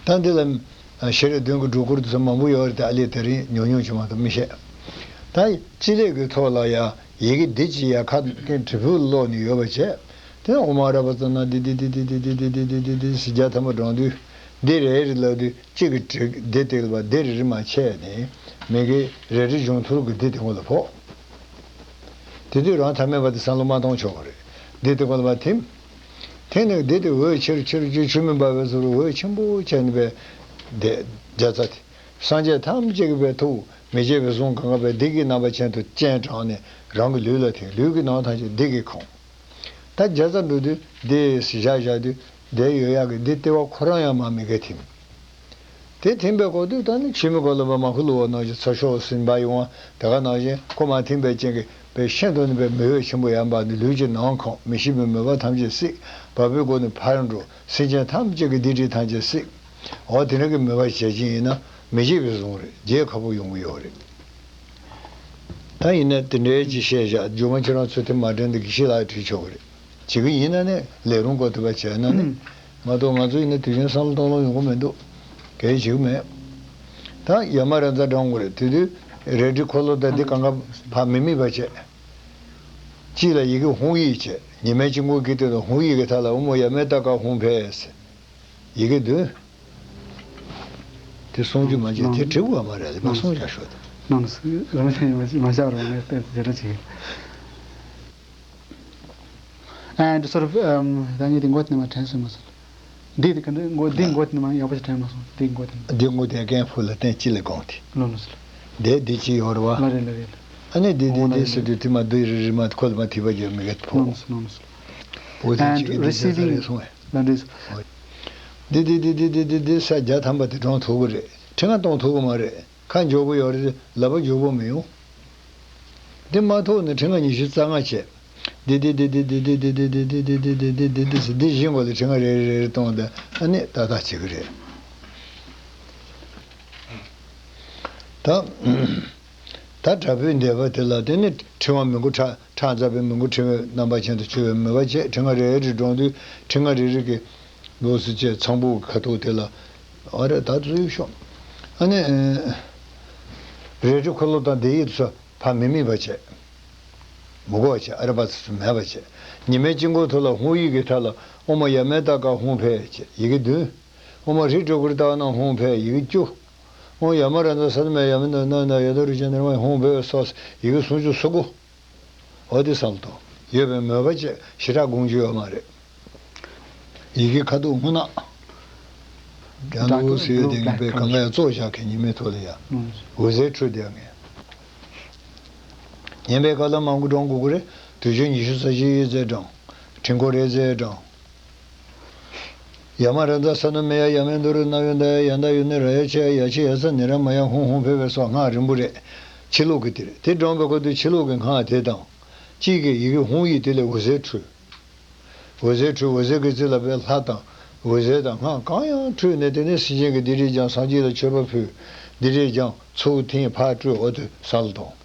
ད་འདི་ལ་ཤེས་རབ་བདུན་གྱི་སྒྲོ་སྐུར་དེ་ཚོ་མང་པོ་ཡོད་རེད། ད་ཨ་ལས་དེ་རིང་ཉུང་ཉུང་ཅིག་མ་གཏོགས་མི་བཤད། ད་སྤྱི་ལེ་གི་ཐོག་ལ་ཡ་ཡི་གེ་འདི་ཅི་ཡ་ཁ་ཀེན་དྲིལ་བུ་ཀློག་ནས་ཡོད་པ་བྱས། དེ་ཨོཾ་ཨ་ར་པ་ཙ་ན་འདི་འདི་འདི་ཟེར་བརྒྱ་ཐམ་པ་བགྲང་དུས། འདི་རེ་རེ་ལབ་དུས་གཅིག་གི་དྲིལ་འདི་དེ་ལ་བ་འདི་རེ་རེ་མ་ཆད་ནས་མི་དགེ་རལ་གྲི་གཞུང་ཐུར་གྱི་འདི་དེ་ངོ་ལ་ཕོག་དེ་དུས་རང་ཐ་མལ་པ་དེ་བསམ་བློ་མ་གཏོང་ཆོག་གི་རེད། འདི་དེ་ངོ་ལ་བ་ཐིམ། ཐིམ་ནས་འདི་དེ་འོད་ཆེར་ཆེར་གྱུར། ཆུ་མིན་འབབ་པའི་ཚུལ་འོད་ཆེན་པོ་ཆེ་ནས་པའི་འདི་བརྒྱ་རྩ་དེ། སངས་རྒྱས་ཐམས་ཅད་ཀྱི་པའི་ཐུགས་མི་བརྗེད་པའི་གཟུངས་གང་ག་པའི་འདི་གི་རྣམ་པ་ཅན་དུ་སྤྱན་དྲངས་ནས་རང་གི་ལུས་ལ་ཐིམ། ལུས་ཀྱི་ནང་ཐམས་ཅད་འདི་གིས་ཁེངས། ད་བརྒྱ་རྩ་འགྲོ་དུས་འདི་བཞག་བཞག་དུས་འདི་ཡོད་ཡག་གི་འདི་ལྟེ་བ་ཁོ་རང་ཡང་མར་མི་དགེ་ཐིམ། དེ་ཐིམ་པའི་སྐབས་དུས་ད་ནི་ཆུ་མིག་གོ་ལ་བ་མ་ཁུ་ལུ་བ་ནང་བཞིན་ཚ་ཤོག་ཟིན་པ་ཡོང་བ་དེ་ག་ནང་བཞིན་ཁོ་མ་ཐིམ་པའི་རྐྱེན་གྱིས་པའི་ཤིན་ཏུ་ནི་པའི་མི་འོད་ཆེན་པོ་ཡང་བབས་ནས་ལུས་ཀྱི་ནང་ཁོང་མི་ཤེས་པའི་མོས་པ་ཐམས་ཅད་བསྲེགས། བ་སྤུའི་སྒོ་ནས་ཕར་འགྲོ། སེམས་ཅན་ཐམས་ཅད་ཀྱི་སྡིག་སྒྲིབ་ཐམས་ཅད་བསྲེགས། འོ་དེ་འདྲ་གི་མོས་པ་བྱེད་ཀྱི་ཡིན་ན་མི་བརྗེད་པའི་གཟུངས་རེད། བརྗེད་ཁག་པོ་ཡོང་གི་ཡོད་རེད། ད་ཡིན་ན་དེ་འདྲའི་ཅིག་བཤད་བཞག་རྒྱུ་མ་ཁྱེད་རང་ཚོ་དེ་མ་དྲན་དུ་དགེ་བཤེས་ལགས་བྲིས་ཆོག་གི་རེད། བྱེད་ཀྱི་ཡིན་ན་ནི་ལས་རུང་བཀོད་ཐུབ་པ་བྱས་ན་ནི། མ་གཏོགས་ང་ཚོ་ཡིན་ན་དུས་རྒྱུན་བསམ་བློ་གཏོང་ལོང་ཡོང་གི་མི་འདུག་གལ་བྱེད་ཀྱི་མེད། ད་ཡ་མ་ར་ཛ་བགྲང་དགོས་རེད། དེ་དུས་རལ་གྲི་འཁོར་ལོ་དང་འདི་གང་ག་ཕར་མི་དམིགས་པ་བྱས། གཅིག་ལ་ཡི་གེ་ཧཱུྃ་ཡིག་བྱས། ཉི་མའི་དཀྱིལ་འཁོར་གྱི་སྟེང་དུ་ཧཱུྃ་ཡིག་གི་མཐའ་ལ་ཨོཾ་ཡ་མེ་ཏ་ཀ་ཧཱུྃ་ཕཊ་ཟེར། ཡི་གེ་བདུན། དེ་གསུང་རྒྱུ་མ་བྱས། དེ་བྲིས་དགོས་མ་རེད། ལེགས་པར་གསུང་བྱ་ཤོག་དང་། ནང་སུ་རང་བཞིན་མ་བྱ་བར་ངས་བལྟས་ཟེར་ར་བྱེད། And sort of, um, ད་ངས་དེ་འགོ་དེ་ནས་མ་དྲན་སོང་མ་སོང་། འདི་དེ་ག་འདི་འགོ་འདི་འགོ་དེ་ནས་མ་ཡག་པོ་ཞིག་དྲན་མ་སོང་། འདི་འགོ་དེ་ནས། འདི་འགོ་དེ་རྐན་ཕུ་ལ་བརྟེན་ཅི་ལས་དགོངས་ཏེ། ལོ་ལོ་སོ། འདི་འདི་ཅི་ཡོད་རེད་བ། ལ་རེད་ལ་རེད། ཨ་ནི་འདི་འདི་འདི་ཟེར་དུས་དེ་མ་འདི་རི་རི་མ་ཁོ་ལ་མ་ཐིག་པ་རྒྱབ་མི་གེ་ཕོ། ལོ་ལོ་སོ་ལོ་ལོ་སོ། འོ་དེ་And ཅི་གི་འདི་ཅི་ཟེར་receiving རེད་སོང་བས། ལ་འདྲེས་སོ། འདི་འདི་འདི་འདི་འདི་འདི་འདི་ས་བརྒྱ་ཐམ་པ་དེ་གྲོངས་ཐུབ་གི་རེད། ཁྲི་ང་གཏོང་ཐུབ་གི་མ་རེད། ཁ་མགྱོགས་པོ་ཡོད་རེད། ལག་པ་མགྱོགས་པོ་མི་ཡོང་། འདི་མ་ཐུབ་ན་ཁྲི་ང་ཉི་ཤུ་རྩ་ལྔ་བྱས། འདི་འདི་འདི་འདི་འདི་འདི་འདི་འདི་འདི་འདི་བཞི་མགོ་ལ་ཁྲི་ང་རེ་རེ་རེ་རེ་གཏོང་དང་ཨ་ནི་ཏག་ཏག་བྱེད་ཀྱི་རེད། ད་ད་དྲག་པོའི་འདས་པ་དེ་ལ་དེ་ནི་ཕྲེང་བ་མི་མགོ་ཕྲག་ཕྲག་འཛག་པའི་མི་མགོ་ཕྲེང་བའི་རྣམ་པ་ཅན་དུ་གྱུར་པའི་མོས་པ་བྱས། ཁྲི་ང་རེ་རེ་བགྲང་དུས་ཁྲི་ང་རེ་རེ་གི་ལོགས་སུ་བཅད་ཚངས་བུག་གི་ཁ་ཐུག་དེ་ལ་ཨ་རེ་ད་ཚོད་ཡོད་ཤོག་ཨ་ནི་རལ་གྲི་འཁོར་ལོ་དང་དེ་ཡི་ཚོ་ཕར་མི་དམིགས་པ་བྱས། མི་གོ་བ་བྱས། ཨ་ར་པ་ཚོ་མེད་པ་བྱས། ཉི་མའི་དཀྱིལ་འཁོར་ཐོག་ལ་ཧཱུྃ་ཡིག་གི་མཐའ་ལ་ཨོཾ་ཡ་མེ་ཏ་ཀ་ཧཱུྃ་ཕཊ་བྱས། ཡི་གེ་བདུན། ཨོཾ་ཧྲཱིཿ་ཀྲྀ་ཀྲྀ་ཏ་ན་ཧཱུྃ་ཕཊ་ཡི་གེ་བཅུ། ཨོཾ་ཡ་མ་ར་ཛ་ས་ན་མེ་ཡ་མེ་ན་ན་ན་ཡ་ད་རུ་ཅ་ན་ར་མ་ཧཱུྃ་ཕཊ་སྭཱ་ཧཱ་ཡི་གེ་སུམ་ཅུ་སོ་དགུ། འོ་དེ་བསམ་བློ་གཏོང་། ཡོད་པའི་མོས་པ་བྱས། ཞེ་དྲག་དགོངས་རྒྱུ་ཡོད་མ་རེད། ཡི་གེ་ཁ་ཐུག་སྔོ་ནག་རྒྱ་ནག་ཟེར་དེ་ངན་པའི་གང་ག་ཡང་བཙོག་བཞག་མཁན་ཉི་མའི་ཐོག་ལ་ཡ། འོད་ཟེར་འཕྲོས་བསྡད་མཁན། ཉན་པའི་བཀའ་ལ་མང་པོ་བགྲང་དགོས་ཀྱི་རེད། དུས་རྒྱུན་ཉི་ཤུ་རྩ་བཞི་ཡོད་ཚད་བགྲང་། ཕྲེང་སྐོར་རེ་ཚད་བགྲང་། ཡ་མ་ར་ཛ་ས་ན་མེ་ཡ་ཡ་མེ་དོ་རུ་ན་ཡོ་ད་ཡ་ཡ་ད་ཡོ་ནི་ར་ཡ་ཆ་ཡ་ཡ་ཆི་ཡ་ས་ནི་ར་མ་ཡ་ཧཱུྃ་ཧཱུྃ་ཕཊ་བྷཊ་སྭཱ་ཧཱ་སྔགས་རིང་པོ་རེད། ཕྱི་ལོགས་ཀྱི་དེ་རེད། དེ་བགྲང་པའི་སྐབས་དུ་ཕྱི་ལོགས་ཀྱི་སྔགས་དེ་དང་། གཅིག་གིས་ཡི་གེ་ཧཱུྃ་ཡིག་དེ་ལས་འོད་ཟེར་འཕྲོས། འོད་ཟེར་འཕྲོས། འོད་ཟེར་གྱི་རྩིབས་ལ་པའི་ལྷ་དང་འོད་ཟེར་དང་སྔགས་གང་ཡང་འཕྲོས་ནས་དེ་ནས་སེམས་ཅན་གྱི་སྡིག་སྒྲིབ་སྦྱངས། སངས་རྒྱས་ལ་མཆོད་པ་ཕུལ། སྡིག་སྒྲིབ་སྦྱངས། ཚུར་འཐེན། ཕར་སྤྲོད། འོ་དེ་བསམ་བློ་གཏོང་།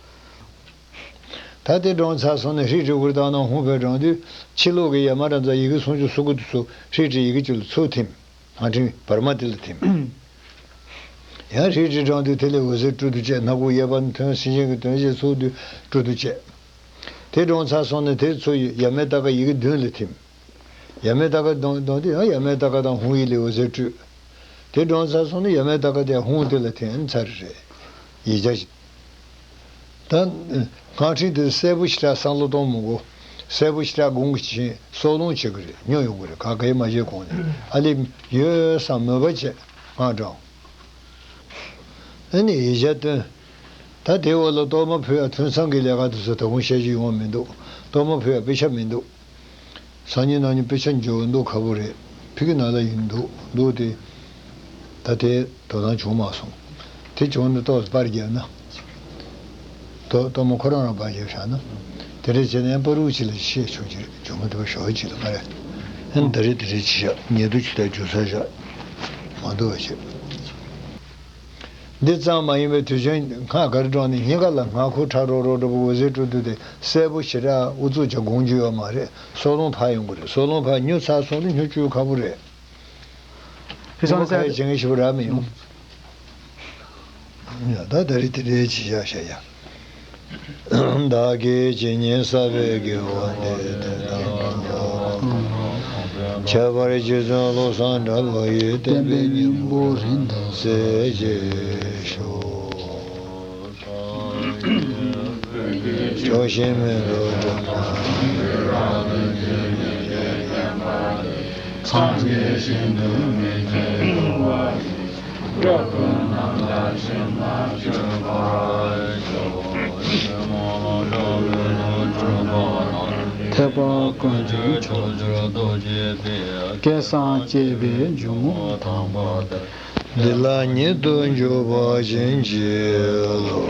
ད་དེ་བགྲང་ཚར་སོང་ནས་ཧྲཱིཿ་ཀྲྀ་ཀྲྀ་ཏ་ན་ཧཱུྃ་ཕཊ་བགྲང་དུས་ཕྱི་ལོགས་ཀྱི་ཡ་མ་ར་ཛ་ཡི་གེ་སུམ་ཅུ་སོ་དགུ་དེ་ཚོ་ཧྲཱིཿ་ཀྲྀ་ཡི་གེ་བཅུ་ལ་ཚུར་ཐིམ། སྔགས་ཕྲེང་བར་མ་དེ་ལ་ཐིམ། ཡང་ཧྲཱིཿ་ཀྲྀ་བགྲང་དུས་དེ་ལས་འོད་ཟེར་སྤྲོ་བསྡུ་བྱས། སྣ་ཁུག་གཡས་པ་ནས་ཐོན། སེམས་ཅན་གྱི་དོན་བྱེད་ཚུལ་དུ་སྤྲོ་བསྡུ་བྱས། དེ་བགྲང་ཚར་སོང་ནས་དེ་ཚོ་ཡ་མེ་ཏ་ཀ་ཡི་གེ་བདུན་ལ་ཐིམ། ཡ་མེ་ཏ་ཀ་བགྲང་བགྲང་དུས་ཡང་ཡ་མེ་ཏ་ཀ་དང་ཧཱུྃ་ཡིག་ལས་འོད་ཟེར་སྤྲོས། དེ་བགྲང་ཚར་སོང་ནས་ཡ་མེ་ཏ་ཀ་དེ་ཧཱུྃ་དེ་ལ་ཐིམ། ཚར་རེད། ཡིག་བརྒྱ་ཞིག་ད་སྔགས་ཕྲེང་དེ་གསལ་པོ་ཞེ་དྲག་བསམ་བློ་གཏོང་མི་དགོས། གསལ་པོ་ཞེ་དྲག་དགོངས་ཀྱི་ཕྱིན་སྲོག་ལོང་བྱེད་ཀྱི་རེད། སྨྱོ་ཡོང་གི་རེད། ག་གེ་མ་བྱེད་གོང་ནས་ཨ་ལས་ཡོད་བསམ་མོས་པ་བྱས་སྔགས་བགྲང་། ཨ་ནི་ཡིག་བརྒྱ་བཏོན། ད་དེའི་འོག་ལ་གཏོར་མ་ཕུལ་ཡ་ཐུན་མཚམས་ཀྱི་ལས་ཀ་དེ་ཚོ་ད་དུང་བཤད་རྒྱུ་ཡོང་བ་མི་འདུག་གཏོར་མ་ཕུལ་ཡ་དཔེ་ཆ་མི་འདུག་སང་ཉིན་གནངས་ཉིན་དཔེ་ཆ་འབྱོར་འདུག་ཁ་པོ་རེད། ཕ་གི་ནང་ལ་ཡིན་འདུག་འདུག་སྟེ། ད་དེ་དོ་སྣང་བྱུང་མ་སོང་། དེ་བྱུང་ན་ཏོག་ཙམ་པར་བརྒྱབ་ན། དོ་གཏོར་མ་ཁོ་རང་རང་པར་བརྒྱབ་བཞག་ན། དེ་འདྲ་བྱས་ན་ཡང་པ་རུ་ཅིག་ལ་བཤད་ཆོག་ཅིག་རེད། ཇོ་མོ་དེ་པ་ཞོ་ཅིག་ལ་མ་རེད། ད་རེས་དེ་རེས་ཅི་བཞག་ཉེ་དུ་ཆུ་དང་རྒྱུ་ས་བཞག་མ་འདུག་བ་བྱེད། འདི་ཙམ་མ་ཡིན་པའི་དུས་ཆེན་སྔ་གར་འགྲོ་ནས་སྙིང་ག་ལ་སྔ་ཁུ་ཁྲ་རོ་རོ་འགྲོ་བོ་འོད་ཟེར་འཕྲོ་འདུག་དེ་གསལ་པོ་ཞེ་དྲག་ཨུ་ཚུགས་ཀྱི་དགོངས་རྒྱུ་ཡོད་མ་རེད། སོ་ལོང་ཕར་ཡོང་གི་རེད། སོ་ལོང་ཕར་ཉུ་ཚར་སོང་ནས་ཉུ་བཅུག་ཁ་པོ་རེད། ཕི་སང་ཁ་ཡི་བྱེད་ངེས་ཞིག་རག་མི་ཡོང་། ཡ་ད་ད་རེས་དེ་རེས་ཅི་བཞག་བྱ་ཡ། བདག་གིས་ཇི་སྙེད་བསགས་པའི་དགེ་བ་འདི། དེ་དག་ཁྱབ་པར་རྗེ་བཙུན་བློ་བཟང་གྲགས་པ་ཡི། བསྟན་པའི་སྙིང་པོ་རིང་དུ་གསལ་བྱེད་ཤོག། ཕྱོགས་བཞིའི་མེ་ཏོག་སྒྲོན་མ། སངས་རྒྱས་ཞིང་དུ་མི་མཛད་པ། འགྲོ་ཀུན་རྣམ་དག་ཞིང་ལ་སྤྱོད་པར་ཤོག། ཐེག་པ་ཀུན་གྱི་མཆོག་གྱུར་རྡོ་རྗེ་སྟེ། སྐལ་བཟང་བསྐྱེད་པའི་འཇུག་ངོགས་དམ་པ་དེར། འདི་ལ་ཉིད་དུ་འཇུག་པ་བྱིན་གྱིས་རློབས།